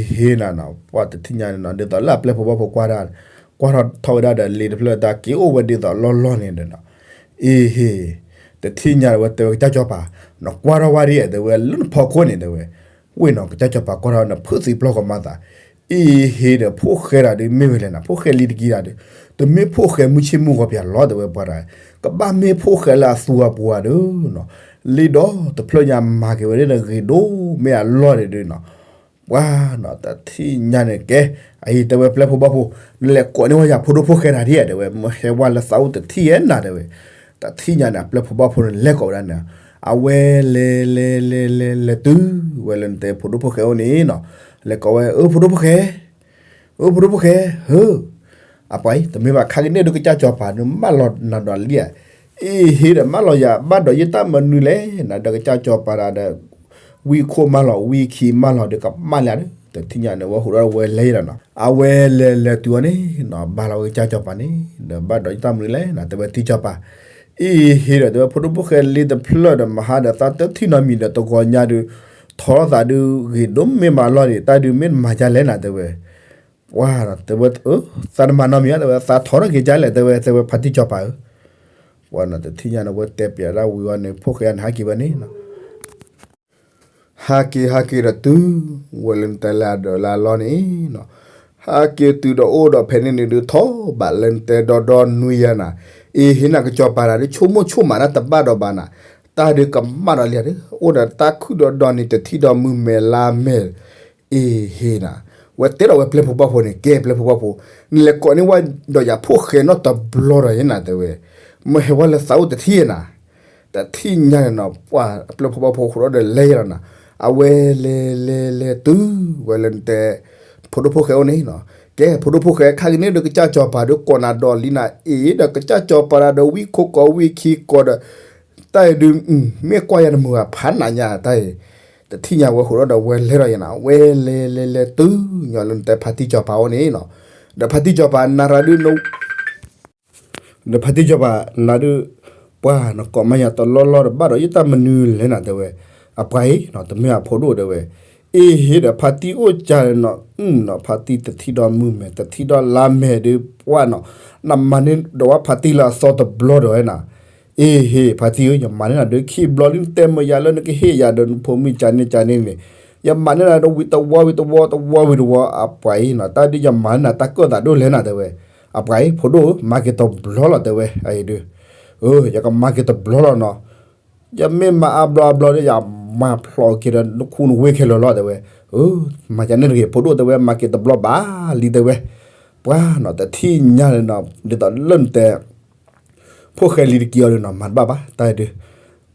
ဟ့ၣ်နၤနီၤ ပှၤတထံၣ်ညါန့ၣ်နီၤ ဒ်သိးလၢအပျဲၢ်ဖိဘီၣ်ဖိကွၢ်ဒၣ် ကွၢ်ထီၣ်ထီၣ်ဝဲဒၣ်ဒီး လ့တဖျၢၣ်တၢ်က့ၤအိၣ်ဝဲဒ်သိးလီၢ်လီၢ်န့ၣ်ဒီးနီၤ အ့ဟ့ၣ် တထံၣ်ညါဝဲတဲဝဲကစၢ်စီၤပၤ နကွၢ်ထီၣ်ဝဲဒ်တဲဝဲလၢနဖီခိၣ်န့ၣ်တဲဝဲ ဝ့ၢ်နီၤ ကစၢ်စီၤပၤကွၢ်ထီၣ်ဝဲန့ၣ် ဖုးသံပျီၢ်ကမၤသး အ့ဟ့ၣ်ဒီးဖိၣ်ဃဲဒၣ်ဒုး မ့ၢ်ဝဲလဲၣ်နၤ ဖိၣ်ဃဲလံတက့ၢ်ဒၣ်ဒုး တမ့ၢ်ဖိၣ်ဃဲမုၢ်ဆ့ၣ်မုၢ်ဂီၤပၠးလီၤတဲဝဲပှၤတဂၤ ကဘၣ်မ့ၢ်ဖိၣ်ဃဲလၢအသူအပူၤဧါဒုးနီၤ လ့ဒီတဖျၢၣ်ညါမၤက့ၤဝဲဒ်ဒီးဂ့ၤဒိၣ်မ့ၢ်အလီၢ်ဒုးနီၤ ပှၤနီၤ တထံၣ်ညါန့ၣ်ကဲ အအံၤတဲဝဲပျဲၢ်ဖိဘီၣ်ဖိ နလဲၤကိးန့ၢ်ဝဲယၤဖိဒိၣ်ဖိၣ်ဃဲဒၣ်ဒ်တဲဝဲ မ့ၢ်ဟဲဝဲလၢသးအိၣ်တထံၣ်ဧဲနၤတဲဝဲ တထံၣ်ညါန့ၣ် အပျဲၢ်ဖိဘီၣ်ဖိန့ၣ် လဲၤကိးဝဲဒၣ်န့ၣ် အဝဲလဲၤလဲၤလဲၤလဲၤလဲၤတုၤဝဲလၢနတဲဖိဒိၣ်ဖိၣ်ဃဲအိၣ်န့ၣ်နီၤ လဲၤကိးဝဲ အၢ ဖိဒိၣ်ဖိၣ်ဃဲ အၢ ဖိဒိၣ်ဖိၣ်ဃဲ ဧၢ အပှၤအံၤ တမ့ၢ်ဘၣ်ခါကန့ၣ်ဒုးကစၢ်စီၤပၤဒုး မၢလီၤနၤဒီးလံဧါ အ့ဟ့ၣ်ဒီး မၢလီၤယၤ ဘၣ်ဒီးယတၢ်မနုၤလဲၣ် နၤဒီးကစၢ်စီၤပၤဒၣ်ဒီး ဝံခိၣ်မၢလီၤ ဝံခံမၢလီၤဒီးကမၣ်လၢဒုး တထံၣ်ညါန့ၣ် ဝဲဟူးဒီးဝဲလဲၤလီၤနီၤ အဝဲလဲၤလဲၤတုၤအီၤန့ၣ်နီၤ ဘၣ်လီၤဝဲကစၢ်စီၤပၤန့ၣ် ဒီးဘၣ်ဒီးယတၢ်မနုၤလဲၣ် နၤတဲဝဲထံစီၤပၤ အ့ဟ့ၣ်ဒီး တဲဝဲဖိဒိၣ်ဖိၣ်ဃဲလံတဖျၢၣ်ဒီး မဟါဒီးသးတထံၣ်နီတမံၤဒီး တဂီၤညါဒုး ထီထီၣ်သးဒုးဂ့ၤဒိၣ်မ့ၢ်မးလီၤန့ၣ် တၢ်ဒုးမ့ၢ်တမၤဒ်လဲၣ်နၤတဲဝဲ, ပှၤတဲဝဲ, သးတမၤနီတမံၤဧါတဲဝဲ, သးထီထီၣ်က့ၤဒ်လဲၣ်တဲဝဲ, တဲဝဲဖါတံၢ်စီၤပၤဧၢ, ပှၤနီၤတထံၣ်ညါန့ၣ် ဝဲတဲပၠးဒၣ်ဝံၤအီၤန့ၣ် ဖိၣ်ဃဲန့ၣ် ဟးက့ၤဝဲန့ၣ်နီၤ ဟးက့ၤဟးက့ၤဒီးတုၤ, ဝဲလၢနတဲလၢအဒၢးလၢအလီၢ်န့ၣ်နီၤ, ဟးက့ၤတုၤဒီးအိၣ်ဒီးဖဲန့ၣ်န့ၣ်ဒုးထီၣ်ဘးလၢနတဲဒီဒီနွံယၤနၤ, အ့ဟ့ၣ်နၤကစီၤပၤတၢ်ဒုး ဆိကမိၣ်ဆိကမးတၢ်တဘၣ်ဒီးဘၣ်နၤ, တၢ်ဒုးကမၣ်ဒီးလံဒုး အိၣ်ဒီးတၢ်ခုၣ်ဒီးဒီန့ၣ် တထံၣ်ဒီးမုၢ်မဲာ်လါမဲာ် အ့ဟ့ၣ်နၤ, ဝဲတဲဒီးဝဲပျဲၢ်ဖိဘီၣ်ဖိန့ၣ် ကဲပျဲၢ်ဖိဘီၣ်ဖိ, နလဲၤကိးန့ၢ်ဝဲဒီးယၤဖိၣ်ဃဲနီတဘျီဒီးယဲနၤတဲဝဲ, မ့ၢ်ဟဲဝဲလၢသးအိၣ်တထံၣ်နၤ တထံၣ်ညါန့ၣ်နီၤ ပှၤအပျဲၢ်ဖိဘီၣ်ဖိဃုာ်ဒီးလဲၤလီၤနၤ, အဝဲလဲၤလဲၤလဲၤတုၤဝဲလၢနတဲ ဖိဒိၣ်ဖိၣ်ဃဲအိၣ်န့ၣ်နီၤ, ကဲဖိဒိၣ်ဖိၣ်ဃဲ ခါကန့ၣ်ဒီးကစၢ်စီၤပၤဒုးကိးနၤဒီးလံနၤ အ့ဒီးကစၢ်စီၤပၤဒီးဝံခိၣ်ကိးဝံခံကိးဒီး တၢ်အံၤဒုး မ့ၢ်ကွၢ်ယၤတမုာ်ဘၣ်ဖးနးညါတၢ်အံၤ, တထံၣ်ညါဝဲဃုာ်ဒီးဒီးဝဲလဲၤဒီးယဲနၤ ဝဲလဲၤလဲၤလဲၤတုၤညီလၢနတဲဖါတံၢ်စီၤပၤအိၣ်န့ၣ်နီၤ, ဒီးဖါတံၢ်စီၤပၤနၤရၤဒုး ဒီးဖါတံၢ်စီၤပၤနၤဒုး, ပှၤနကိးမါယၤတလီၢ်လီၢ်တဘၣ်ဒီး ယတၢ်မနုၤလဲၣ်နၤတဲဝဲ, အပှၤအံၤနီၤ တမ့ၢ်အဖိဒိၣ်တဲဝဲ, အ့ဟ့ၣ်ဒီးဖါတံၢ်အိၣ်ကၢ်နီၤ နီၤ ဖါတံၢ်တထံၣ်ဒီးမုၢ်မဲာ် တထံၣ်ဒီးလါမဲာ်ဒုး ပှၤနီၤ နမၤန့ၢ်ဒီးဝဲဖါတံၢ်လၢအသီတဘျီဒီးဝဲနၤ, အ့ဟ့ၣ် ဖါတံၢ်ဧၢ ယမၤန့ၢ်နၤဒုး ခံဘျီလံ နတဲမ့ၢ်ယၤလၢနကဟ့ၣ်ယၤဒီး နဖိမုၣ်ကန့ၣ်ကန့ၣ်န့ၣ်, ယမၤန့ၢ်နၤဒီးဝံၤတဝီဝံၤတဝီတဝီဝံၤတဝီ အပှၤအံၤနီၤ တၢ်ဒုးယမၤန့ၢ်နၤတၢ်ကၢၣ်သးဒိၣ်လဲၣ်နၤတဲဝဲ, အပှၤအံၤ ဖိဒိၣ်ဧၢ မၤက့ၤတဘျီလီၤတဲဝဲ အအံၤဒုး, ယကမၤက့ၤတဘျီလီၤနီၤ, ယမ့ၢ်မၤအါဘျီအါဘျီဒီး ယမၤဖျိးက့ၤဒီးနခူနဝ့ၢ်ခဲလၢာ်လီၤတဲဝဲ, မၤကန့ၣ်တဂ့ၤ ဖိဒိၣ်တဲဝဲ မၤက့ၤတဘျီဘၣ်လံတဲဝဲ, ပှၤနီၤ တထံၣ်ညါန့ၣ်နီၤ ဒ်သိးလၢနတဲ ဖိၣ်ဃဲလံၤတက့ၤအီၤဒီးနီၤ မၤတဘၣ်ဘၣ် တၢ်အံၤဒုး,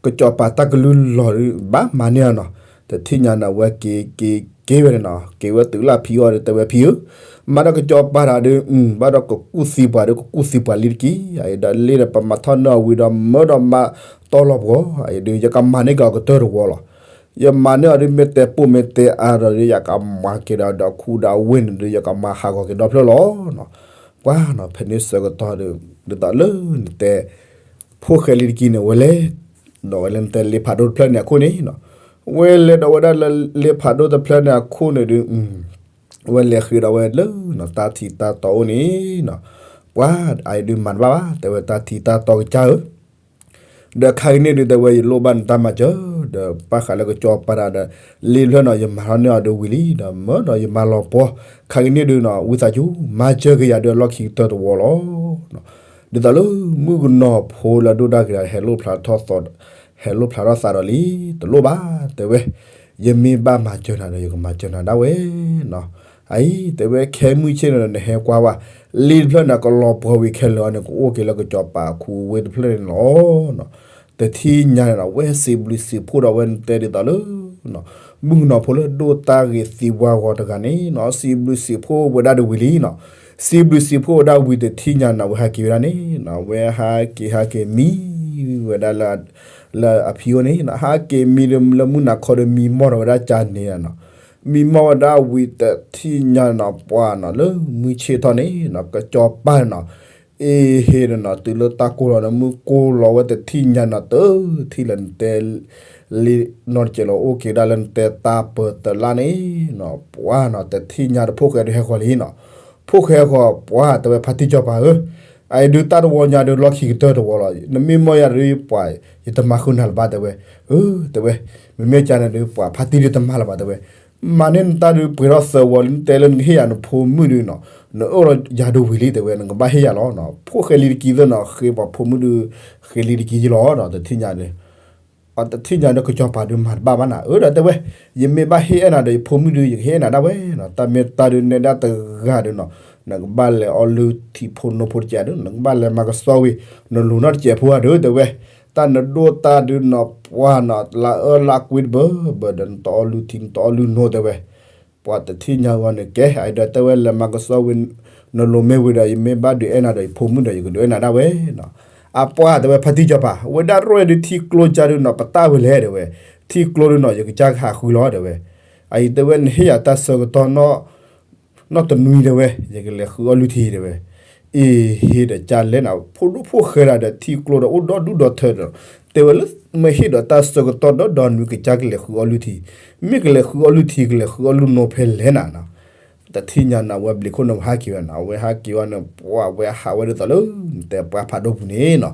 ကစီၤပၤတၢ်ကလုၢ်လီၤဒုး ဘၣ်မၤန့ၢ်အီၤနီၤ, တထံၣ်ညါန့ၣ် အဝဲက့ၤက့ၤက့ၤဝဲန့ၣ်နီၤ က့ၤဝဲတုၤလၢအဖံအီၤဒီး တဲဝဲဖံဧၢ, မၤဒီးကစီၤပၤတၢ်ဒုး ဘၣ်ဒီးကကူၣ်သံပှၤဒီး ကကူၣ်သံပှၤလံၤတက့ၢ်, အအံၤဒီးလ့ဒီးပမၤထီၣ်န့ၢ်အီၤဝံၤဒီး မၢဒီးမၤတီလီၤပှီၤ အအံၤဒုး ယကမၤန့ၢ်က့ၤအီၤကတၢၢ်တဝီလီၤ. ယမၤန့ၢ်အီၤဒုး မ့ၢ်တဲပိၢ်မ့ၢ်တဲအါဒီး ယကမၤက့ၤဒီးဒီးခူဒီးအဝ့ၢ်န့ၣ်ဒီး ယကမၤဟးဂီၤက့ၤဒီဖျၢၣ်လီၤ. ပှၤနီၤ ဖဲန့ၣ်ဆၢကတီၢ်ဒီး ဒ်သိးလၢနတဲ ဖိၣ်ဃဲလံၤတက့ၢ်န့ၣ် ဝဲလဲၤ ဒီးဝဲလၢနတဲလ့ဖးဒိၣ်တဖျၢၣ်န့ၣ်အခိၣ်န့ၣ်နီၤ, ဝဲလဲၤဒီးဝဲဒၣ်လၢလ့ဖးဒိၣ်တဖျၢၣ်န့ၣ်အခိၣ်န့ၣ်ဒုး ဝဲလဲၤဃ့ဒီးဝဲလၢနီၤ တၢ်ထံတၢ်တီအိၣ်န့ၣ်နီၤ, ပှၤအအံၤဒုးမၤတဘၣ်ဘၣ် တဲဝဲတၢ်ထံတၢ်တီကစၢ်ဧၢ ဒီးခါကန့ၣ်ဒုး တဲဝဲယလိၣ်ဘၣ်နတၢ်မၤစၢၤ ဒီးဘၣ်ဃးလၢကစီၤပၤတၢ်ဒီး လ့တဖျၢၣ်နီၤ ယမၤထီၣ်န့ၢ်အီၤဒုးဝံၤလံ ဒီးမၢဒီးယမၤလီၤပှီၤ ခါကန့ၣ်ဒုးနီၤ ဝံသးစူၤ မၤစၢၤက့ၤယၤဒုးအလီၢ်ခံကတၢၢ်တဝီလီၤ. ဒ်သိးလၢမုၣ်ကနီၤဖိလၢအဒိၣ်ဒၣ်က့ၤဒီး ဟဲလိၣ်ဖျါထီၣ်သး ဟဲလိၣ်ဖျါထီၣ်သးဒီးလံ တလိၣ်ဘၣ် တဲဝဲ ယမ့ၢ်ဘၣ်မၤစၢၤနၤဒီး ယကမၤစၢၤနၤဒၣ်ဝဲနီၤ, အအံၤ တဲဝဲခဲမုၢ်ဆ့ၣ်န့ၣ်ဒီး နဟဲကွၢ်ဝဲ လ့တဖျၢၣ်န့ၣ် ကလီၤပှီၤဝံၤခဲလၢာ်အီၤန့ၣ် ကအိၣ်က့ၤလၢကစီၤပၤအခူအဝ့ၢ်တဖျၢၣ်န့ၣ်လီၤ. တထံၣ်ညါန့ၣ်ဒီး ဝဲစံးဘျုးစံးဖှိၣ်ဒီးဝဲတဲဒ်သိးလၢ မုၣ်ကနီၤဖိလၢဒိၣ်တၢ်ဂ့ၤသံဝါဂီၤတဂၤန့ၣ်နီၤ စံးဘျုးစံးဖှိၣ်ဝဲဒၣ်ဒီးဝံၤလံနီၤ, စံးဘျုးစံးဖှိၣ်ဝဲဒၣ်ဝံၤတထံၣ်ညါန့ၣ် ဝဲဟးက့ၤဝဲဒၣ်န့ၣ်နီၤ ဝဲဟးက့ၤဟးက့ၤမံဝဲဒၣ်လၢ လၢအဖံအိၣ်န့ၣ်နီၤ ဟးက့ၤမံလၢမုၢ်နၤခီဒီးမံမီၢ်ဒီးဝဲဒၣ်ကၢ်န့ၣ်နီၤ, မံမီၢ်ဝဲဒၣ်ဝံၤတထံၣ်ညါန့ၣ်နီၤ ပှၤနီၤ လၢမုၢ်ဆ့ၣ်ထီၣ်န့ၣ်နီၤ ကစီၤပၤန့ၣ်နီၤ အ့ဟ့ၣ်န့ၣ်နီၤ တုၤလၢတၢ်ကိၢ်လီၤဒီး မုၢ်ကိၢ်လီၤဝဲတထံၣ်ညါန့ၣ်နီၤ တထံၣ်လၢနတဲ လ့နီတစဲးလီၤ အိၣ်က့ၤဒၣ်လၢနတဲတၢ်ပၢၤတလါန့ၣ်နီၤ ပှၤနီၤ တထံၣ်ညါဒီးဖိၣ်ဃဲဒုးဟဲဃီၤလံနီၤ, ဖိၣ်ဃဲဃီၤ ပှၤတဲဝဲဖါတံၢ်စီၤပၤဧၢ, အအံၤဒုးတၢ်တဝီညါဒီးလီၢ်ခံကတၢၢ်တဝီလီၤ နမ့ၢ်မီၢ်ယၤဒုးပှၤ ယတမၤဃုာ်နၤလၢၤဘၣ်တဲဝဲ, အၢ တဲဝဲ မ့မ့ၢ်ကန့ၣ်ဒုး ပှၤဖါတံၢ်ဒုးတမၤလၢၤဘၣ်တဲဝဲ, မၤန့ၢ်နတၢ်ဒုးပှဲၤထီၣ်သၢဝီလံ နတဲလၢနကဟ့ၣ်ယၤနဖိမုၣ်ဒုးနီၤ, နအၢၣ်လီၤယၤဒုးဝံၤလံတဲဝဲ နကဘၣ်ဟ့ၣ်ယၤလီၤနီၤ ဖိၣ်ဃဲလံၤတက့ၢ်သၢနီၤ ဃ့ပှၤဖိမုၣ်ဒုး ဃ့လံၤတက့ၢ်ယလီၤနီၤ တထံၣ်ညါန့ၣ် အတထံၣ်ညါဒီးကစီၤပၤဒုးမၤတဘၣ်ဘၣ်နၤ အၢ ဒီးတဲဝဲ, ယမ့ၢ်ဘၣ်ဟ့ၣ်အဲၣ်နၤဒီးယဖိမုၣ်ဒုး ယကဟ့ၣ်အဲၣ်နၤဒၣ်ဝဲနီၤ တၢ်မ့ၢ်တၢ်ဒုးနဲဒၣ်တဂၤဒုးနီၤ, နကဘၣ်လဲၤအီၣ်လုၢ်ထံဖိနိဖိတစဲးဒုး နကဘၣ်လဲၤမၤကဆှီဝံၤ နလူၤနီတစဲးဖိဧါဒုးတဲဝဲ, တၢ်နဒိၣ်တၢ်ဒုးနီၤ ပှၤနီၤ လၢအၢလၢကွံတဘၢဘၢဒီး နတအီၣ်လုၢ်ထံ နတအီၣ်လုၢ်နိတဲဝဲ ပှၤတထံၣ်ညါအဂီၢ်န့ၣ် ကဲ အအံၤဒီးတဲဝဲလဲၤမၤကဆှီဝံၤ နလိၤမ့ၢ်ဝံၤဒီး ယမ့ၢ်ဘၣ်ဒုးအဲၣ်နၤဒီးယဖိမုၣ်ဒီး ယကဒုးအဲၣ်နၤဒၣ်ဝဲနီၤ, အပှၤတဲဝဲဖါတံၢ်စီၤပၤ ဝဲဒၣ်ရဲၣ်ဒုးထံကျိကၢ်ဒုးနီၤ ပတၢ်ဝဲလဲၣ်တဲဝဲ, ထံကျိဒုးနီၤ ယကစၢ်ကဟးဃုလီၤတဲဝဲ, အအံၤတဲဝဲနဟ့ၣ်ယၤတၢ်ဆၢကတီၢ် နီၢ်တနွံတဲဝဲ ယကလဲၤဃုအီၣ်လုၢ်ထံတဲဝဲ, အ့ဟ့ၣ်ဒီးကၢ်လဲၣ်နၤ ဖိဒိၣ်ဖိၣ်ဃဲတၢ်ဒီးထံကျိဒီးအိၣ်ဒီဒူၣ်ဒီထၢဒီး တဲဝဲလၢမ့ၢ်ဟ့ၣ်ဒီးတၢ်ဆၢကတီၢ်ဒီးဒီနွံကစၢ်ကလဲၤဃုအီၣ်လုၢ်ထံ, မ့ၢ်ကလဲၤဃုအီၣ်လုၢ်ထံ ကလဲၤဃုအီၣ်လုၢ်နိဖဲလဲၣ်နၤနီၤ. တထံၣ်ညါနီၤ အဝဲဘျံးခိၣ်န့ၣ်ဟးက့ၤဝဲနီၤ, အဝဲဟးက့ၤဝဲန့ၣ် ပှၤဝဲဟးဝဲဒ်သိးလၢ နတဲပှၢ်ဖးဒိၣ်ပူၤန့ၣ်နီၤ,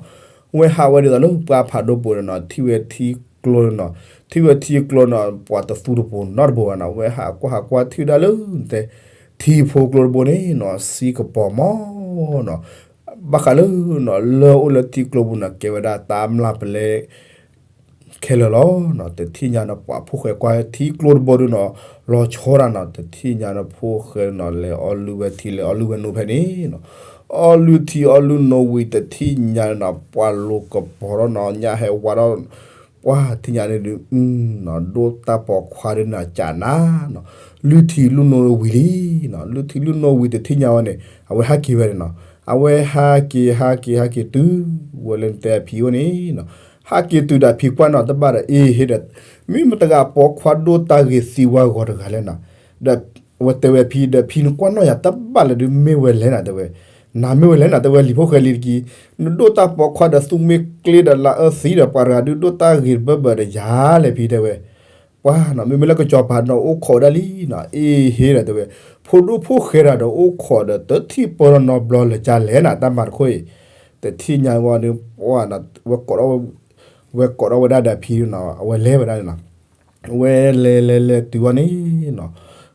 ဝဲဟးဝဲဒ်သိးလၢပှၢ်ဖးဒိၣ်ပူၤန့ၣ်နီၤ ထံၣ်ဝဲထံကျိနီၤ, ထံၣ်ဝဲထံကျိနီၤ ပှၤတသူတပူၤနီတပူၤဘၣ်နီၤ, ဝဲဟးကွၢ်ဟးကွၢ်ထံၣ်ဝဲဒၣ်လၢ နတဲ ထံဖိကျိတဘိန့ၣ်နီၤ စံကပီၤမီၤနီၤ, ဘၣ်ဃးလၢနီၤ လၢအိၣ်လၢထံကျိပူၤနီၤ ကဲဝဲဒၣ်တၢ်မျၢ်ပလဲ ခဲလၢာ်လီၤနီၤ. တထံၣ်ညါနီၤ ပှၤဖိၣ်ဃဲကွၢ်ထံကျိတဘိဒုနီၤ လီၤဆီဒၣ်နီၤ, တထံၣ်ညါနီၤ ဖိၣ်ဃဲနီၤ လဲၤအီၣ်လုၢ်ဝဲထံ လဲၤအီၣ်လုၢ်ဝဲနိဖဲန့ၣ်နီၤ, အီၣ်လုၢ်ထံအီၣ်လုၢ်နိဝံၤ တထံၣ်ညါနီၤ ပှၤလိၤကပီၤထီၣ်နီၤ ညၣ်ဟဲဝါထီၣ် ပှၤထံၣ်ညါန့ၣ်ဒုး နီၤ ဒိၣ်တၢ်ပိာ်ခွါဒုနီၤ ကးနၤနီၤ, လုၢ်ထံလုၢ်နိဝံၤလံနီၤ, လုၢ်ထံလုၢ်နိဝံၤ တထံၣ်ညါဝဲန့ၣ် အဝဲဟးက့ၤဝဲန့ၣ်နီၤ, အဝဲဟးက့ၤ ဟးက့ၤ ဟးက့ၤတုၤ ဝဲလၢနတဲအဖံအိၣ်န့ၣ်နီၤ, ဟးက့ၤတုၤဒီးဖံကွၢ်နီၤတဘၣ်ဒီး အ့ဟ့ဒီး မ့ၢ်မတၤတဂၤပိာ်ခွါဒိၣ်တၢ်ဂ့ၤသံဝါဂီၤတဂၤလဲၣ်နီၤ, ဒီးအဝဲတဲဝဲဖံဒီး ဖံနကွၢ်နီၣ်ယၤတဘၣ်လၢၤဒုး မ့ၢ်ဝဲလဲၣ်နၤတဲဝဲ, နၤမ့ၢ်ဝဲလဲၣ်နၤတဲဝဲ လံၤဖိၣ်ဃဲလံၤတကံ, နဒိၣ်တၢ်ပိာ်ခွါဒီးသူမ့ၢ်ကျ့ဒီးလါအၢသံဒီး ပှၤတဂၤဒုးဒိၣ်တၢ်ဂ့ၤတဘၢဘၢဒီးယၤလဲၣ်ဖံတဲဝဲ ပှၤနီၤ မ့မ့ၢ်လၢကစီၤပၤနီၤ အိၣ်ခိးဒၣ်လံနီၤ, အ့ဟ့ဒီးတဲဝဲ, ဖိဒိၣ်ဖိၣ်ဃဲတဂၤဒီးအိၣ်ခိးဒီး တထံၣ်ပၢၢ်နီတဘျီလၢၤကၢ်လဲၣ်နၤ တၢ်မၤတခီအံၤ, တထံၣ်ညါဝဲဒီး ပှၤနီၤ ဝဲကိးထီၣ် ဝဲကိးထီၣ်ဝဲဒၣ်ဒီးဖံနီၤ အဝဲလဲၤဝဲဒၣ်န့ၣ်နီၤ, ဝဲလဲၤလဲၤလဲၤတုၤဝဲန့ၣ်နီၤ,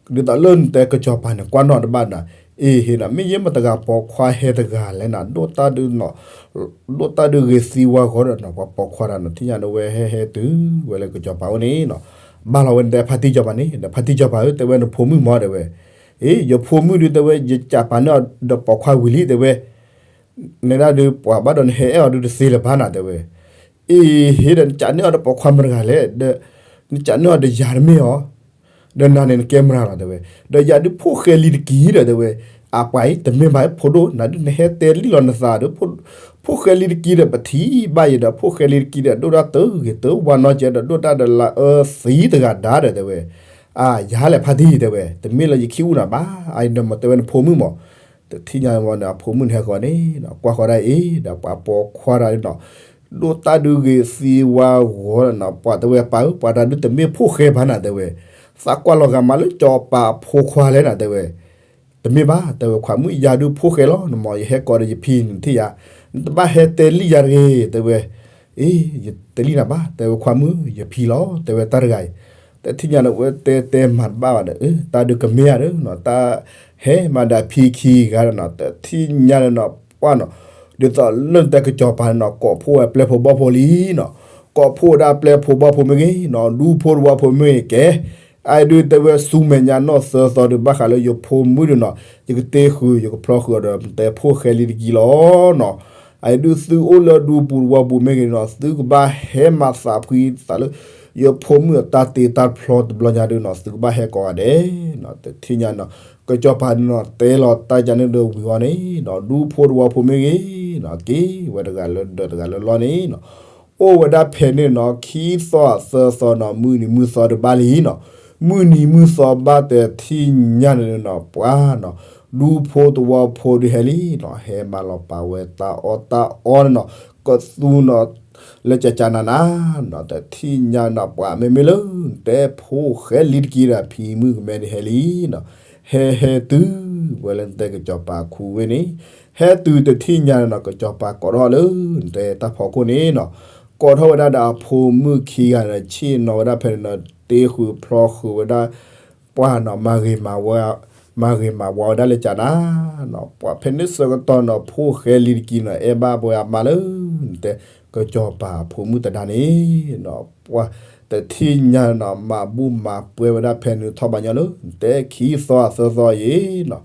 ဒ်သိးလၢနတဲကစီၤပၤန့ၣ် ကွၢ်နီၣ်တဘၣ်ဒီး အ့ဟ့နီၤ မ့ၢ်ယဲမတၤတဂၤပိာ်ခွါဟဲတဂၤလဲၣ်နၤ ဒိၣ်တၢ်ဒုးနီၤ ဒိၣ်တၢ်ဒုးဂ့ၤသံဝါဂီၤဒီးနီၤ ပှၤပိာ်ခွါတဂၤနီၤ ထံၣ်ညါန့ၣ် ဝဲဟဲဟဲတုၤဝဲလၢကစီၤပၤအိၣ်န့ၣ်နီၤ, ဘၣ်လီၤဝဲန့ၣ်တဲဖါတံၢ်စီၤပၤန့ၣ် ဒီးဖါတံၢ်စီၤပၤဧၢ တဲဝဲနဖိမုၣ်မီၤတဲဝဲ, အ့ ယဖိမုၣ်ဒုးတဲဝဲ ယကးပာ်န့ၢ်အီၤဒီးပိာ်ခွါဝံၤလံတဲဝဲ နဲဒၣ်ဒုးပှၤဘၣ်ဒီးနဟဲအဲၣ်အီၤဒုးတသ့လၢၤဘၣ်နၤတဲဝဲ, အ့ဟ့ဒီးနကးန့ၢ်အီၤဒီးပိာ်ခွါမတၤတဂၤလဲၣ်, ဒီးနကးန့ၢ်အီၤဒီးယၤတမ့ၢ်အီၤ ဒီးနၤန့ၣ်နကဲမတၤလီၤတဲဝဲ, ဒီးယၤဒုးဖိၣ်ဃဲလံၤတကံဒီးတဲဝဲ, အပှၤအံၤ တမ့ၢ်ဘၣ်ဖိဒိၣ် နၤဒုးနဟဲတဲလံလီၤနသးဒီး ဖိၣ်ဃဲလံၤတကံဒီးပထံၣ်ဘၣ်ယံၤဒီး ဖိၣ်ဃဲလံၤတကံဒီး ဒိၣ်တၢ်တဂ့ၤတဝါနီတစဲးဒီး ဒိၣ်တၢ်ဒီးလါအၢသံတဂၤဒါဒီးတဲဝဲ, အါ ယၤလဲၣ်ဖါတံၢ်တဲဝဲ တမ့ၢ်လၢယခံအူနၤဘၣ် အအံၤဒီးမ့ၢ်တဲဝဲနဖိမုၣ်မီၤ, တထံၣ်ညါဝဲန့ၣ် အဖိမုၣ်န့ၣ်ဟဲဃီၤန့ၣ် ကွၢ်ဃီၤဒၣ်အံၤ ဒီးပှၤပိာ်ခွါတဂၤနီၤ ဒိၣ်တၢ်ဒုးဂ့ၤသံဝါဂီၤနီၤ ပှၤတဲဝဲပၢ်ဧၢ ပှၤတၢ်ဒုးတမ့ၢ်ဖိၣ်ဃဲဘၣ်နၤတဲဝဲ, သးကွၢ်လီၤဂာ်မးလၢစီၤပၤအဖိခွါလဲၣ်နၤတဲဝဲ, တမ့ၢ်ဘၣ် တဲဝဲခွါမုၣ် ယၤဒုးဖိၣ်ဃဲလီၤ နမီၤ ယဟဲကိးဒီးယဖံန့ၣ်ထံၣ်ယၤ, နတဘၣ်ဟဲတဲလံယၤတဂ့ၤ တဲဝဲ, အ့ ယတဲလံနၤဘၣ် တဲဝဲခွါမုၣ် ယဖံလီၤ တဲဝဲတၢ်တဂၤအံၤ, တထံၣ်ညါန့ၣ်ဝဲတဲတဲမၤတဘၣ်ဘၣ်ဒီး တၢ်ဒုးကမ့ၢ်ယၤဒီးနီၤ တၢ်ဟဲမၤဒီးဖံခံဂၤဒီးနီၤ တထံၣ်ညါန့ၣ်နီၤ ပှၢ်နီၤ ဒ်သိးလၢနတဲကစီၤပၤန့ၣ်နီၤ ကိးဖှိၣ်ဝဲပျဲၢ်ဖိဘီၣ်ဖိလံနီၤ, ကိးဖှိၣ်ဝဲဒၣ်ပျဲၢ်ဖိဘီၣ်ဖိမ့ၢ်ဂ့ၤနီၤ ဒူဖိတဝီဖိမ့ၢ်ဂ့ၤကဲ အအံၤဒုးတဲဝဲဆူမဲာ်ညါနီၢ်သၢသီဒုး ဘၣ်ဃးလၢယဖိမုၣ်ဒုးနီၤ ယကတ့ဃုာ်ယကဖျီဃုာ်အီၤဒီး နတဲဖိၣ်ဃဲလံၤတကံလီၤနီၤ, အအံၤဒုးသုအိၣ်လၢဒူပူၤတဝီပူၤမ့ၢ်ဂ့ၤနီၤ သုကဘၣ်ဟဲမၤသးဖှံသးလၢ ယဖိမုၣ်အတၢ်တ့တၢ်ဖျီတဘျီညါဒုးနီၤ သုကဘၣ်ဟဲကိးဂၤဒဲးနီၤ တထံၣ်ညါနီၤ ကစီၤပၤန့ၣ်နီၤ တဲလီၤတၢ်ကန့ၣ်ဒီးဝံၤဝီန့ၣ်နီၤ ဒူဖိတဝီဖိမ့ၢ်ဂ့ၤနီၤ က့ၤဝဲတဂၤလၢဒီးတဂၤလၢလီၢ်န့ၣ်နီၤ အိၣ်ဝဲဒၣ်ဖဲန့ၣ်နီၤ ခံသီသၢသီနီၤ မုၢ်နံၤမုၢ်သီတဘၣ်လံနီၤ, မုၢ်နံၤမုၢ်သီဘၣ်တထံၣ်ညါန့ၣ်နီၤ ပှၤနီၤ ဒူဖိတဝီဖိဒုးဟဲလံနီၤ ဟဲမၤလီၤပာ်ဝဲတၢ်အီၣ်တၢ်အီန့ၣ်နီၤ ကသူနီၤ လၢကကနၤနၤနီၤ တထံၣ်ညါနီၤ ပှၤမ့မ့ၢ်လၢ နတဲဖိၣ်ဃဲလံၤတကံဒီးဖံမုၣ်ကမဲန့ၣ်ဟဲလံနီၤ, ဟဲဟဲတုၤဝဲလၢနတဲကစီၤပၤခူဝ့ၢ်န့ၣ် ဟဲတုၤတထံၣ်ညါန့ၣ်နီၤ ကစီၤပၤကိးထီၣ်လၢ နတဲတၢ်ဖီခိၣ်န့ၣ်နီၤ ကိးထီၣ်ဝဲဒၣ်ဒီးအဖိမုၣ်ခံဂၤန့ၣ် ဆ့ၣ်နီၤဝဲဒၣ်ဖဲန့ၣ်နီၤ တ့ဃုာ်ဖျီဃုာ်ဝဲဒၣ် ပှၤနီၤ မၤဂ့ၤမၤဝါ မၤဂ့ၤမၤဝါဝဲဒၣ်လၢကနၤနီၤ ပှၤဖဲန့ၣ်ဆၢကတီၢ်နီၤ ဖိၣ်ဃဲလံၤတကံနီၤ အဲၣ်ဘၣ်ပှၤအမါလၢ နတဲ ကစီၤပၤအဖိမုၣ်သဒါန့ၣ်နီၤ ပှၤတထံၣ်ညါနီၤ မၤဘူၣ်မၤပှဲၤဝဲဒၣ်ဖဲန့ၣ်ထီၣ်ဘၣ်ညီလၢ နတဲခံသီသၢသီအံၤနီၤ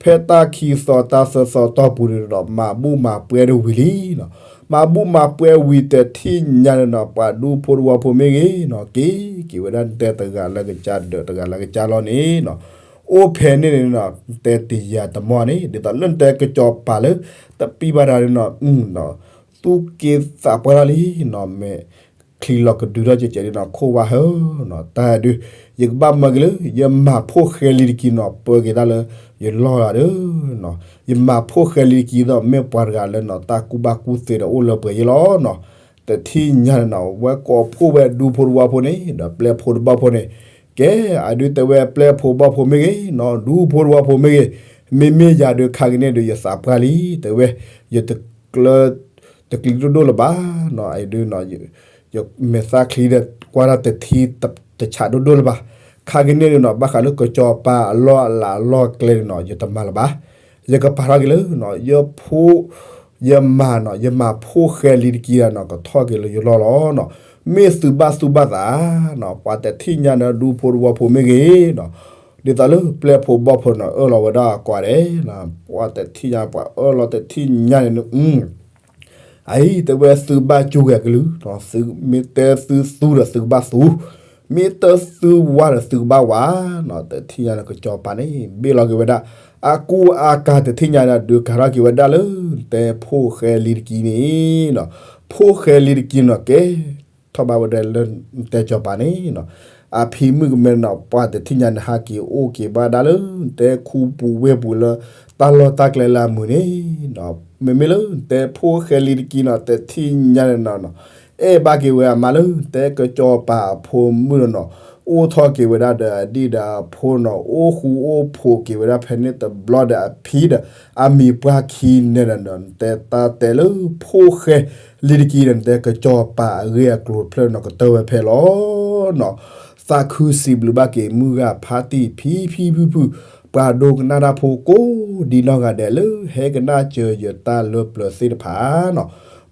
ဖဲတၢ်ခံသီတၢ်သၢသီတီၢ်ပူၤန့ၣ်ဒီး မၤဘူၣ်မၤပှဲၤတဝံၤလံနီၤ, မၤဘူၣ်မၤပှဲၤဝံၤတထံၣ်ညါန့ၣ်နီၤ ပှၤဒူဖိတဝီဖိမ့ၢ်ဂ့ၤနီၤ က့ၤက့ၤဝဲဒၣ်နတဲတဂၤလၢကစၢ်ဒီးတဂၤလၢကစၢ်လီၤန့ၣ်နီၤ, အိၣ်ဖဲန့ၣ်န့ၣ်နီၤ နတဲတယၤတမီၢ်န့ၣ် ဒ်သိးလၢနတဲကစီၤပၤလၢ တပံဘၣ်တၢ်န့ၣ်နီၤ သူၣ်က့သးပှၢ်ထီၣ်လံနီၤ မဲာ်ချံလီၤကဒုထီၣ်ကဲးကဲးလံနီၤ ခိၣ်ဝါဟၢနီၤ တၢ်ဒုး ယကဘၣ်မၤက့ၤလၢ ယမၤဖိၣ်ဃဲလံၤတကံနီၤ ပၢက့ၤတၢ်လၢယလီၢ်ဂၤဒီးနီၤ ယမၤဖိၣ်ဃဲလံၤတကံဒီး မ့ၢ်ပှၤတဂၤလၢနီၤ တၢ်ကူၣ်ဘၣ်ကူၣ်သ့ဒီးအိၣ်လၢပှဲၤယဲလီၤနီၤ, တထံၣ်ညါန့ၣ်နီၤ ဝဲကိးဖှိၣ်ဝဲဒူဖိတဝီဖိန့ၣ် ဒီးပျဲၢ်ဖိတဘီၣ်ဖိန့ၣ်, ကဲ, အဒုးတဲဝဲပျဲၢ်ဖိဘီၣ်ဖိမ့ၢ်ဂ့ၤနီၤ ဒူဖိတဝီဖိမ့ၢ်ဂ့ၤ, မ့မ့ၢ်ယၤဒုးခါကန့ၣ်ဒုး ယသးပှၢ်လံ, တဲဝဲ, ယတကျၢၤ တကျံၤဒိၣ်ဒိၣ်လၢၤဘၣ်နီၤ, အဒုးနီၤ ယမဲာ်သၣ်ချံဒီး ကွၢ်တၢ်တထံတဆးဒိၣ်ဒိၣ်လၢၤဘၣ်. ခါကန့ၣ်ဒုးနီၤ ဘၣ်ဃးလၢကစီၤပၤအလီၢ်အလၤအလီၢ်ကျဲန့ၣ်နီၤ ယတမၤလၢၤဘၣ်. ယကပာ်ထီၣ်က့ၤလၢ ယဖိ ယမၤနီၤ ယမၤဖိၣ်ဃဲလံၤတကံဒီးနီၤ ကထီၣ်က့ၤလၢယလီၢ်လီၤနီၤ. မ့ၢ်သုဘၣ်သူၣ်ဘၣ်သးနီၤ ပှၤတထံၣ်ညါန့ၣ် ဒူဖိတဝီဖိမ့ၢ်ဂ့ၤနီၤ, ဒ်သိးလၢပျဲၢ်ဖိဘီၣ်ဖိန့ၣ် အၢၣ်လီၤဝဲဒၣ်ကွၢ်ဒဲး, ပှၤတထံၣ်ညါ ပှၤအၢၣ်လီၤတထံၣ်ညါန့ၣ် အံၤ တဲဝဲသုဘၣ်ကၠူဂဲၤကလုာ်, မ့ၢ်တဲသုသူဒီးသုကဘၣ်သူ, မ့ၢ်တဲသုဝါဒီးသုကဘၣ်ဝါနီၤ. တထံၣ်ညါန့ၣ် ကစီၤပၤန့ၣ် ဘ့ၣ်လီၤက့ၤဝဲဒၣ် အကူအကၤတထံၣ်ညါဒီး ဒုးကၤထီၣ်က့ၤဝဲဒၣ်လၢ တဲဖိၣ်ဃဲလံၤတကံန့ၣ်နီၤ, ဖိၣ်ဃဲလံၤတကံနီၤ ကဲ ထီၣ်ဘၣ်ဝဲဒၣ်လၢ တဲစီၤပၤန့ၣ်နီၤ, အဖံမုၣ်ကမဲန့ၣ်နီၤ ပှၤတထံၣ်ညါန့ၣ် ဟးက့ၤအိၣ်က့ၤဘၣ်ဒၣ်လၢ တဲခူပူၤဝ့ၢ်ပူၤလၢ တၢ်လီၢ်တၢ်ကျဲလၢအမုာ်န့ၣ်နီၤ, မ့မ့ၢ်လၢ တဲဖိၣ်ဃဲလံၤတကံနီၤ တထံၣ်ညါန့ၣ်နီၤ အဲၣ်ဘၣ်က့ၤဝဲအမါလၢ တဲကစီၤပၤအဖိမုၣ်န့ၣ်နီၤ, အိၣ်ထီၣ်က့ၤဝဲဒၣ်ဒီးအဒံၣ်ဒီးအဖိနီၤ, အိၣ်ဃူအိၣ်ဖိးက့ၤဝဲဒၣ်ဖဲန့ၣ်တဘျီဒီးအဖံဒီး အမံၤပှၢ်ခံန့ၣ်ဒီးနီၤ တဲတၢ်တဲလၢဖိၣ်ဃဲလံၤတကံဒီး တဲကစီၤပၤအဂ့ၢ်အကျိၤတဖျၢၣ်နီၤ ကတၢၢ်ဝဲဖဲလီၤနီၤ. သးခုစံးဘျုးဘၣ်က့ၤမုၢ်ဂၤဖါတံၢ်ဖံဖံဖုဖု ပှၤဒိကနၣ်တၢ်ဖိကိးဒ်နီၢ်ဂၤဒဲးလၢ ဟဲကနၣ်စၢၤယတၢ်လၢပျၢၤသ့ၣ်တဖၣ်နီၤ,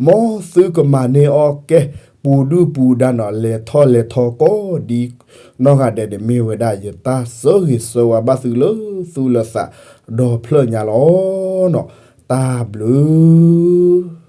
မ်သုကမၤန့ၢ်အီၣ်ကဲ ပူၤဒုၣ်ပူၤဒါနီၤ လဲၤထီၣ်လဲၤထီကိးဒ်နီၢ်ဂၤဒဲးန့ၣ် မ့ၢ်ဝဲဒၣ်ယတၢ်ဆၢဂ့ၤဆၢဝါဘၣ်သုလၢသူၣ်လၢသးဒီဖျၢၣ်ညါလီၤနီၤ. တၢ်ဘျုး